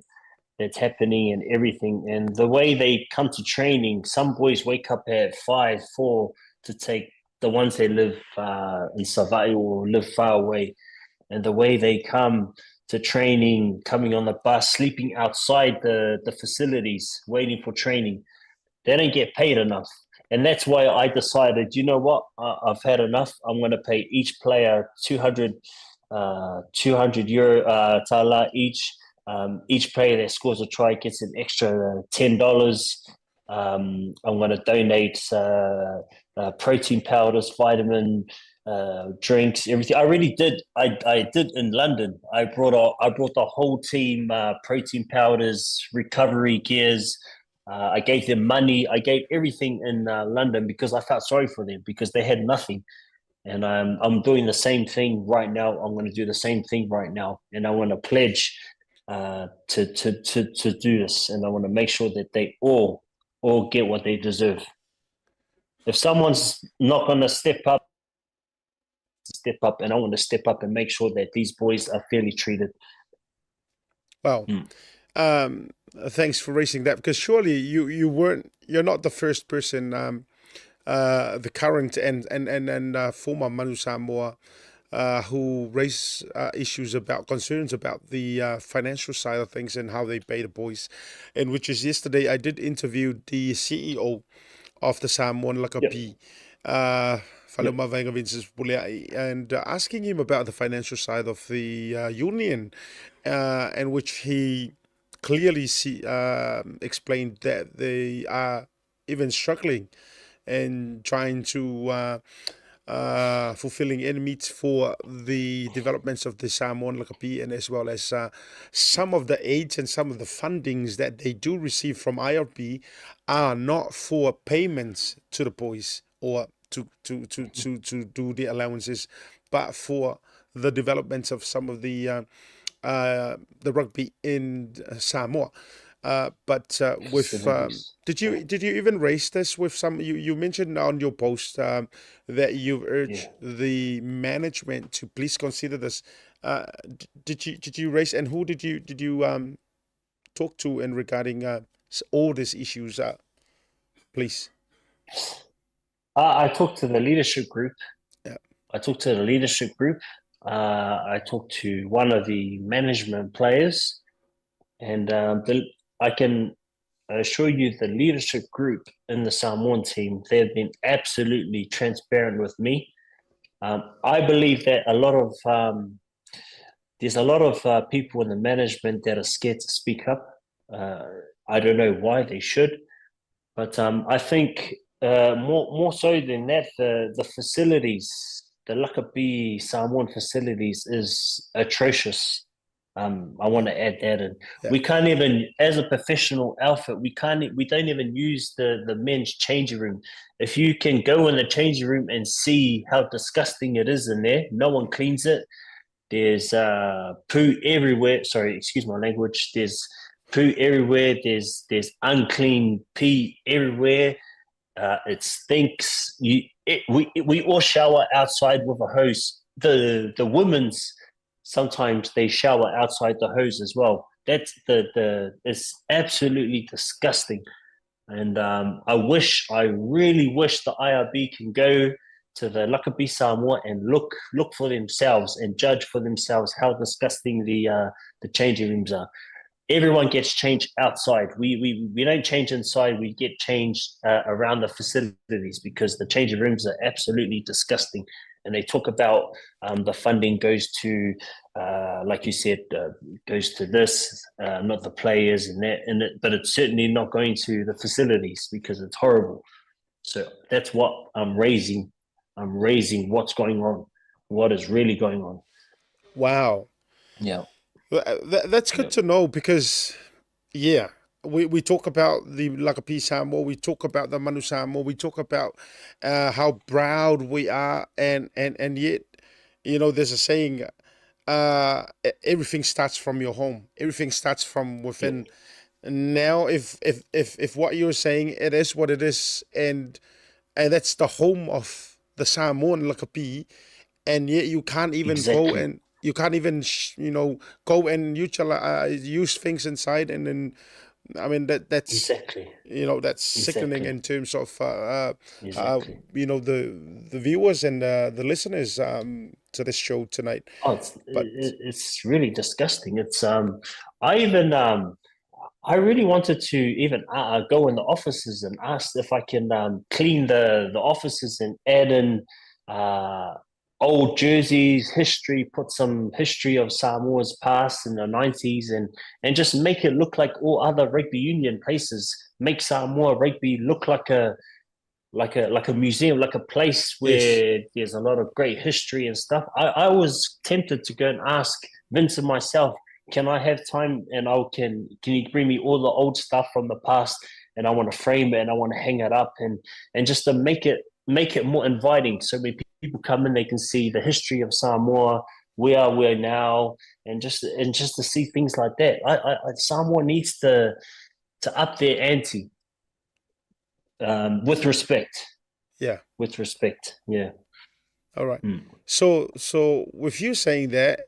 that's happening and everything. And the way they come to training, some boys wake up at 5, 4 to take the ones that live in Savaii or live far away. And the way they come to training, coming on the bus, sleeping outside the facilities, waiting for training, they don't get paid enough. And that's why I decided, you know what, I've had enough. I'm going to pay each player 200, 200 euro tala each. Each player that scores a try gets an extra $10. I'm going to donate protein powders, vitamin drinks, everything. I really did. I did in London. I brought the whole team protein powders, recovery gears. I gave them money. I gave everything in London because I felt sorry for them because they had nothing. And I'm doing the same thing right now. I'm going to do the same thing right now. And I want to pledge to do this. And I want to make sure that they all get what they deserve. If someone's not going to step up, step up. And I want to step up and make sure that these boys are fairly treated. Well, thanks for raising that, because surely you weren't, you're not the first person, the current and former Manu Samoa, who raised issues about concerns about the financial side of things and how they pay the boys. And which is yesterday I did interview the CEO of the Samoan Lakapi, Faleomavaega Vincent Fepuleai, and asking him about the financial side of the union, in which he clearly explained that they are even struggling and trying to fulfilling any needs for the developments of the Samoan Lakapi, and as well as some of the aids and some of the fundings that they do receive from IRB are not for payments to the boys or to do the allowances, but for the developments of some of the rugby in Samoa. But with did you even raise this with some, you mentioned on your post that you've urged the management to please consider this. Did you raise, and who did you talk to in regarding all these issues, please? I talked to the leadership group. I talked to the leadership group. I talked to one of the management players, and I can assure you the leadership group in the Samoan team, they've been absolutely transparent with me. I believe that a lot of there's a lot of people in the management that are scared to speak up. I don't know why they should, but I think more so than that, the facilities, the Lakapi Samoan facilities is atrocious. I want to add that in. We can't even, as a professional outfit, we can't, we don't even use the men's changing room. If you can go in the changing room and see how disgusting it is in there, no one cleans it. There's poo everywhere. Sorry, excuse my language. There's poo everywhere. There's unclean pee everywhere. It stinks. We all shower outside with a hose. The women's sometimes they shower outside the hose as well. That's the it's absolutely disgusting. And I really wish the IRB can go to the Lakapi Samoa and look for themselves and judge for themselves how disgusting the changing rooms are. Everyone gets changed outside. We don't change inside. We get changed around the facilities because the changing rooms are absolutely disgusting. And they talk about the funding goes to, like you said, goes to this, not the players and that, but it's certainly not going to the facilities because it's horrible. So that's what I'm raising. I'm raising what's going on, what is really going on. Wow. That's good to know because, yeah, we talk about the Lakapi Samoa, we talk about the Manu Samoa, we talk about how proud we are, and yet, there's a saying, everything starts from your home. Everything starts from within. Now, if what you're saying, it is what it is, and that's the home of the Samoan Lakapi, And yet you can't even exactly. go and you can't even you know go and utilize, use things inside and then I mean that that's exactly you know that's sickening in terms of exactly. you know the the viewers and the listeners to this show tonight. Oh, it's but, it's really disgusting. It's I even I really wanted to even go in the offices and ask if I can clean the the offices and add in old jerseys, history, put some history of Samoa's past in the 90s and, and just make it look like all other rugby union places. Make Samoa rugby look like a like a like a museum, like a place where yes. there's a lot of great history and stuff. I, I was tempted to go and ask Vince and myself, can I have time and I can can you bring me all the old stuff from the past and I want to frame it and I want to hang it up and and just to make it make it more inviting so when people come in they can see the history of Samoa, where are we now, and just and just to see things like that. I, I, I Samoa needs to to up their ante with respect. Yeah. With respect. Yeah. All right. Mm. So so with you saying that,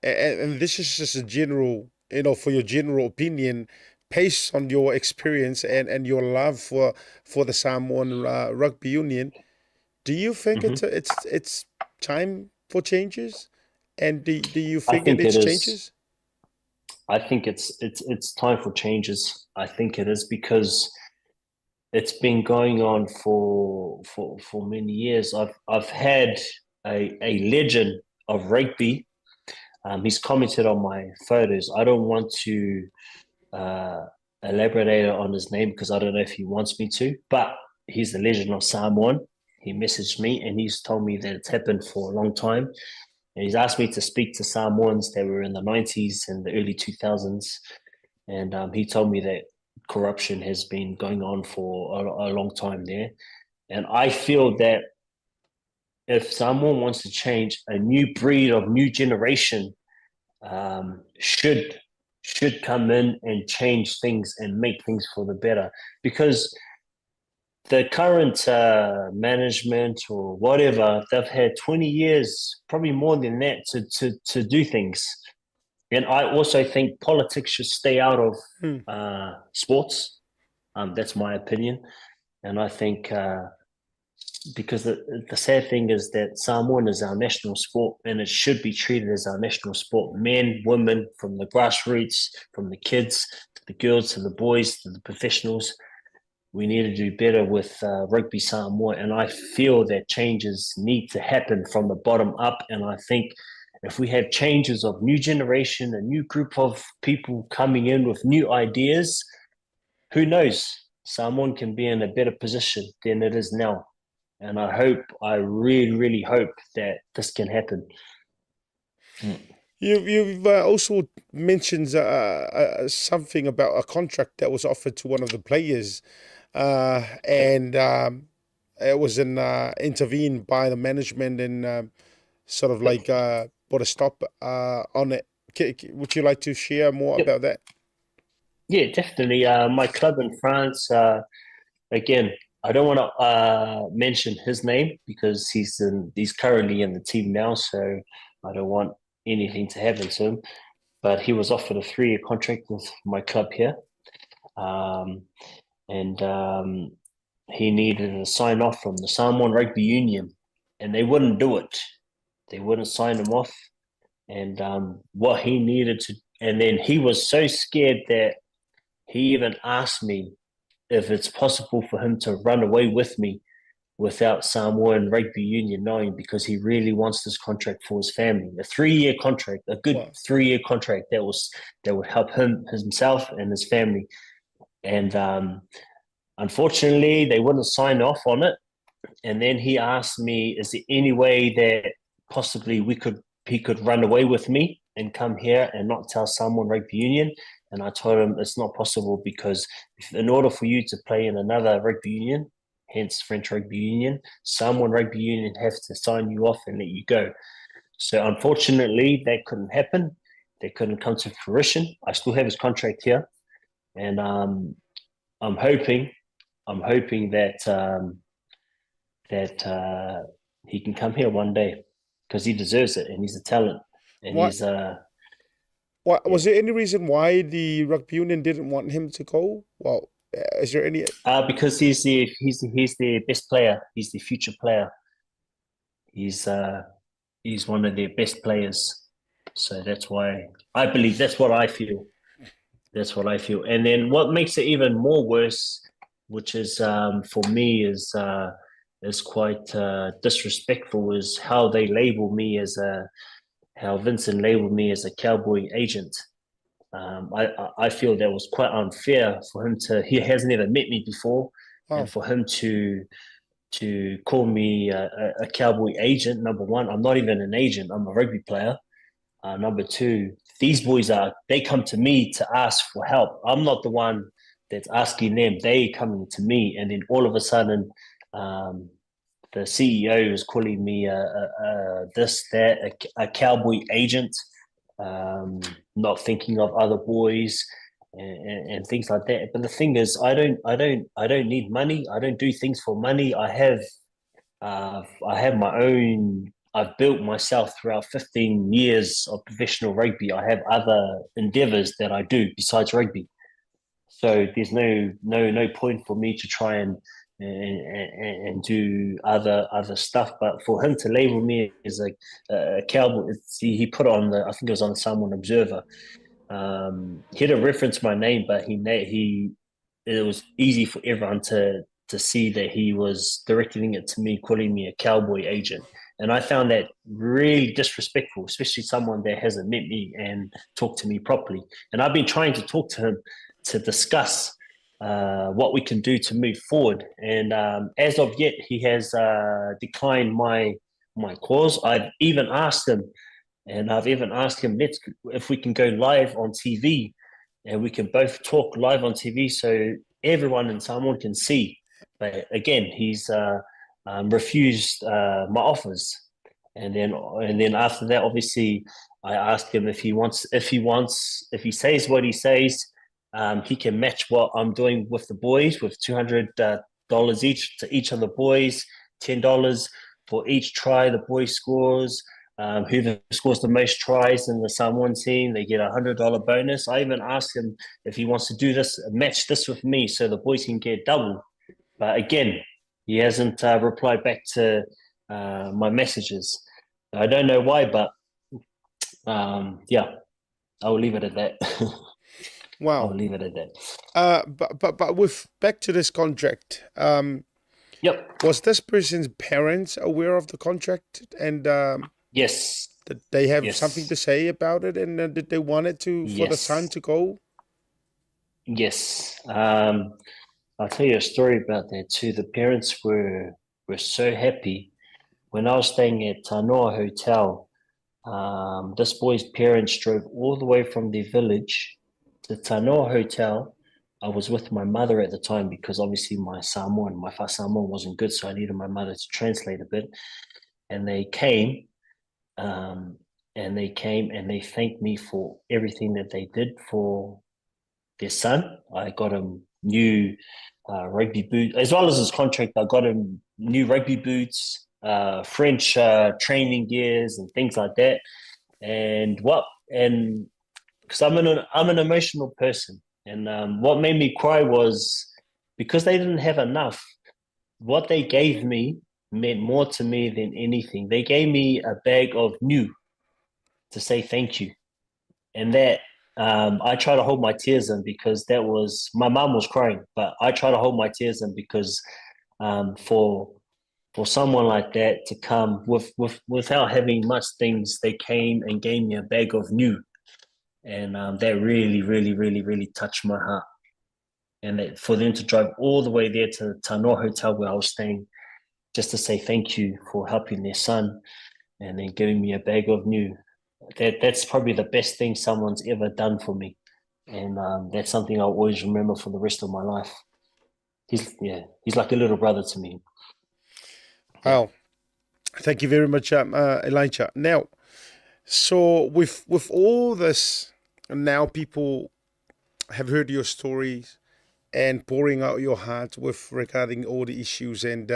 and, and this is just a general, you know, for your general opinion, based on your experience and, and your love for for the Samoan Rugby Union, do you think mm-hmm. it's a, it's it's time for changes? And do, do you think, think it needs changes? I think it's it's it's time for changes. I think it is because it's been going on for for for many years. I've I've had a, a legend of rugby. He's commented on my photos. I don't want to elaborate on his name because I don't know if he wants me to, but he's the legend of Samoan. He messaged me and he's told me that it's happened for a long time. And he's asked me to speak to Samoans that were in the 90s and the early 2000s. And he told me that corruption has been going on for a, a long time there. And I feel that if someone wants to change, a new breed of new generation should should come in and change things and make things for the better. Because the current management or whatever, they've had 20 years, probably more than that, to to to do things. And I also think politics should stay out of sports. That's my opinion. And I think because the, the sad thing is that Samoan is our national sport and it should be treated as our national sport. Men, women, from the grassroots, from the kids to the girls to the boys to the professionals. We need to do better with rugby Samoa. And I feel that changes need to happen from the bottom up. And I think if we have changes of new generation, a new group of people coming in with new ideas, who knows? Samoan can be in a better position than it is now. And I hope, I really, really hope that this can happen. You, you've also mentioned something about a contract that was offered to one of the players, and it was in, intervened by the management and sort of like put a stop on it. Would you like to share more yep. about that? Yeah, definitely. My club in France, again, I don't want to mention his name because he's in, he's currently in the team now, so I don't want anything to happen to him. But he was offered a 3-year contract with my club here, and he needed a sign off from the Samoan Rugby Union, and they wouldn't do it. They wouldn't sign him off, and what he needed to, and then he was so scared that he even asked me if it's possible for him to run away with me without Samoan Rugby Union knowing, because he really wants this contract for his family. A 3-year contract, a good 3-year contract that was that would help him himself and his family. And unfortunately, they wouldn't sign off on it. And then he asked me, "Is there any way that possibly we could he could run away with me and come here and not tell Samoan Rugby Union?" And I told him it's not possible because if, in order for you to play in another rugby union, hence French Rugby Union, Samoan Rugby Union have to sign you off and let you go. So unfortunately, that couldn't happen. That couldn't come to fruition. I still have his contract here, and I'm hoping, I'm hoping that that he can come here one day Because he deserves it, and he's a talent, and Why, he's uh why, yeah. was there any reason why the rugby union didn't want him to go? Well, is there any? Because he's the best player. He's the future player. He's he's one of their best players. So that's why I believe that's what I feel. That's what I feel. And then what makes it even more worse, which is for me is quite disrespectful, is how they label me as a how Vincent labeled me as a cowboy agent. I feel that was quite unfair for him to. He has never met me before, and Oh, for him to call me a cowboy agent. Number one, I'm not even an agent. I'm a rugby player. Number two, these boys are they come to me to ask for help. I'm not the one that's asking them. They coming to me, and then all of a sudden, the CEO is calling me a this that a cowboy agent, not thinking of other boys. And things like that. But the thing is, I don't need money. I don't do things for money. I have my own. I've built myself throughout 15 years of professional rugby. I have other endeavors that I do besides rugby. So there's no point for me to try and do other stuff. But for him to label me as a cowboy, he put on the, I think it was on the Samoan Observer. He didn't reference my name, but he it was easy for everyone to see that he was directing it to me, calling me a cowboy agent. And I found that really disrespectful, especially someone that hasn't met me and talked to me properly. And I've been trying to talk to him to discuss what we can do to move forward. And as of yet, he has declined my calls. I've even asked him, and I've even asked him, let's if we can go live on TV, and we can both talk live on TV so everyone in Samoa can see. But again, he's refused my offers. And then after that, obviously, I asked him if he says what he says, he can match what I'm doing with the boys with $200 each to each of the boys, $10 for each try the boy scores. Whoever scores the most tries in the Samoan team, they get $100 bonus. I even asked him if he wants to do this, match this with me, so the boys can get double. But again, he hasn't replied back to my messages. I don't know why, but yeah, I will leave it at that. I wow. will leave it at that. But with back to this contract, Yep. was this person's parents aware of the contract and Yes. did they have something Yes. to say about it? And did they want it to for the son Yes. to go? Yes. I'll tell you a story about that too. The parents were so happy when I was staying at Tanoa Hotel. This boy's parents drove all the way from their village to Tanoa Hotel. I was with my mother at the time because obviously my Samoan, my Samoan wasn't good, so I needed my mother to translate a bit. And they came, and they thanked me for everything that they did for their son. I got him new rugby boot as well as his contract. I got him new rugby boots, French training gears, and things like that. And what and because I'm an emotional person, and what made me cry was because they didn't have enough. What they gave me meant more to me than anything. They gave me a bag of niu to say thank you, and that I try to hold my tears in because that was my mom was crying, but I try to hold my tears in because for someone like that to come without having much things, they came and gave me a bag of niu, and that really, really, really, really touched my heart. And that for them to drive all the way there to Tanoa Hotel where I was staying, just to say thank you for helping their son, and then giving me a bag of niu. That's probably the best thing someone's ever done for me, and that's something I'll always remember for the rest of my life. He's like a little brother to me. Wow. Thank you very much, Elijah. Now, so with all this, now people have heard your stories and pouring out your heart with regarding all the issues and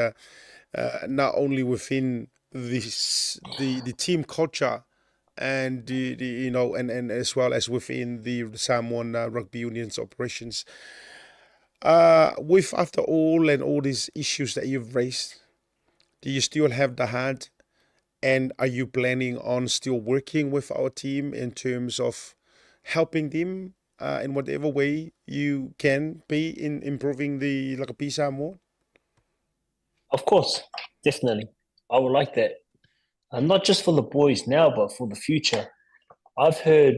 not only within the the the team culture and the, the you know and, and as well as within the Samoan Rugby Union's operations. With after all and all these issues that you've raised, do you still have the heart? And are you planning on still working with our team in terms of helping them in whatever way you can be in improving the Lakapi Samoa? Of course, definitely. I would like that. And not just for the boys now, but for the future. I've heard,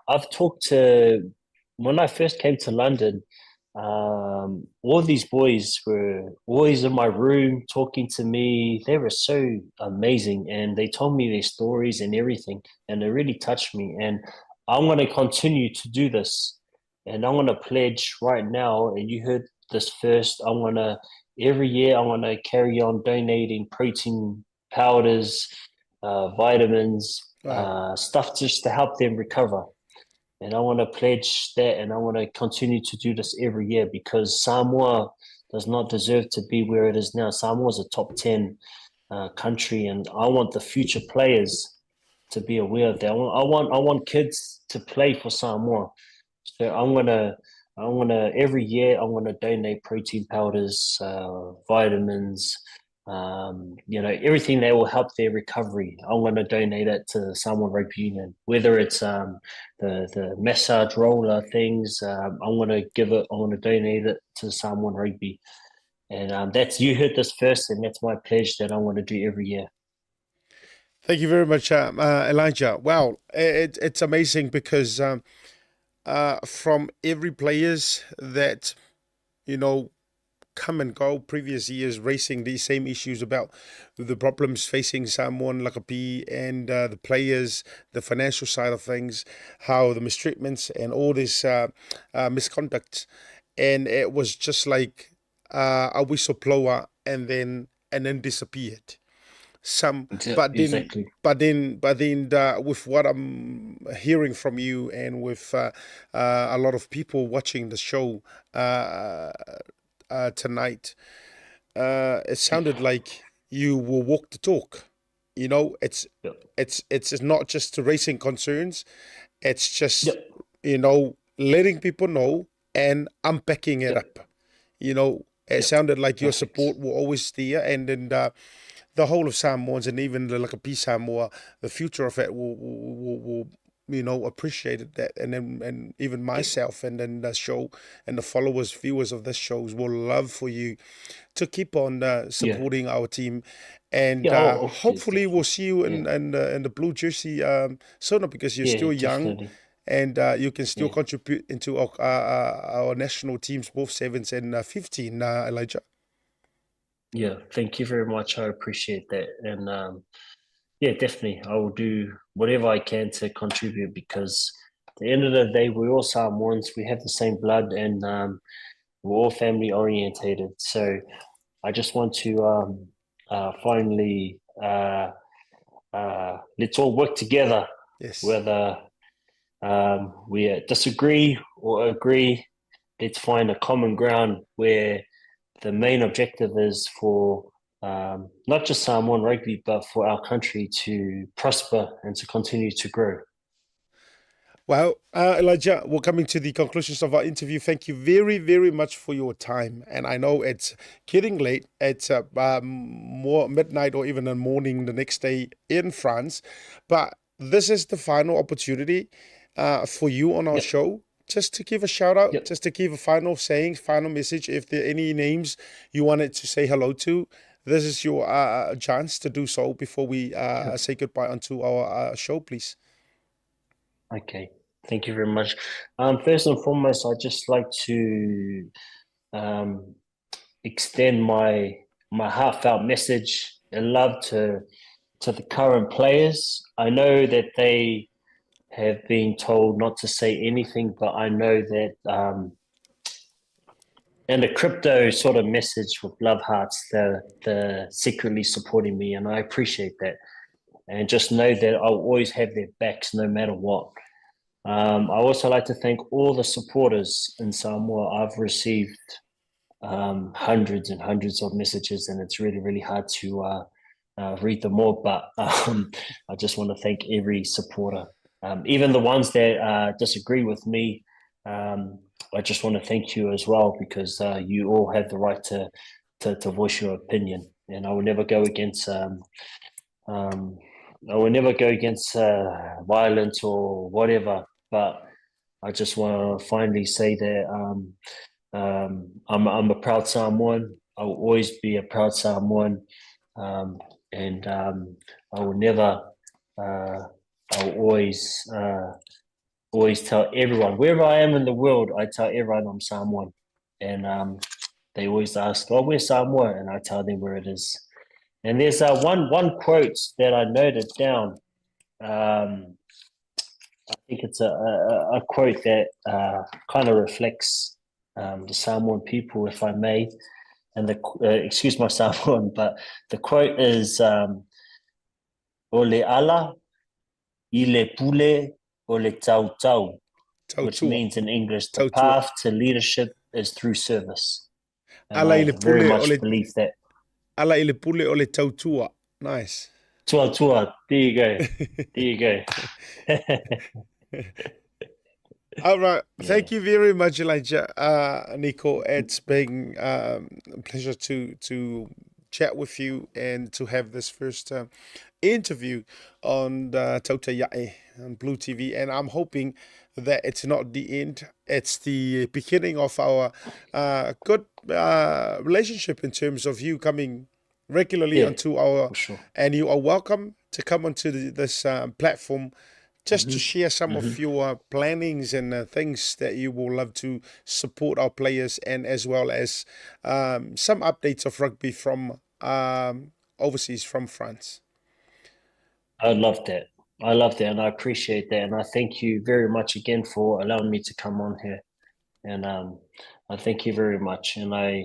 I've talked to, when I first came to London, all these boys were always in my room talking to me. They were so amazing, and they told me their stories and everything, and it really touched me. And I'm going to continue to do this, and I'm going to pledge right now, and you heard this first, I'm going to, every year, I'm going to carry on donating protein powders, vitamins, Wow. stuff just to help them recover. And I want to pledge that, and I want to continue to do this every year, because Samoa does not deserve to be where it is now. Samoa is a top 10 country, and I want the future players to be aware of that. I want kids to play for Samoa. So every year I'm going to donate protein powders, vitamins, everything that will help their recovery. I'm going to donate it to Samoa Rugby Union, whether it's the massage roller things. I'm going to give it, I'm going to donate it to Samoan Rugby. And you heard this first, and that's my pledge that I want to do every year. Thank you very much, Elijah. Wow, it's amazing because from every players that come and go previous years raising these same issues about the problems facing Samoan Lakapi and the players, the financial side of things, how the mistreatments and all this misconduct. And it was just like a whistleblower and then disappeared. Some, but then, but then, with what I'm hearing from you and with a lot of people watching the show tonight, it sounded like you will walk the talk. It's not just the racing concerns. It's just letting people know and unpacking it up. It sounded like your support were always there, and then the whole of Samoans and even the Lakapi Samoa, the future of it will appreciate that, and then and even myself, and then the show and the followers, viewers of this shows will love for you to keep on supporting our team, and Yeah, oh, okay, hopefully we'll definitely. see you in the blue jersey sooner, because you're Yeah, still young. definitely. And you can still contribute into our national teams, both sevens and 15, Elijah. Yeah, thank you very much. I appreciate that. And definitely, I will do whatever I can to contribute, because at the end of the day, we're all Samoans. We have the same blood, and we're all family orientated. So I just want to finally let's all work together. Whether we disagree or agree, let's find a common ground where the main objective is for not just Samoan rugby, but for our country to prosper and to continue to grow. Elijah, we're coming to the conclusions of our interview. Thank you very, very much for your time. And I know it's getting late. It's more midnight or even the morning the next day in France. But this is the final opportunity for you on our show, just to give a shout out, just to give a final saying, final message. If there are any names you wanted to say hello to, this is your chance to do so before we say goodbye onto our show, please. Okay, thank you very much. First and foremost, I'd just like to extend my heartfelt message and love to the current players. I know that they have been told not to say anything, but I know that and the crypto sort of message with love hearts, they're secretly supporting me, and I appreciate that. And just know that I'll always have their backs no matter what. I also like to thank all the supporters in Samoa. I've received hundreds and hundreds of messages, and it's really, really hard to uh, read them all, but um, I just want to thank every supporter, um, even the ones that uh, disagree with me. Um, I just want to thank you as well because uh, you all have the right to, to, to voice your opinion, and I will never go against um, um, I will never go against uh, violence or whatever. But I just want to finally say that um, um, I'm I'm a proud Samoan. I will always be a proud Samoan, um, and um, I will never. Uh, I will always uh, always tell everyone wherever I am in the world. I tell everyone I'm Samoan, and um, they always ask, "Oh, where's Samoa?" And I tell them where it is. And there's uh, one one quote that I noted down. Um, I think it's a, a, a quote that uh, kind of reflects um, the Samoan people, if I may. And the uh, excuse my Samoan, but the quote is um, "Ole ala i le pule o le tau tau," which means in English, the path to leadership is through service. And Ala i I le very pule o much le believe that. Ala i le pule o le tautua. Nice. Tua tua, there you go. There you go. All right. Yeah. Thank you very much, Elijah. Uh, Nico, it's been um, a pleasure to to chat with you and to have this first uh, interview on the Tautai Ya'e on Blue TV. And I'm hoping that it's not the end. It's the beginning of our uh, good uh, relationship in terms of you coming regularly Yeah, onto our, for sure. and you are welcome to come onto the, this um, platform just to hmm share some of hmm your plannings and uh, things that you will love to support our players and as well as um, some updates of rugby from um, overseas from France. I love that. I love that, and I appreciate that, and I thank you very much again for allowing me to come on here. And um, I thank you very much, and I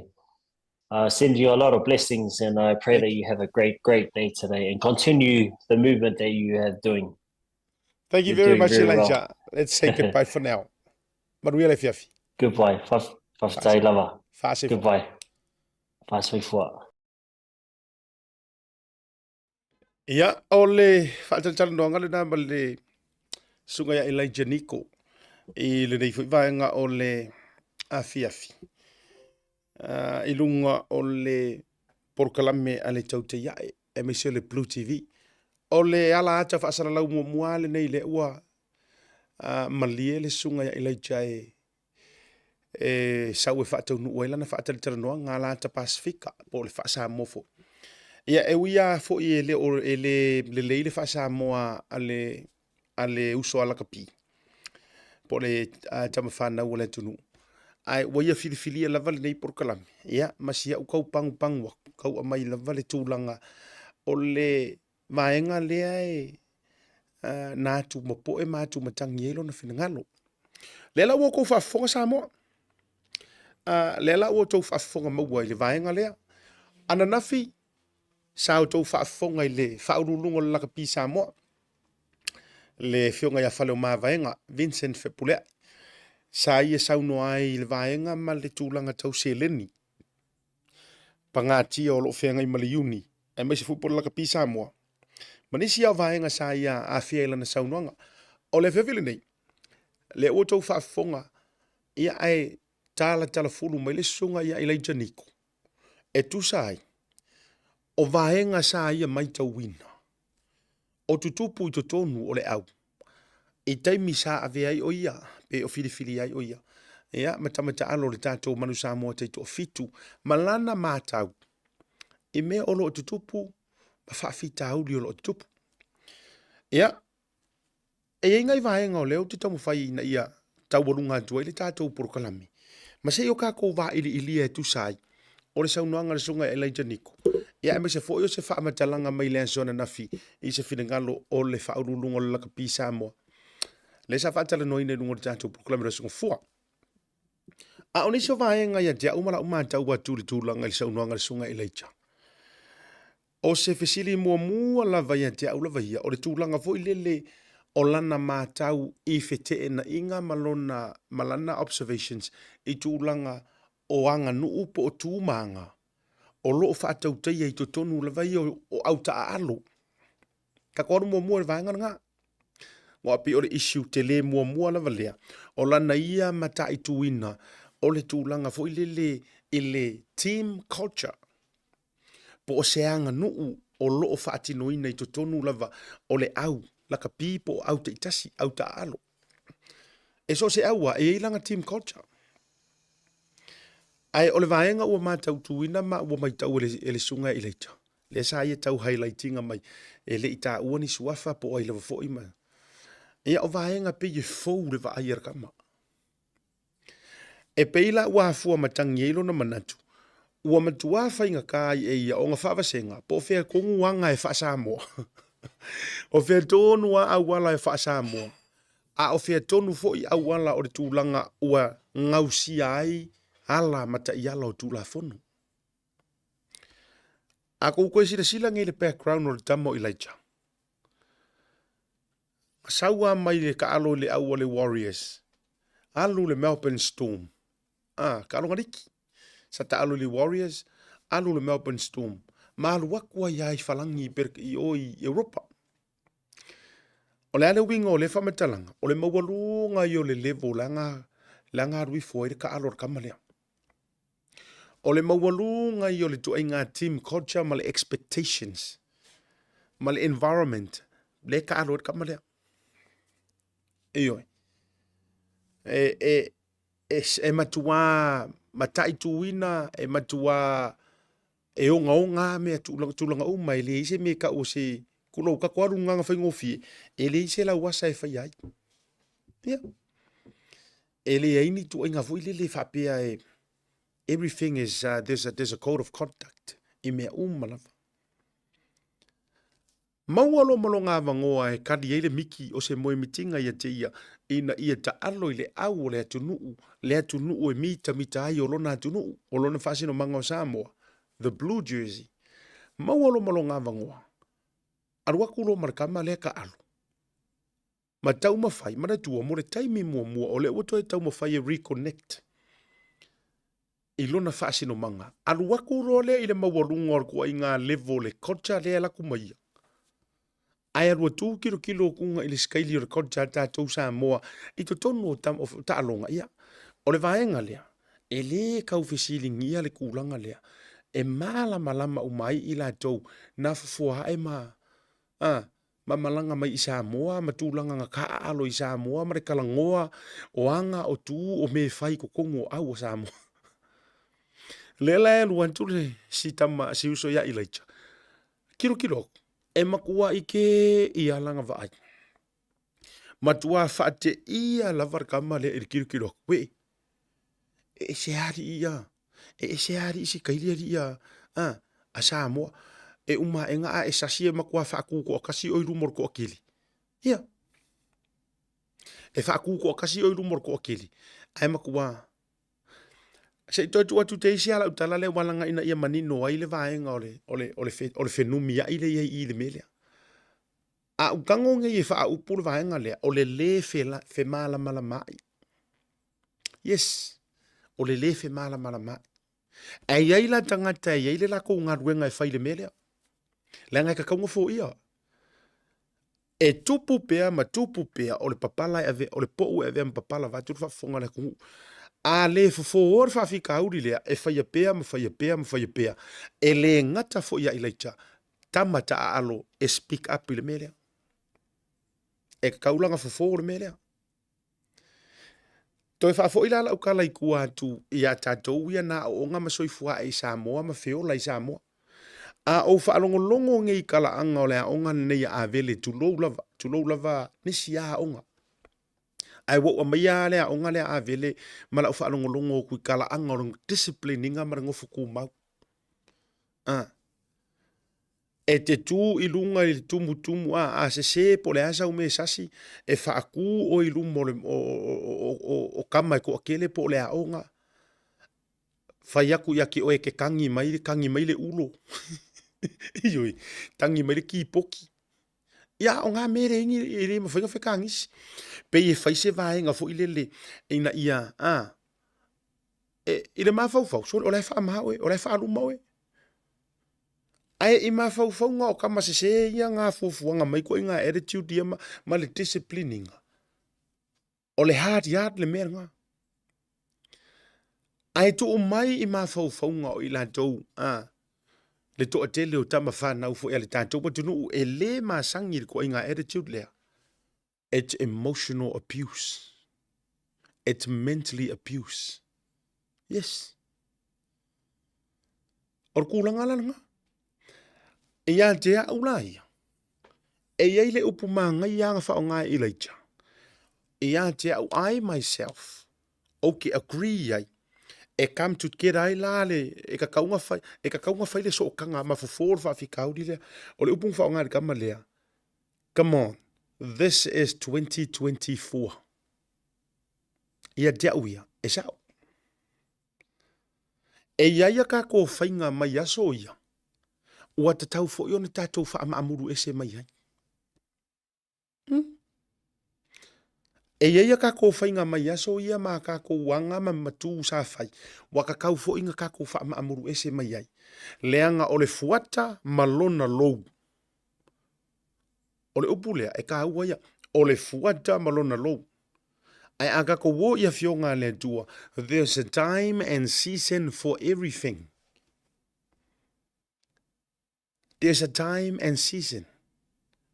uh, send you a lot of blessings, and I pray Thank that you. you have a great, great day today, and continue the movement that you have doing. Thank you You're very doing much, very well. Elijah. Let's say goodbye for now. Manuia le fiafi. Goodbye. Fa'afetai lava. Fa'asefoa. Goodbye. Fa'asoifua. Ia, o le faatalatalanoaga lena ma le susuga ia Elijah Niko i lenei foi vaega o le afiafi. Uh, i luga o le polokalame a le Tautaiae, aemaise o le Blue TV. O le ala ata faasalalau muamua lenei lea ua uh, malie le susuga ia Elijah e e sau e faataunuu ai lana faatalatalanoaga a lata Pasefika po o le faa-Samoa foi. Ia, e ui lava foi e le, o, e le lelei le faa-Samoa a le, a le uso a lakapi po o le uh, tama fanau a le atunuu. Ae ua ia filifilia lava lenei polokalame, ia, ma si au kau pagupagu aku, kau aumai lava le tulaga o le vaega lea e uh, na atu mapoe ma atu matagi ai lona finagalo. Lea la ua outou faafofoga Samoa. Uh, lea la ua outou faafofoga maua i le vaega lea. Ananafi, sa outou faafofoga i le faauluuluga o le lakapi Samoa, le afioga ia Faleomavaega, Vincent Fepuleai. Sa ia saunoa ai i le vaega ma le tulaga tau seleni pagatia o lo o feagai ma le Iuni, aemaise foi po o le lakapi Samoa. Ma nisi lava o vaega sa ia aafia i lana saunoaga. O le afiafi lenei, lea ua outou faafofoga, ia ae talatalafulu mai le susuga ia Elijah Niko, e tusa ai, o vaega sa ia maitauina, o tutupu i totonu o le au, i taimi sa avea ai o ia, pe o filifili ai o ia, ia, ma tama taalo o le tatou Manu Samoa taitoafitu, ma lana matau, i mea o lo o tutupu ma faafitauli o lo o tutupu. Ia, e i ai nai vaega o lea ou te taumafai ina ia taualuga atu ai le tatou polokalame, ma se i o kakou vailiilia e tusa ai o le saunoaga a le Susuga ia Elijah Niko, ia aemaise foi o se faamatalaga mai le aso ananafi i se finagalo o le Faauluuluga o le Lakapi Samoa, lea sa faatalanoaina i luga o le tatou polokalame o le Aso Gafua. A o nisi o vaega ia te au ma lau matau atu i le tulaga i le saunoaga a le Susuga Elijah, o se fesili muamua lava ia te au lava ia, o le tulaga foi lele o lana matau i feteenaiga ma lona, ma lana observations i tulaga o aganuu po o tu ma aga. o lo o faatautaia i totonu lava ia o au taaalo. Tatou alu muamua i le vaega lena. Aua pei o le issue tele muamua lava lea, o lana ia mataituina o le tulaga foi lele i le team culture, po o se aganuu o lo o faatinoina i totonu lava o le au lakapi po o au taitasi, au taaalo. E so o se au lava, e i ai lana team culture. Ae o le vaega ua matautuina ma ua matau e le, e le susuga ia Ilaita, lea sa ia tau highlight ina mai, e le i taua ni suafa po o ai lava foi ma... Ia, o vaega pei e fou le vaai a le tama. E pei la ua afua matagi ai lona manatu, ua matuā faigata ai e ia ona faavasega po o fea tonu aga e faa-Samoa. O fea tonu a auala e faa-Samoa, a o fea tonu foi auala o le tulaga ua gausia ai ala ma taiala o Tulafono. A kou toe silasila nei i le background o le tama o Elijah, na sau lava mai le taalo i le au a le Warriors, alu le Melbourne Storm, ah, taaloga liki. Sa taalo i le Warriors, alu le Melbourne Storm, ma alu atu ai lava i Falagi i o i Europa. O le a le uiga o lea faamatalaga? O le maualuga ia o le level la na alu ifo ai le taalo a le tama lea. O le maualuga ia o le ituaiga team culture ma le expectations ma le environment lea e taalo ai le tama lea. Ioe. E, e, e, e matuā mataituina, e matuā e ogaoga a mea tulaga, tulaga uma, e leai se mea e tau o se tulou tatou alu i le agaga faigofie, e leai se lauasa e faia ai. Ia. E leai ni ituaiga foi lele e faapea e everything is uh, there's a, there's a code of conduct i mea uma lava. Maua loa ma lona avanoa e kali ai le miki o se moemitiga ia te ia, ina ia taalo i le au o le atunuu, le atunuu e mitamita ai o lona atunuu, o lona faasinomaga o Samoa, the blue jersey. Maua loa ma lona avanoa, alu atu loa ma le tama lea taalo. Ma taumafai, manatua mo le taimi muamua o lea ua toe taumafai e reconnect i lona faasinomaga. Alu atu loa lea i le maualuga o le tuaiga level le culture lea e alu atu ma ia. Ae alu atu tilotilo atuga i le sikaili o le culture a tatou Samoa i totonu o, o taaloga. Ia, o le vaega lea, e le tau fesiligia le tulaga lea. E malamalama uma ai i latou na fofoa ae ma, a, ma malaga mai i Samoa ma tulaga na taaalo i Samoa ma le talanoa o aga o tu o mea e fai i totonu o au o Samoa. Lea la e alu atu le si tama si uso ia Elijah. Kilokilo atu, e matuai ke ia lana vaai. Matua faateia lava le tama lea i le kilokilo atu, wee, e ese alii ia, e ese alii si kaili alii a, a, a Samoa. E uma aʻega a e sasi e matua faakū toatasi oe i luma o le toatele. Ia. E faakū toatasi oe i luma o le toatele, ae matua Se i toe tuu atu te isi a lau tala lea ua laga ina ia manino ai le vaega o le, o le, o le, o le fenumiai lea i ai i i le mea lea. A ou tago nei e faaupu le vaega lea, o le lē femalamalamaai. Yes, o le lē femalamalamaai. Ae i ai la tagata e i ai le latou galuega e fai i le mea lea. Leaga e tatau ona foia. E tupu pea ma tupu pea o le papala e ave, o le pou e avea ma papala vaeatu le faafofoga a le atunuu. A le fofo le faafitauli lea, e faia pea ma faia pea ma faia pea. E le gata foi ia Elijah, tama taaalo e speak up i le mea lea. E tatau la ona fofo le mea lea. Toe faafoi la lau tala i tua atu ia tatou ia na aooga ma soifua ae i Samoa ma feola i Samoa. A ou faalogologo nei i talaaga o le aoga lenei a Avele, tulou lava, tulou lava nisi a aoga. Ae ua ou aumaia lava le aoga lea a Avele ma lau faalogologo atu i talaaga o le discipline ina ma le nofo tumau. A. E te tu i luga i le tumutumu, a, a sese po o le a sau mea e sasi, e faatu oe i luma o, le, o, o, o, o tama e toatele po o le aoga. Fai atu ia te oe e te tagi mai, tagi mai le ulo. Ioe, tagi mai le kipoti. Ia, o ngā mea e leai, e le mafai ona fekagisi. Pei e fai se vaega foi lele ina ia, a, e, i le mafaufau, sole, o la e faama oe, o la e faaluma oe. Ae i mafaufauga o kama sese ia nga fuafuaga mai koe nga attitude ia ma, ma le disciplininga. O le hard yard le mea lena. Ae tuu mai i mafaufauga o i latou, a, le toatele o tama fanau foi a le tatou atunuu e le masani i le koaiga attitude lea. It's emotional abuse. It's mentally abuse. Yes. O le kūlanga la lena. Ia te au la ia, e i ai le upu māngai a whaonga e Elijah. Ia te au I myself, ou ke agree ai, e come together ai la le, e ka kaunga whai, e ka kaunga whai le sookanga, ma fofo le whaafikauri lea. O le upu whaonga le kama lea, Come on, this is 2024. Ia te au ia, e sao. E ia ia ka kō whainga mai aso ia, ua tatau foi ona tātou whaamaamuru ese mai ai. Hmm? E ia ia ka kō whainga mai aso ia mā kā kō anga ma matū sa whai, ua kakau foi nga kā kō whaamaamuru ese mai ai. Leanga o le fuata ma lona lou. O le upu lea, e kāua ia, o le fuata ma lona lou. Ae a kākou o i afioga a le Atua, there's a time and season for everything. There's a time and season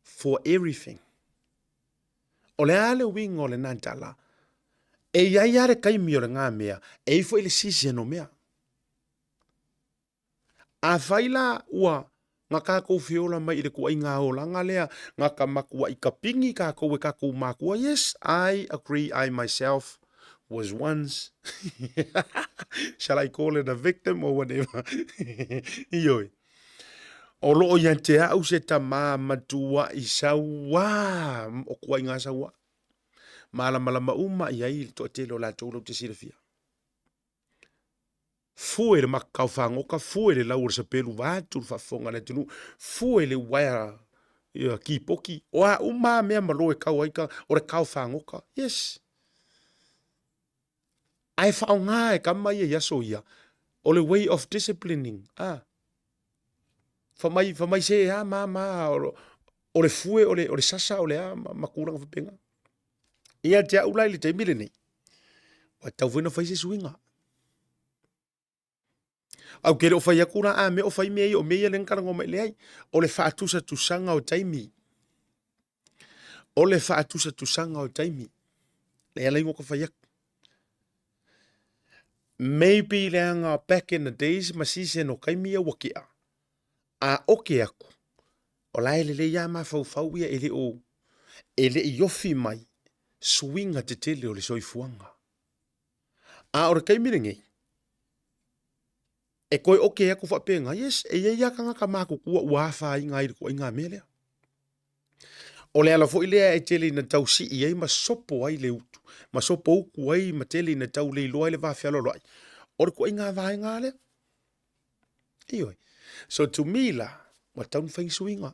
for everything. O le a le uiga o lena tala, e i ai a le taimi o le ngā mea, e i foi le season o mea. Afai la ua nga kākou feola mai i le kuaiga olaga lea, nga ka makuaʻi kapigi kākou e kākou mākua, yes, I agree, I myself was once, shall I call it a victim or whatever, ioe. O loo ia te au se tamā matuaʻi sauā o kuaiga sauā. Malamalama uma i ai le toatele o latou lau te silafia. Fue le makakao fāgoka, fue le lau o le sapelu vaeatu le faafofoga a le atunuu, fue le uaea ia kipoki, o a uma a mea malo e kau ai ka, o le kao fāgoka. Yes. Ae faaaoga e kama ia i aso ia, o le way of disciplining. Ah. Famai, famai se a ma ma, o le fue, o le, o le sasa, o le a, ma, ma kūlanga faapena. Ia te au la i le taimi lenei, ua tatau foi ona fai se suiga. Au ke le o fai atu la a mea o fai mea ia, o mea ia lea na talanoa mai leai. O le faatusatusaga o taimi. O le faatusatusaga o taimi. Lea la ua ka fai atu. Maybe leaga back in the days ma season o taimi ia ua kea. A oke aku, o la e lelei lava mafaufau ia e le o e le i ofi mai suiga tetele o le soifuaga. A o le taimi lenei, e toe oke atu faapena, yes, e i ai lava tagata matutua ua afaina ai i le ituaiga mea lea. O le ala foi lea e tele ina tau sii ai ma sopo ai le utu, ma sopo utu ai ma tele ina tau leiloa ai le va fealoaloai, o le ituaiga vaega lea. Ioe. So to me la, ua tatau ona fai ni suiga.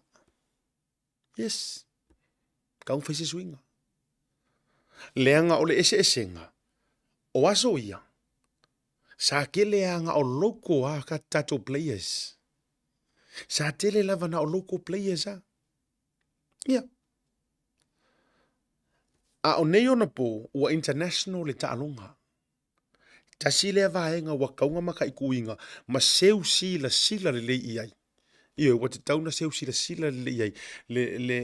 Yes. Tatau ona fai se suiga. Leaga o le eseesega, o aso ia, sa tele lava na o local a tatou players. Sa tele lava na o local players a. Ia. A o nei ona po, ua international le taaloga. Tasi lea vaega ua tau na mataituina ma seu silasila lelei i ai. Ioe, ua tatau ona seu silasila lelei i ai le, le,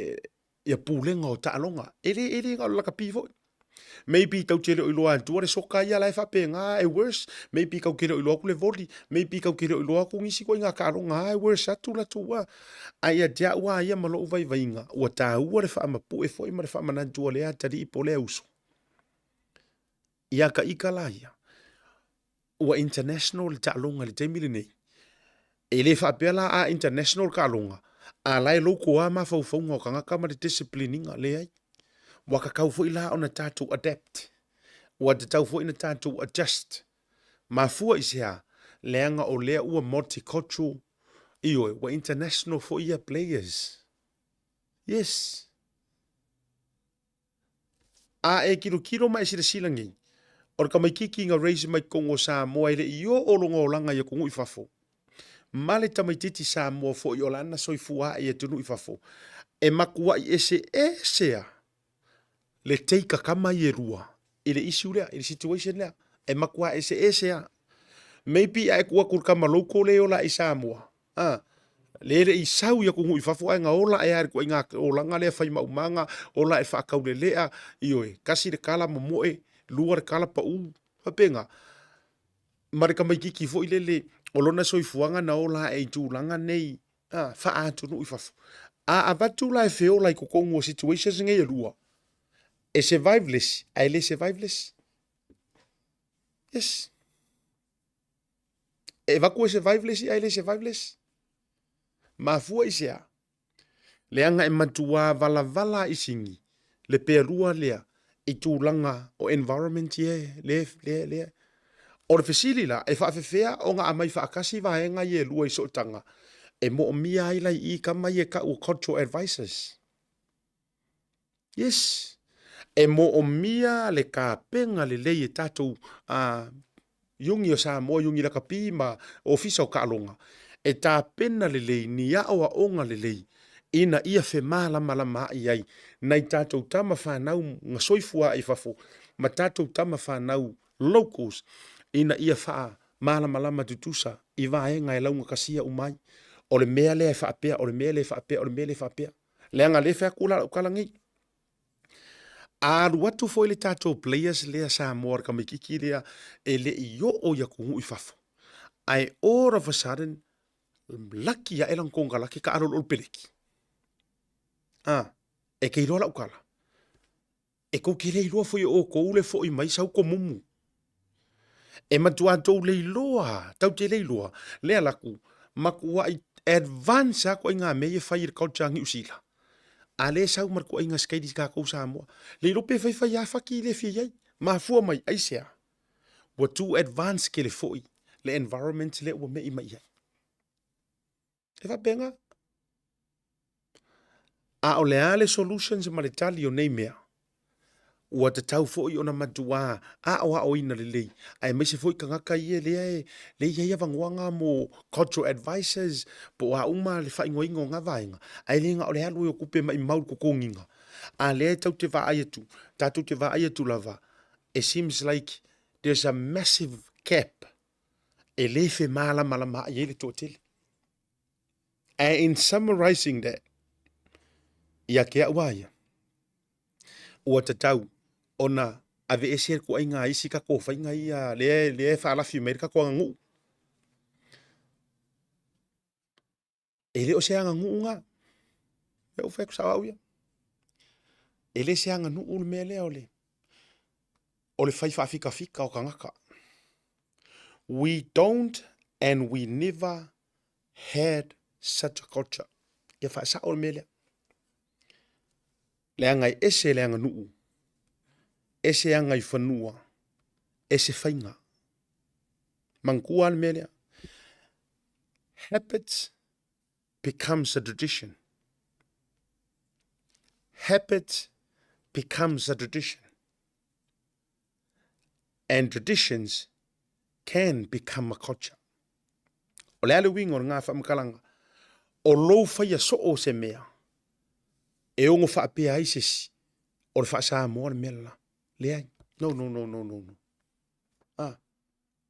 ia pulega o taaloga. E le, e le na o le lakapi foi. Maybe tau te le o iloa atua le soka ia la e faapena e worse. Maybe tau te le o iloa atu le volley. Maybe tau te le o iloa atu nisi ituaiga taaloga a e worse atu latou a. Ae ia te au a ia ma lou vaivaiga, ua taua le faamapue foi ma le faamanatu a lea atalii po o lea uso. Ia ka ika la ia, ua international le taaloga i le taimi lenei. E le faapea la a international le taaloga, a la e local lava mafaufauga o tagata ma le discipline ina, leai. Ua tatau foi la ona tatou adapt, ua tatau foi ona tatou adjust. Mafua i se a? Leaga o lea ua multicultural, ioe, ua international foi ia players. Yes. A e kilokilo ma e silasila nei, o le tamaititi na raise mai totonu o Samoa e le i oo lona olaga i atunuu i fafo. ma le tamaitiiti Samoa foi o lana soifua ae i atunuu i fafo, e makuai eseese a le take a kama ia e lua i le issue lea, i le situation lea. E makuai eseese a. Maybe a e tuu atu i le tama local lea e ola i Samoa, a, le le i sau i atunuu i fafo ae na ola ae lava i le ituaiga olaga lea fai maumaga, ola ae faataulelea, ioe, tasi le tala momoe, lua le tala pau, faapena. Ma le tamaititi foi lele o lona soifuaga na ola ae i tulaga nei a, faaatunuu i fafo. A avatu la e feola i totonu o situations nei e lua, e survive le isi ae le survive le isi. Yes. E avatu e survive le isi ae le survive le isi. Mafua i se a? Leaga e matuā valavala i sigi le pealua lea i tulaga o environment ia lea, lea, lea. O le fesili la, e faafefea ona aumai faatasi vaega ia e lua i sootaga e moomia ai la i i tama ia e tau o cultural advisors? Yes. E moomia le tapena lelei e tatou uh, Iuni o Samoa, Iuni Lakapi ma Ofisa o Taaloga, e tapena lelei ni aoaoga lelei ina ia femalamalamaai ai nai tatou tama fanau na soifua ae i fafo ma tatou tama fanau locals ina ia faamalamalama tutusa i vaega e laugatasia uma ai. O le mea lea e faapea, o le mea lea e faapea, o le mea lea e faapea. Leaga lea e fai atu la lau tala nei. A alu atu foi le tatou players lea Samoa le tamaititi lea e le i oo i atunuu i fafo, ae all of a sudden laki ae lana konekarate taalo loa le peleki. A, e te iloa lau tala, e tou te le iloa foi e outou le foi mai sau komumu. E matua tou le iloa, tau te le iloa, le ala atu, matuai advance lava ituaiga mea ia e fai e le culture a Niu Sila. A lea e sau ma le ituaiga skates tatou Samoa. Le iloa pe faifai lava fati le fia i ai. Mafua mai aisea? Ua too advance tele foi le environment lea ua me'i mai i ai. E faapena. A o le a le solutions ma le tali o nei mea? Ua tatau foi ona matuā aoaoina lelei, aemaise foi tagata ia lea e lea e i ai avanoa mo cultural advisors po o a uma le faaigoaina o na vaega, ae le na o le alu ai o tupe maimau i le totogiina. A lea e tatou te vaai atu, tatou te vaai atu lava, it seems like there's a massive gap e le femalamalamaai ai le toatele. And in summarizing that, ia te au a ia, ua tatau ona aveese le ituaiga isi tatou faiga ia lea, lea e faalafi mai ai le tatou aganuu. E le o se aganuu na. Lea ua fai atu sao au ia. E le se aganuu le mea lea o le, o le fai faafikafika o tagata. We don't and we never had such a culture. Ia faasao le mea lea. Leaga e ese le aganuu, ese agaifanua, ese faiga. Manatua le mea lea. Habits becomes a tradition. Habits becomes a tradition. And traditions can become a culture. O le a le uiga o lena faamatalaga? O lou faia soo o se mea e ono faapea ai se isi, o le faa-Samoa le mea le la. Leai. No, no, no, no, no, no. Ah,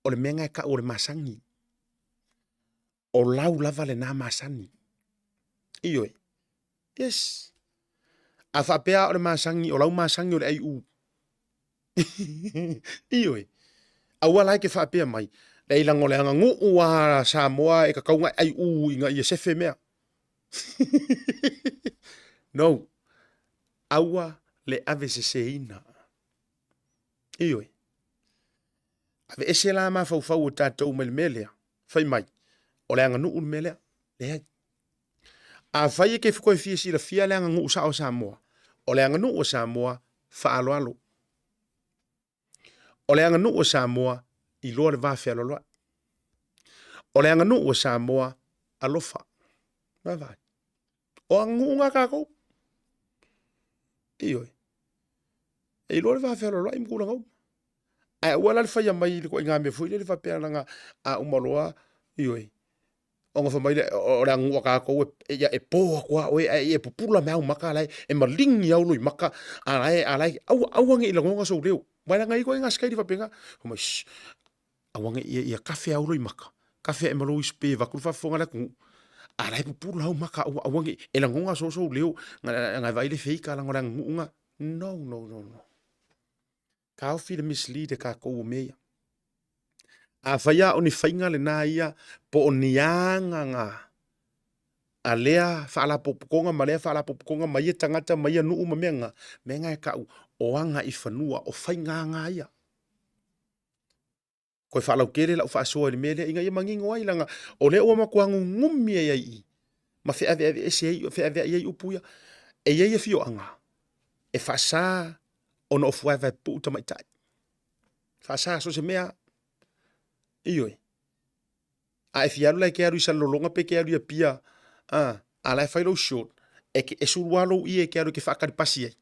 o le mea lena e tau o le masani. O lau lava lena masani. Ioe. Yes. A faapea o le masani, o lau masani o le aiu. Ioe. Aua la e ke faapea mai, leai leaga o le aganuu a Samoa e tatau ona e aiu ina ia sefe mea. No. Aua le aveseseina. Ioe. Aveese la mafaufau o tatou mai le mea lea, fai mai, o le aganuu le mea lea. Leai. Afai e ke koe fia silafia le aganuu sao o Samoa, o le aganuu o Samoa, faaaloalo. O le aganuu o Samoa, iloa le va fealoaloai. O le aganuu o Samoa, alofa. Vaavaai. O aganuu na tatou. Ioe. E iloa le va fealoaloai ma tulaga uma. Ae aua la le faia mai i le ituaiga mea foi lele faapea leaga a uma loa, ioe. Ona fai mai lea, o le aganuu a kākou e, ia, e pō atu a oe, ae e pupula mai au maka, a la e maligi au loi maka, a la e, a la e, aua, aua ne i lagona sou leo. Mai langa i koe ngā sikairi faapena. Fai mai, shh, aua ne i, ia kafe au loi maka. Kafe e malo i pe vaku le faafofoga le atunuu. A la e pupula au maka, aua, aua ne i, e lagona so sou leo, nga, nga e vaai le feika langa o le aganuu nga. No, no, no, no. Taofi le mislead e kākou o mea ia. Afai a o ni faiga lena ia, po o ni agaga a lea faalapotopotoga ma lea faalapotopotoga ma ia tagata ma ia nuu ma mea na, mea na e tau o aga i fanua, o faiga aga ia. Koe faalautele lau faasoa i le mea lea ina ia manino ai leaga o lea ua matua gugumi ai ai i i ma feaveave ese ai, feaveai ai upu ia. E i ai afioaga e faasa ona o fuaevae pupuu tamaitai. Faasa so o se mea. Ioe. A e fia alu la e ke alu i Salelologa pe ke alu i Apia, a, a la e fai lou short, e, ke, e sulu lava lou ie e ke alu e ke faatali pasi ai.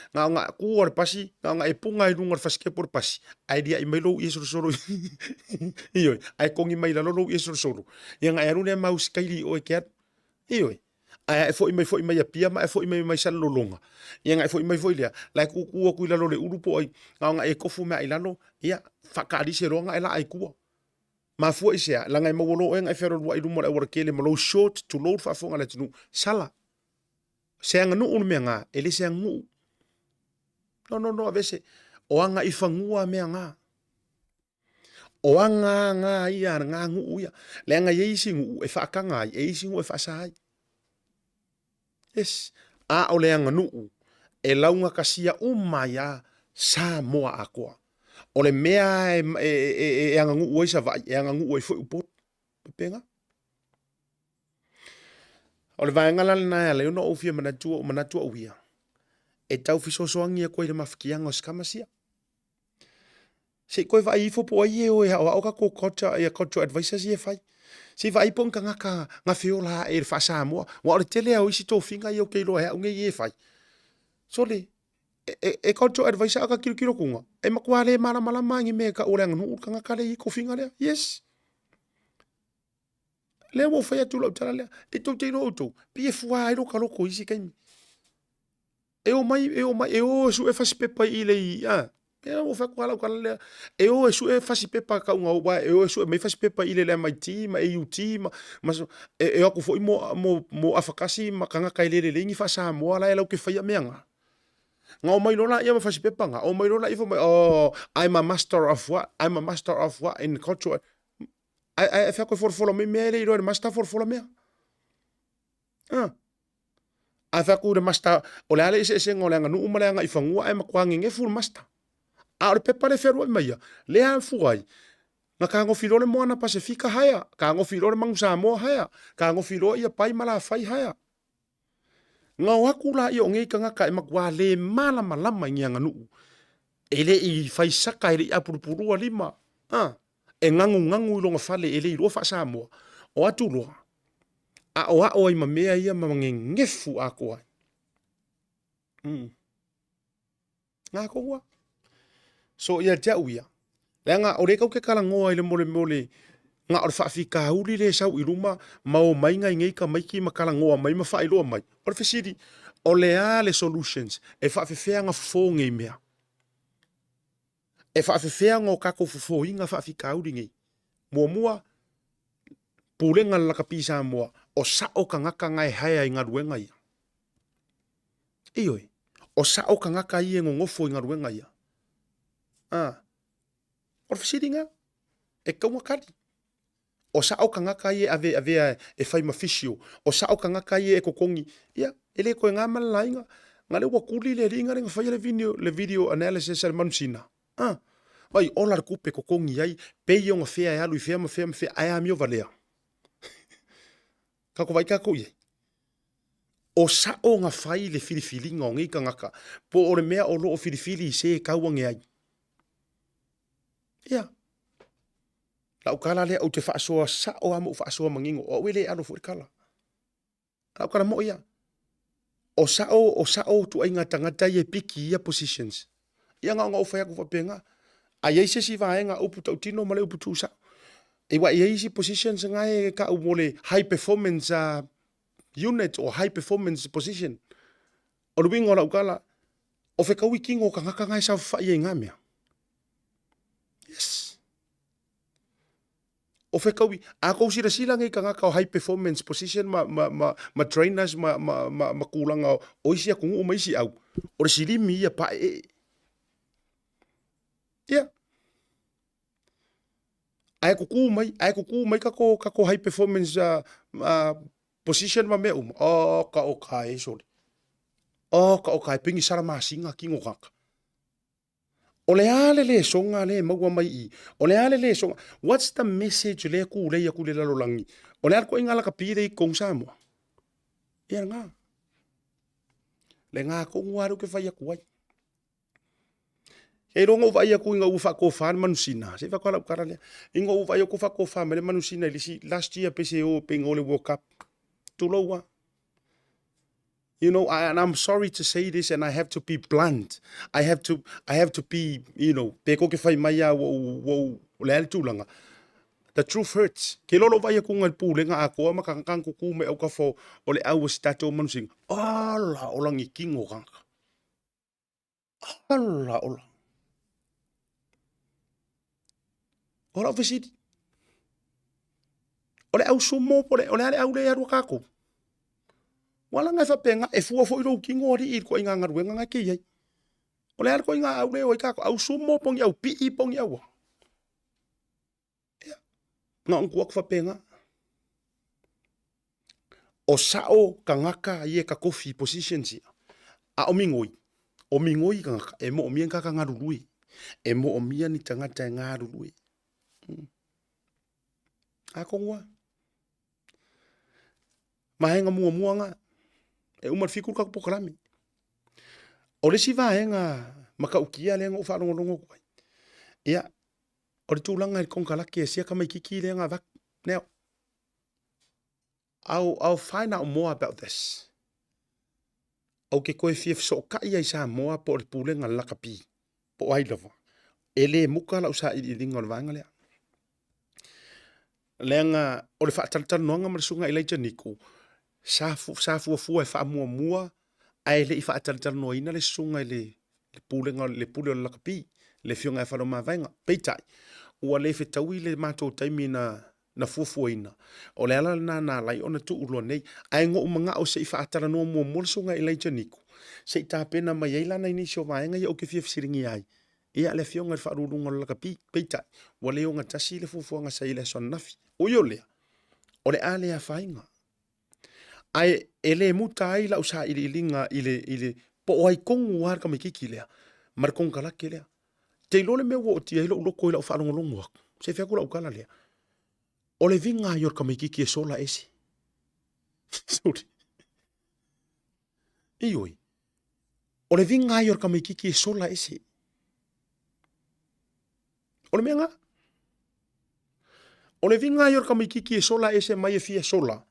Na o na kū o le pasi, na o na e punga i luga o le fasikepu o le pasi, ae liaʻi mai lou ie solosolo ioe, ae kogi mai lalo lou ie solosolo. Ia na e alu lea ma usikaili i o e ke alu. Ioe. Ae a e foi mai foi mai Apia ma e foi mai mai Salelologa, ia na e foi mai foi lea, la e kūkū atu i lalo o le ulu po o ai, na o na e kofu mea i lalo, ia, faakaalise loa na e laa i tua. Mafua i se a? Leaga e maua loa oe na e fealualuai i luma o le aualatele ma lou short, tulou le faafofoga a le atunuu, sala. Se aganuu le mea nga, e le se aganuu. No, no, no, aveese. O aga i fanua mea nga. O aga nga ia, nga nuu ia. Leaga e i ai isi nuu e faataga ai, e i ai isi nuu e faasa ai. Yes. A o le aganuu e laugatasia uma ai a Samoa atoa. O le mea e, e, e, e aganuu ai Savaii, e aganuu ai foi Upolu. Pepega. O le vaega la lena e ala ai ona ou fia manatu, manatu au ia, e tau fesoasoani atu ai i le mafatiaga o scammers ia. Se i koe vaai ifo po o ai e o e aoao tatou culture, ia cultural advisors ia e fai. Se i vaai po o ni tagata na feola ae i le faa-Samoa. Aua o le tele lava o isi tofiga ia ou te iloa e au nei e fai. Sole, e, e, e cultural advisor a ka tilotilo atuga, e matua le malamalama i ni mea e tau o le aganuu le tagata lea e i ai tofiga lea. Yes. Lea ua ou fai atu lau tala lea. E tou te iloa outou, pei e fua ai lo ta loto i isi taimi. E o mai, e o mai, e o e sue fasi pepa i le i, a. E ua fai atu lau tala lea. E o e sue fasi pepa kauga o, e o e sue mai fasi pepa i le MIT ma AUT ma, ma e, e o atu foi mo, mo, mo afakasi ma kangaka e le lelei ni faa-Samoa la e lau ke faia mea nga. Nga o mai loa laia ma fasi pepa nga, o mai loa laia fai mai, oh, I'm a master of what, I'm a master of what in culture. Ae, ae, ae fai atu e folafola mai mea e le iloa e le master folafola mea. Ah. Ae fai atu i le master, o le a le eseesega o le aganuu ma le agaifanua ae matua gegefu le master. A o le pepa lea e fealuai mai ia, lea e fua ai, na kagofi loa le moana Pasefika haea, kagofi loa le manu Samoa haea, kagofi loa ia pai ma lafai haea. Na o atu laia o nei tagata e matua le malamalama i ni aganuu, e le i fai saka, e le i apulupulua lima, a, e gagugagu i lona fale e le iloa faa-Samoa, o atu loa, aʻoaʻo ai ma mea ia ma gegefu atoa ai. Mm. Ngā koua. So ia te au ia, leaga o lea kau ke talanoa i le molemole nga o le faafitauli le sau i luma ma o mai ngai nei tamaiti ma talanoa mai ma faailoa mai. O le fesili, o le a le solutions e faafefea ona fofo nei mea? E faafefea ona o tatou fofoina faafitauli nei? Muamua, pulega a le lakapi Samoa, o sao tagata na e haea i galuega ia. Ioe, o sao tagata ia e nonofo i galuega ia. A, o le fesili lena, e tatau ona tali. O sao tagata ia e ave avea e fai ma physio, o sao tagata ia e totogi, ia, e le toe na ma le laina. Na lea ua tuli le alii na faia le video, le video analysis a le manusina. A, vai, ola le tupe e totogi ai, pei ona fea e alu i fea ma fea ma fea, ae amio valea. Tatou vaai tatou i ai. O sao na fai le filifiliga o nei tagata, po o le mea o lo o filifili i se e tau ane ai. Ia. Lau tala lea ou te faasoa sao lava ma ou faasoa manino, o au e le alo foi le tala. Lau tala moi ia. O sao, o sao ituaiga tagata ia e piki i ia positions. Ia na ona ou fai atu faapena. A i ai se isi vaega upu tautino ma le upu tuusao. E wa i ai isi positions nga e ka u mo le high performance uh, unit or high performance position. O le uiga o lau tala, o fekaui kingo o kangaka nga e saofafai ai i ngā mea. Yes. O fekaui, a kou silasila nei kangaka o high performance position ma, ma, ma, ma trainers ma, ma, ma, ma kūlanga o, o isi atunuu ma isi au, o le silimi ia paeee. Ia. Ae kukū mai, ae kukū mai kako, kako high performance uh, uh, position ma mea uma. Oh, ka o ka e sole. Oh, ka o ka e pingi sara masinga kingo kaka. O le a le lesoga lea e maua mai i i? O le a le lesoga? What's the message lea e kūlei aku i le lalolagi? O le a le ituaiga lakapi lea i totonu Samoa? Ia lena. Lena tonu lava lea ou te fai atu ai. Kei iloa na ou vaai atu ina ua faatofa le manusina, se i fai atu lava lau tala lea, ina ua ou vaai atu ua faatofa mai le manusina i le isi last year pe se o pe ina o le World Cup. Tulou lava. You know, I, and I'm sorry to say this and I have to be blunt. I have to, I have to be, you know, pe ko ke whai mai a ua ua o le a le tulaga. The truth hurts. Ke lolo vai aku ngai pulenga a koa ma kang kuku me au ka fo o le au o si tatou manusinga. Ala o langi kingo kanga. Ala ola. O lau fesili. O le au sumo po le, o le a le au le e alu a kākou. Ua langa e faapena, e fua foi lou kino alii i le ituaiga galuega na e te i ai. O le a le ituaiga au le e o ai kākou, au sumo po o ni au pii po o ni au a. Ia, na ona tuu atu faapena. O sao tagata ia e katofi i positions ia, a o migoi, o migoi tagata e moomia ni tagata galulue, e moomia ni tagata e galulue. Hmm. Atonu lava. Vaega muamua lena, e uma i le 7 le tatou polokalame. O le isi vaega matautia lea na ou faalogologo atu ai, ia, o le tulaga i le konekarate a sia tamaititi lea na avatu. Now, I'll, I'll find out more about this. Ou te toe fia fesootai ai i Samoa po o le Pulega a le Lakapi, po o ai lava. E le muka lau sailiiliga o le vaega lea. Leaga o le faatalatalanoaga ma le Susuga Elijah Niku, sa, sa fuafua e faamuamua ae le i faatalatalanoaina le susuga i le le pulega le pule o le lakapi, le afioga ia Faleomavaega. Peitai, ua le fetaui le matou taimi na na fuafuaina. O le ala lena na ala ai ona tuu loa nei. Ae na ou manao se i faatalanoa muamua le susuga ia Elijah Niku, se i tapena mai ai lana i nisi o vaega ia ou te fia fesiligia ai. Ia le afioga i le Faauluuluga o le Lakapi. Peitai, ua le ogatasi le fuafuaga sa i ai i le aso ananafi. Ui o lea, o le a le afaina. Ae e le muta ai lau sailiiliga i le, i le, po o ai tonu lava le tamaititi lea ma le konekarate lea. Te iloa le mea ua ootia ai lou loto i lau faalogologo atu, se i fai atu lau tala lea, o le viga ia o le tamaititi e sola ese. Sorry. Ioe. O le viga ia o le tamaititi e sola ese. O le mea nga. O le viga ia o le tamaititi e sola ese mai e fia sola,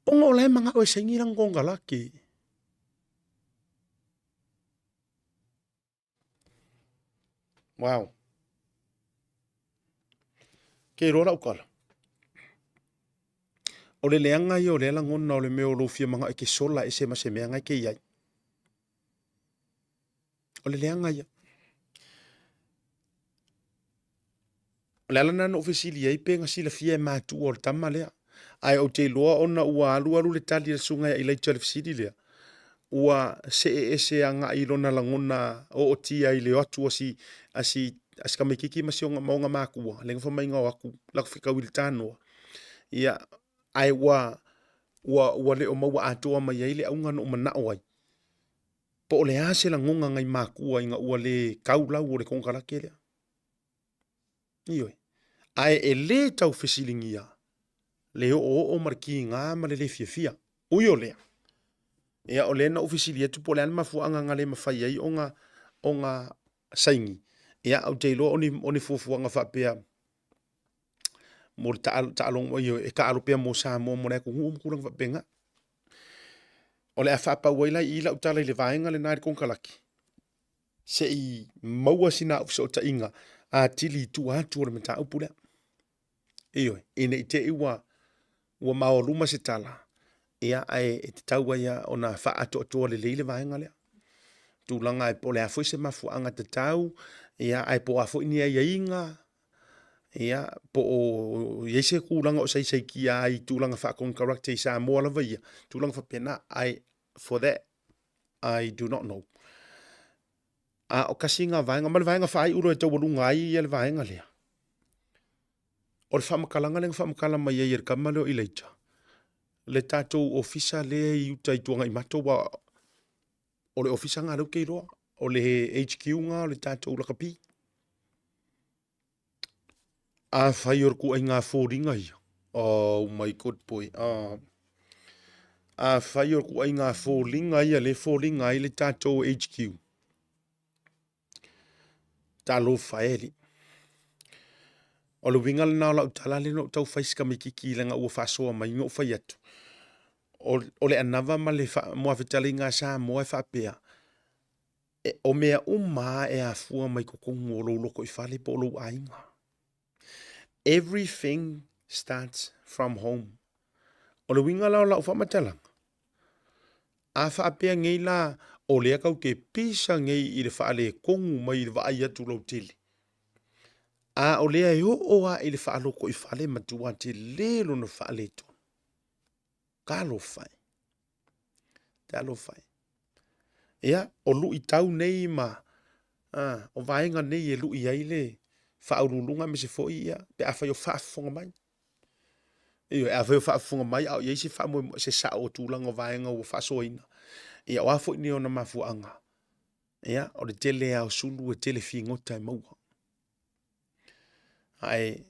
ona o la e manao e saini lana konekarate. Wow. Ke iloa lau tala. O le leaga ia o lea lagona o le mea o lou fia manao e te sola ese ma se mea nga e te i ai. O le leaga ia. O le ala lena na ou fesili ai pe na silafia e matua o le tama lea. Ae ou te iloa ona ua alualu le tali a le susuga ia Elijah i le fesili lea, ua see ese agai i lona lagona ootia i le o atu a si, a si, a si tamaititi ma si ona, ma ona matua, le nofo mai na o atu latou fetau i le tanoa. Ia, ae ua, ua, ua le o maua atoa mai ai le auga na ou manao ai. Po o le a se lagona nai matua ina ua le tau lau o le konekarate lea. Ioe. Ae e le tau fesiligia le oooo ma le kigā ma le le fiafia. Ui o lea, ia o lea na ou fesili atu po o le a le mafuaaga na le mafai ai ona, ona saini. Ia, ou te iloa o ni, o ni fuafuaga faapea mo le taalo, taaloga, ioe, e taalo pea mo Samoa mo le atunuu ma tulaga faapena. O le a faapau ai la i i lau tala i le vaega lena i le konekarate. Se i maua sina au fesootaiga atili i tua atu o le mataupu lea. Ioe, ina i te i ua, ua maoaluma se tala, ia, ae e tatau ai lava ona faaatoatoa lelei le vaega lea. Tulaga po o le a foi se mafuaaga tatau, ia, ae po o a foi ni aiaiga, ia, po o i ai se tulaga o saisaitia ai i tulaga faakonekarate i Samoa lava ia, tulaga faapena. I, for that, I do not know. A o kasi ngā vaega, ma le vaega faaiu loa e taualuga ai ia le vaega lea, o le faamatalaga lea na faamatala mai ai e le tama lea o Elijah, le tatou ofisa lea i uta i Tuanaimato, aua o le ofisa lena lea ou te iloa, o le HQ lena o le tatou lakapi. Afai o le ituaiga foliga ia, oh my good boy, oh. Afai o le ituaiga foliga ia lea e foliga ai le tatou HQ, talofa e alii. O le uiga lena o lau tala lea na ou tau fai i si tamaititi leaga ua faasoa mai na ou fai atu, o le anava ma le muafetalaiga a Samoa e faapea, o mea uma lava e afua mai totonu o lou lotoifale po o lou aiga. Everything starts from home. O le uiga la o lau faamatalaga, a faapea nei la o lea tatou te pisa nei i le faaletonu mai i le vaai atu lautele, a o lea e oo lava i le faalotoifale matua tele lona faaletonu. Talofa e. Talofa e. Ia, o luitau nei ma a, o vaega nei e lui ai le faauluuluga aemaise foi ia pe afai o faafofoga mai. Ioe, afai o faafofoga mai a o i ai se faamoemoe, se sao o tulaga o vaega ua faasoaina, ia o a foi nei ona mafuaaga, ia, o le tele lava o sulu e tele figota e maua. Ae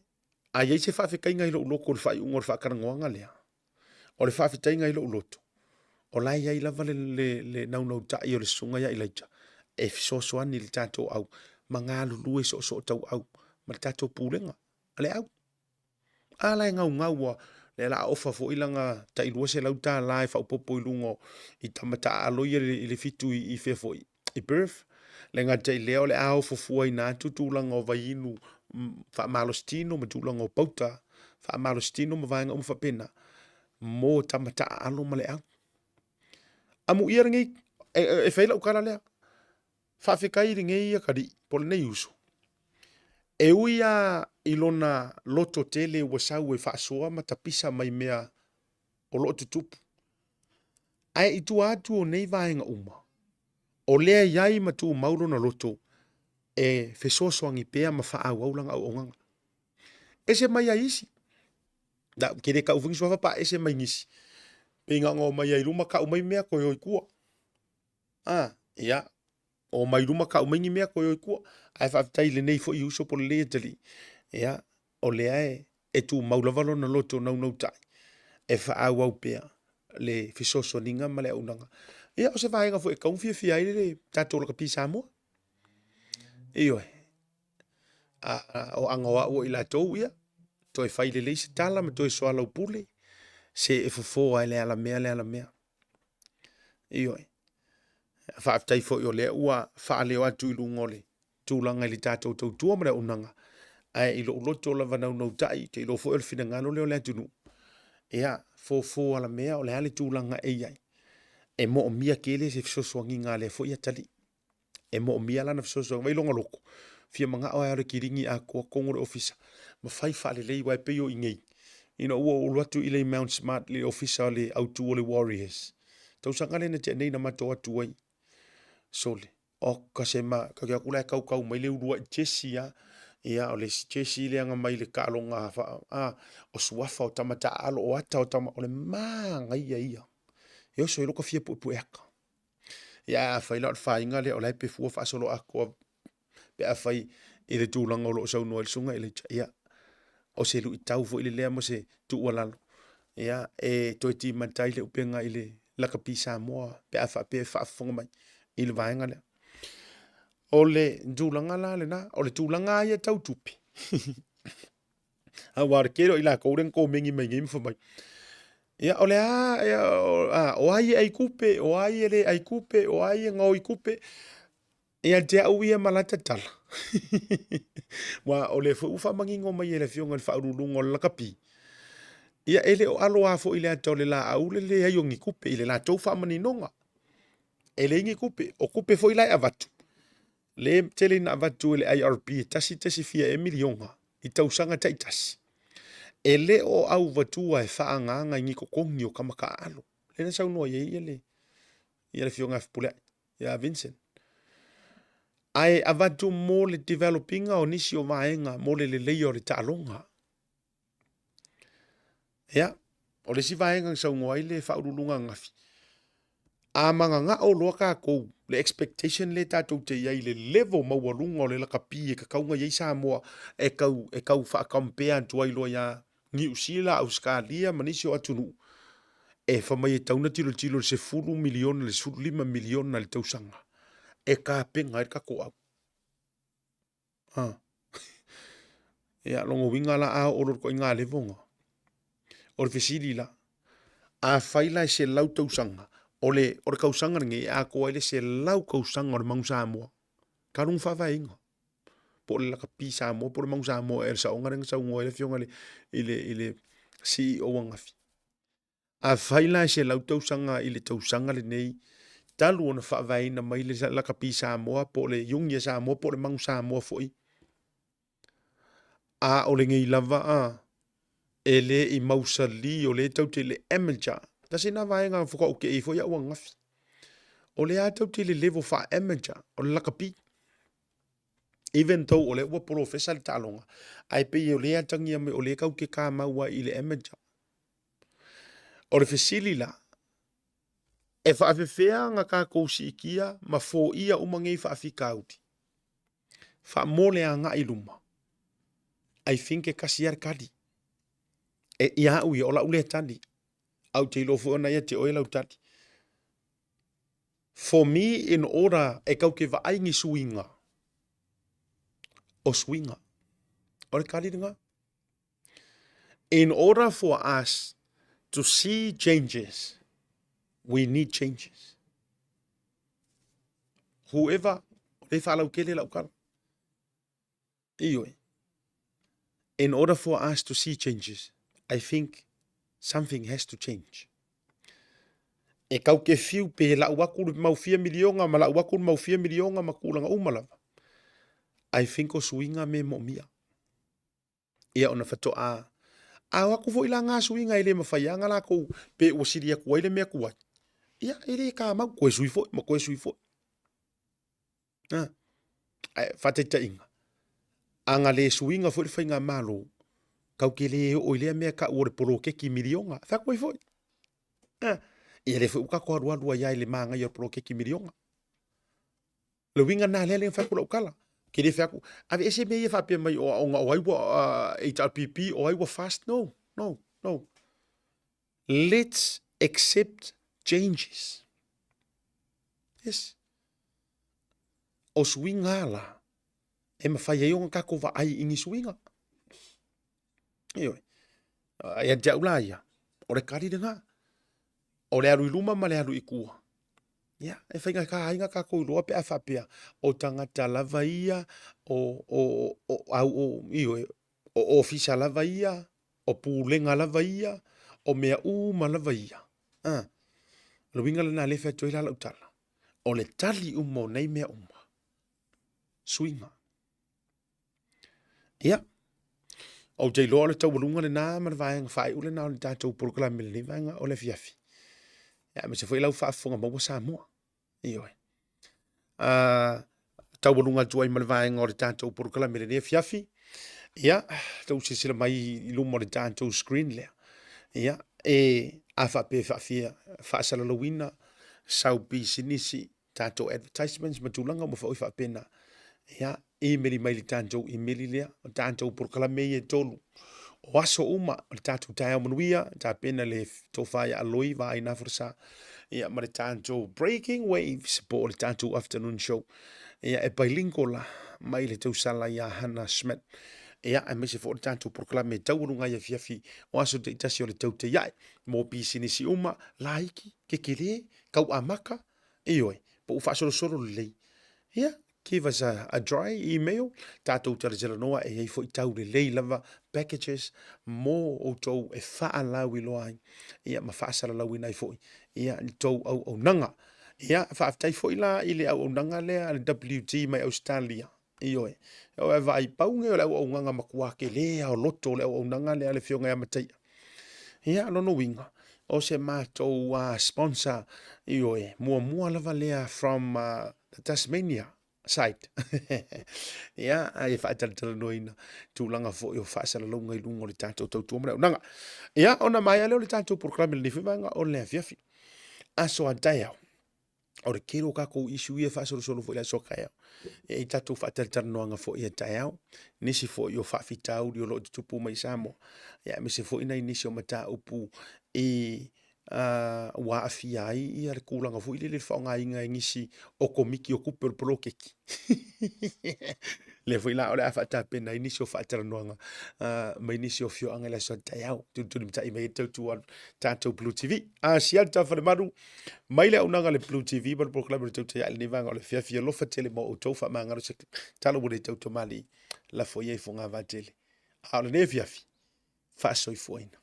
a i ai se faafetaiga i lou loto i le faaiuga o le faatalanoaga lea, o le faafetaiga i lou loto, o la e i ai lava le, le, le naunautai o le susuga ia Elijah e fesoasoani i le tatou au ma galulue soosootauau ma le tatou pulega a le au. A la e gaugau ua, lea la a ofa foi lana tai $200 e faaopoopo i luga o, i tama taaalo ia i le fitu i fea foi, i Perth. Le gata i lea o le a ofo fuaina atu tulaga o vaiinu faamalosi tino ma tulaga o pauta faamalosi tino ma vaega uma faapena mo tama taaalo ma le au. Amuia lenei, e fai lau tala lea, Faafetai i lenei atalii po o lenei uso, e ui lava i lona loto tele ua sau e faasoa ma tapisa mai mea o lo o tutupu, ae i tua atu o nei vaega uma, o lea e i ai ma tumau lona loto e fesoasoani pea ma faaauau lana auaunaga. Ese mai ai isi, na, ke le tau foi ni suafa pa ese mai nisi, pei na ona omai ai i luma tau mai mea toe o i tua. A, ia, o mai luma kau mai ni mea koe o i tua. Ae faafetai i lenei foi uso po o lenei atalii, ia, o lea e, e tumau lava lona loto naunautai e faaauau pea le fesoasoaniga ma le auaunaga. Ia, o se vaega foi e tatau ona fiafia ai le tatou lakapi Samoa. Ioe. A, o aga o au o i latou, ia, toe fai lelei se tala ma toe soalaupule, se e fofo ai le alamea le alamea. Ioe. Faafetai foi o lea ua faaleo atu i luga o le tulaga i le tatou tautua ma le auaunaga, ae i lou loto lava naunautai, ou te iloa foi o le finagalo lea o le atunuu, ia, fofo alamea o le a le tulaga e i ai, e moomia tele se fesoasoaniga a lea foi atalii. E moomia lana fesoasoani mai lona loto, fia manao e alu e kilini atoa totonu o le ofisa ma fai faalelei aua e pei o i nei ina ua ou alu atu i le Mount Smart i le ofisa o le autu o le Warriors tausaga lea na tea nei na matou atu ai sole oka se ma ka te atu la e kaukau mai le uluai jersey a ia o le isi jersey lea na mai le taaloga fa a o suafa o tama taaalo o ata o tama o le manaia ia e oso ai lota fia puepue aka. Ia afai la o le faiga lea o la e pefua faasoloatoa pe afai i le tulaga o lo o saunoa ai le Susuga Elijah, ia, o se luitau foi le lea mo se tuualalo, ia, e toe timata ai le upega i le lakapi Samoa pe a faapea e faafofoga mai i le vaega lea. O le tulaga la lena, o le tulaga lava ia tau tupe, Aua o le tele o i latou lea na komeni mai nei ma fai mai, ia o le a, ia, o ai e ai tupe, o ai e le ai tupe, o ai e gaoi tupe. Ia te au ia ma lata tala. Ua o lea foi ua faamanino mai e le Afioga i le Faauluuluga o le Lakapi, ia e le o alo lava foi i le ata o le laau le leai o ni tupe i le latou faamaninoga. E leai ni tupe, o tupe foi la e avatu, le tele ina avatu e le IRB e tasi tasi fia ea miliona i tausaga taitasi. E le o auvatua e faaagaaga i ni totogi o tama taaalo. Lea na saunoa i ai le ia le Afioga ia Fepuleai, ia Vincent. Ae avatu mo le developinga o nisi o vaega mo le leleia o le taaloga. Ia, o le isi vaega na saunoa ai le faauluuluga ananafi, a mananao loa tatou, le expectation lea tatou te i ai i le level maualuga o le lakapi e tatau ona i ai Samoa e tau, e tau faa-compare atu ai loa ia Niu Sila, Ausetalia ma nisi o atunuu, e fai mai e tatau ona tilotilo i le 10 miliona i le 15 miliona i le tausaga e tapena ai le tatou au. Ha. Ia, lona uiga la a oo loa i le ituaiga level lena, o le fesili la, afai la e 100 tausaga, o le, o le tausaga lenei e atoa ai le 100 tausaga o le Manu Samoa talu ona faavaeina, po o le lakapi Samoa po o le Manu Samoa ea le saoga lea na saunoa ai le Afioga i le, i le, i le CEO ananafi. Afai la e 100 tausaga i le tausaga lenei talu ona faavaeina mai le lakapi Samoa po o le Iuni a Samoa po o le Manu Samoa foi, a o lenei lava a e le i mausali o lea e tatou te i le amateur. Tasi lena vaega faatoa ou te i foi au ananafi. O lea lava tatou te i le level faa-amateur o le lakapi. Even though o lea ua polofesa le taaloga, ae pei o lea e atagia mai o lea tatou te tamau ai i le amateur. O le fesili la, e faafefea ona tatou siitia ma foia uma nei faafitauli faa-mo le agai i luma? I think e tasi lava le tali. E, ia au ia, o lau lea tali, ae ou te iloa foi o na ia te oe lau tali. For me in order e kau ke vaai ni suiga, o suiga. O le tali lena. In order for us to see changes, we need changes. Whoever, o lea e faalautele lau tala. Ioe. In order for us to see changes, I think something has to change. E kau ke fiu pe lau aku le mau fia miliona ma lau aku le mau fia miliona ma tulaga uma lava. I think o suiga me moomia. Ia ona faatoa a o atu foi la ngā suiga e le mawhai anga lākou pe ua sili atu ai le mea tuai. Ia, e le kāmau, koe sui foi, ma koe sui foi. Ha. Ae, faataitaiga, a nga le suiga foi le faigamalo, kau ke le oo i lea mea kau o le poloketi miliona, fai atu ai foi. Ha. Ia lea foi ua tatou alualu ai lava i le manaia o le poloketi miliona. Le uiga lena lea lea na fai atu lau tala. Ke le fai atu, aveese mea ia faapea mai o ona o ai ua uh, HRPP, o ai ua fast. No, no, no. Let's accept changes. Yes. O suiga la, e mawhai ai ona tatou vaai i ni suiga. Ioe. Ia te au la ia, o le kari lena. O le alu i luma ma le alu i tua. Ia, e whainga ka ainga kākou iloa pe a faapea, o tangata lava ia, o, o, o, au, o, ioe, o ofisa lava ia, o pulega lava ia, o mea uma lava ia. Ah, o le uiga lena lea e fai atu ai la lau tala, o le tali uma o nei mea uma, suiga. Ia, ou te iloa o le taualuga lena ma le vaega faaiu lena o le tatou polokalame i lenei vaega o le afiafi. Ia, aemaise foi lau faafofoga maua Samoa. Ioe. Uh, taualuga atu ai ma le vaega o le tatou polokalame i lenei afiafi. Ia, tou silasila mai i luma o le tatou screen lea. Ia, e a faapea e faafia faasalalauina sau pisinisi tatou advertisements ma tulaga uma foi faapena. Ia, imeli mai le tatou imeli lea, o tatou polokalame ia e tolu. O aso uma o le tatou taeao manuia, tapena le tofa ia Aloi Vaai Naforasa, ia ma le tatou Breaking Waves po o le tatou afternoon show. Ia e bilingual la mai le tausala ia Hannah Schmidt. Ia, aemaise foi o le tatou polokalame e taualuga ai afiafi o aso taitasi o le tau teiae mo pisinisi uma, laiti, kekelē, tau amata, Ioe, po ua faasolosolo lelei. Ia, Give us a, a dry email, tatou talatalanoa e i ai foi taulelei lava packages mo outou e faalauiloa ai, ia ma faasalalauina ai foi ia le tou auaunaga. Ia, faafetai foi la i le auaunaga lea a le WT mai Ausetalia. Ioe. E o e vaai pau nei o le auaunaga matua tele lava o loto o le auaunaga lea a le Afioga ia Mataia. Ia, o lona uiga, o se matou sponsor, ioe, muamua lava lea from the Tasmania side. Ia, ai e faatalatalanoaina tulaga foi o faasalalauga i luga o le tatou tautua ma le auaunaga. Ia, ona maea lea o le tatou polokalame i lenei foi vaega o le afiafi. Aso a taeao. O le tele o tatou issue ia e faasolosolo foi i le aso a taeao. E i ai tatou faatalatalanoaga foi a taeao, nisi foi o faafitauli o lo o tutupu mai i Samoa, ia aemaise foi nai nisi o mataupu i ua aafia ai ia le tulaga foi lele i le faaaogaina e nisi o komiti o tupe o le poloketi. Lea foi la o le a faatapena ai nisi o faatalanoaga mai nisi o afioaga i le aso a taeao, tulitulimatai mai ai le tautua a le tatou Blue TV. Asia le Tafalemanu, mai le auaunaga a le Blue TV ma le polokalame o le Tautai Ae i lenei vaega o le afiafi. Alofa tele mo outou, faamagalo se tala ua le tautamalii, lafo ia i fogavaa tele. A o lenei afiafi, faasoifuaina.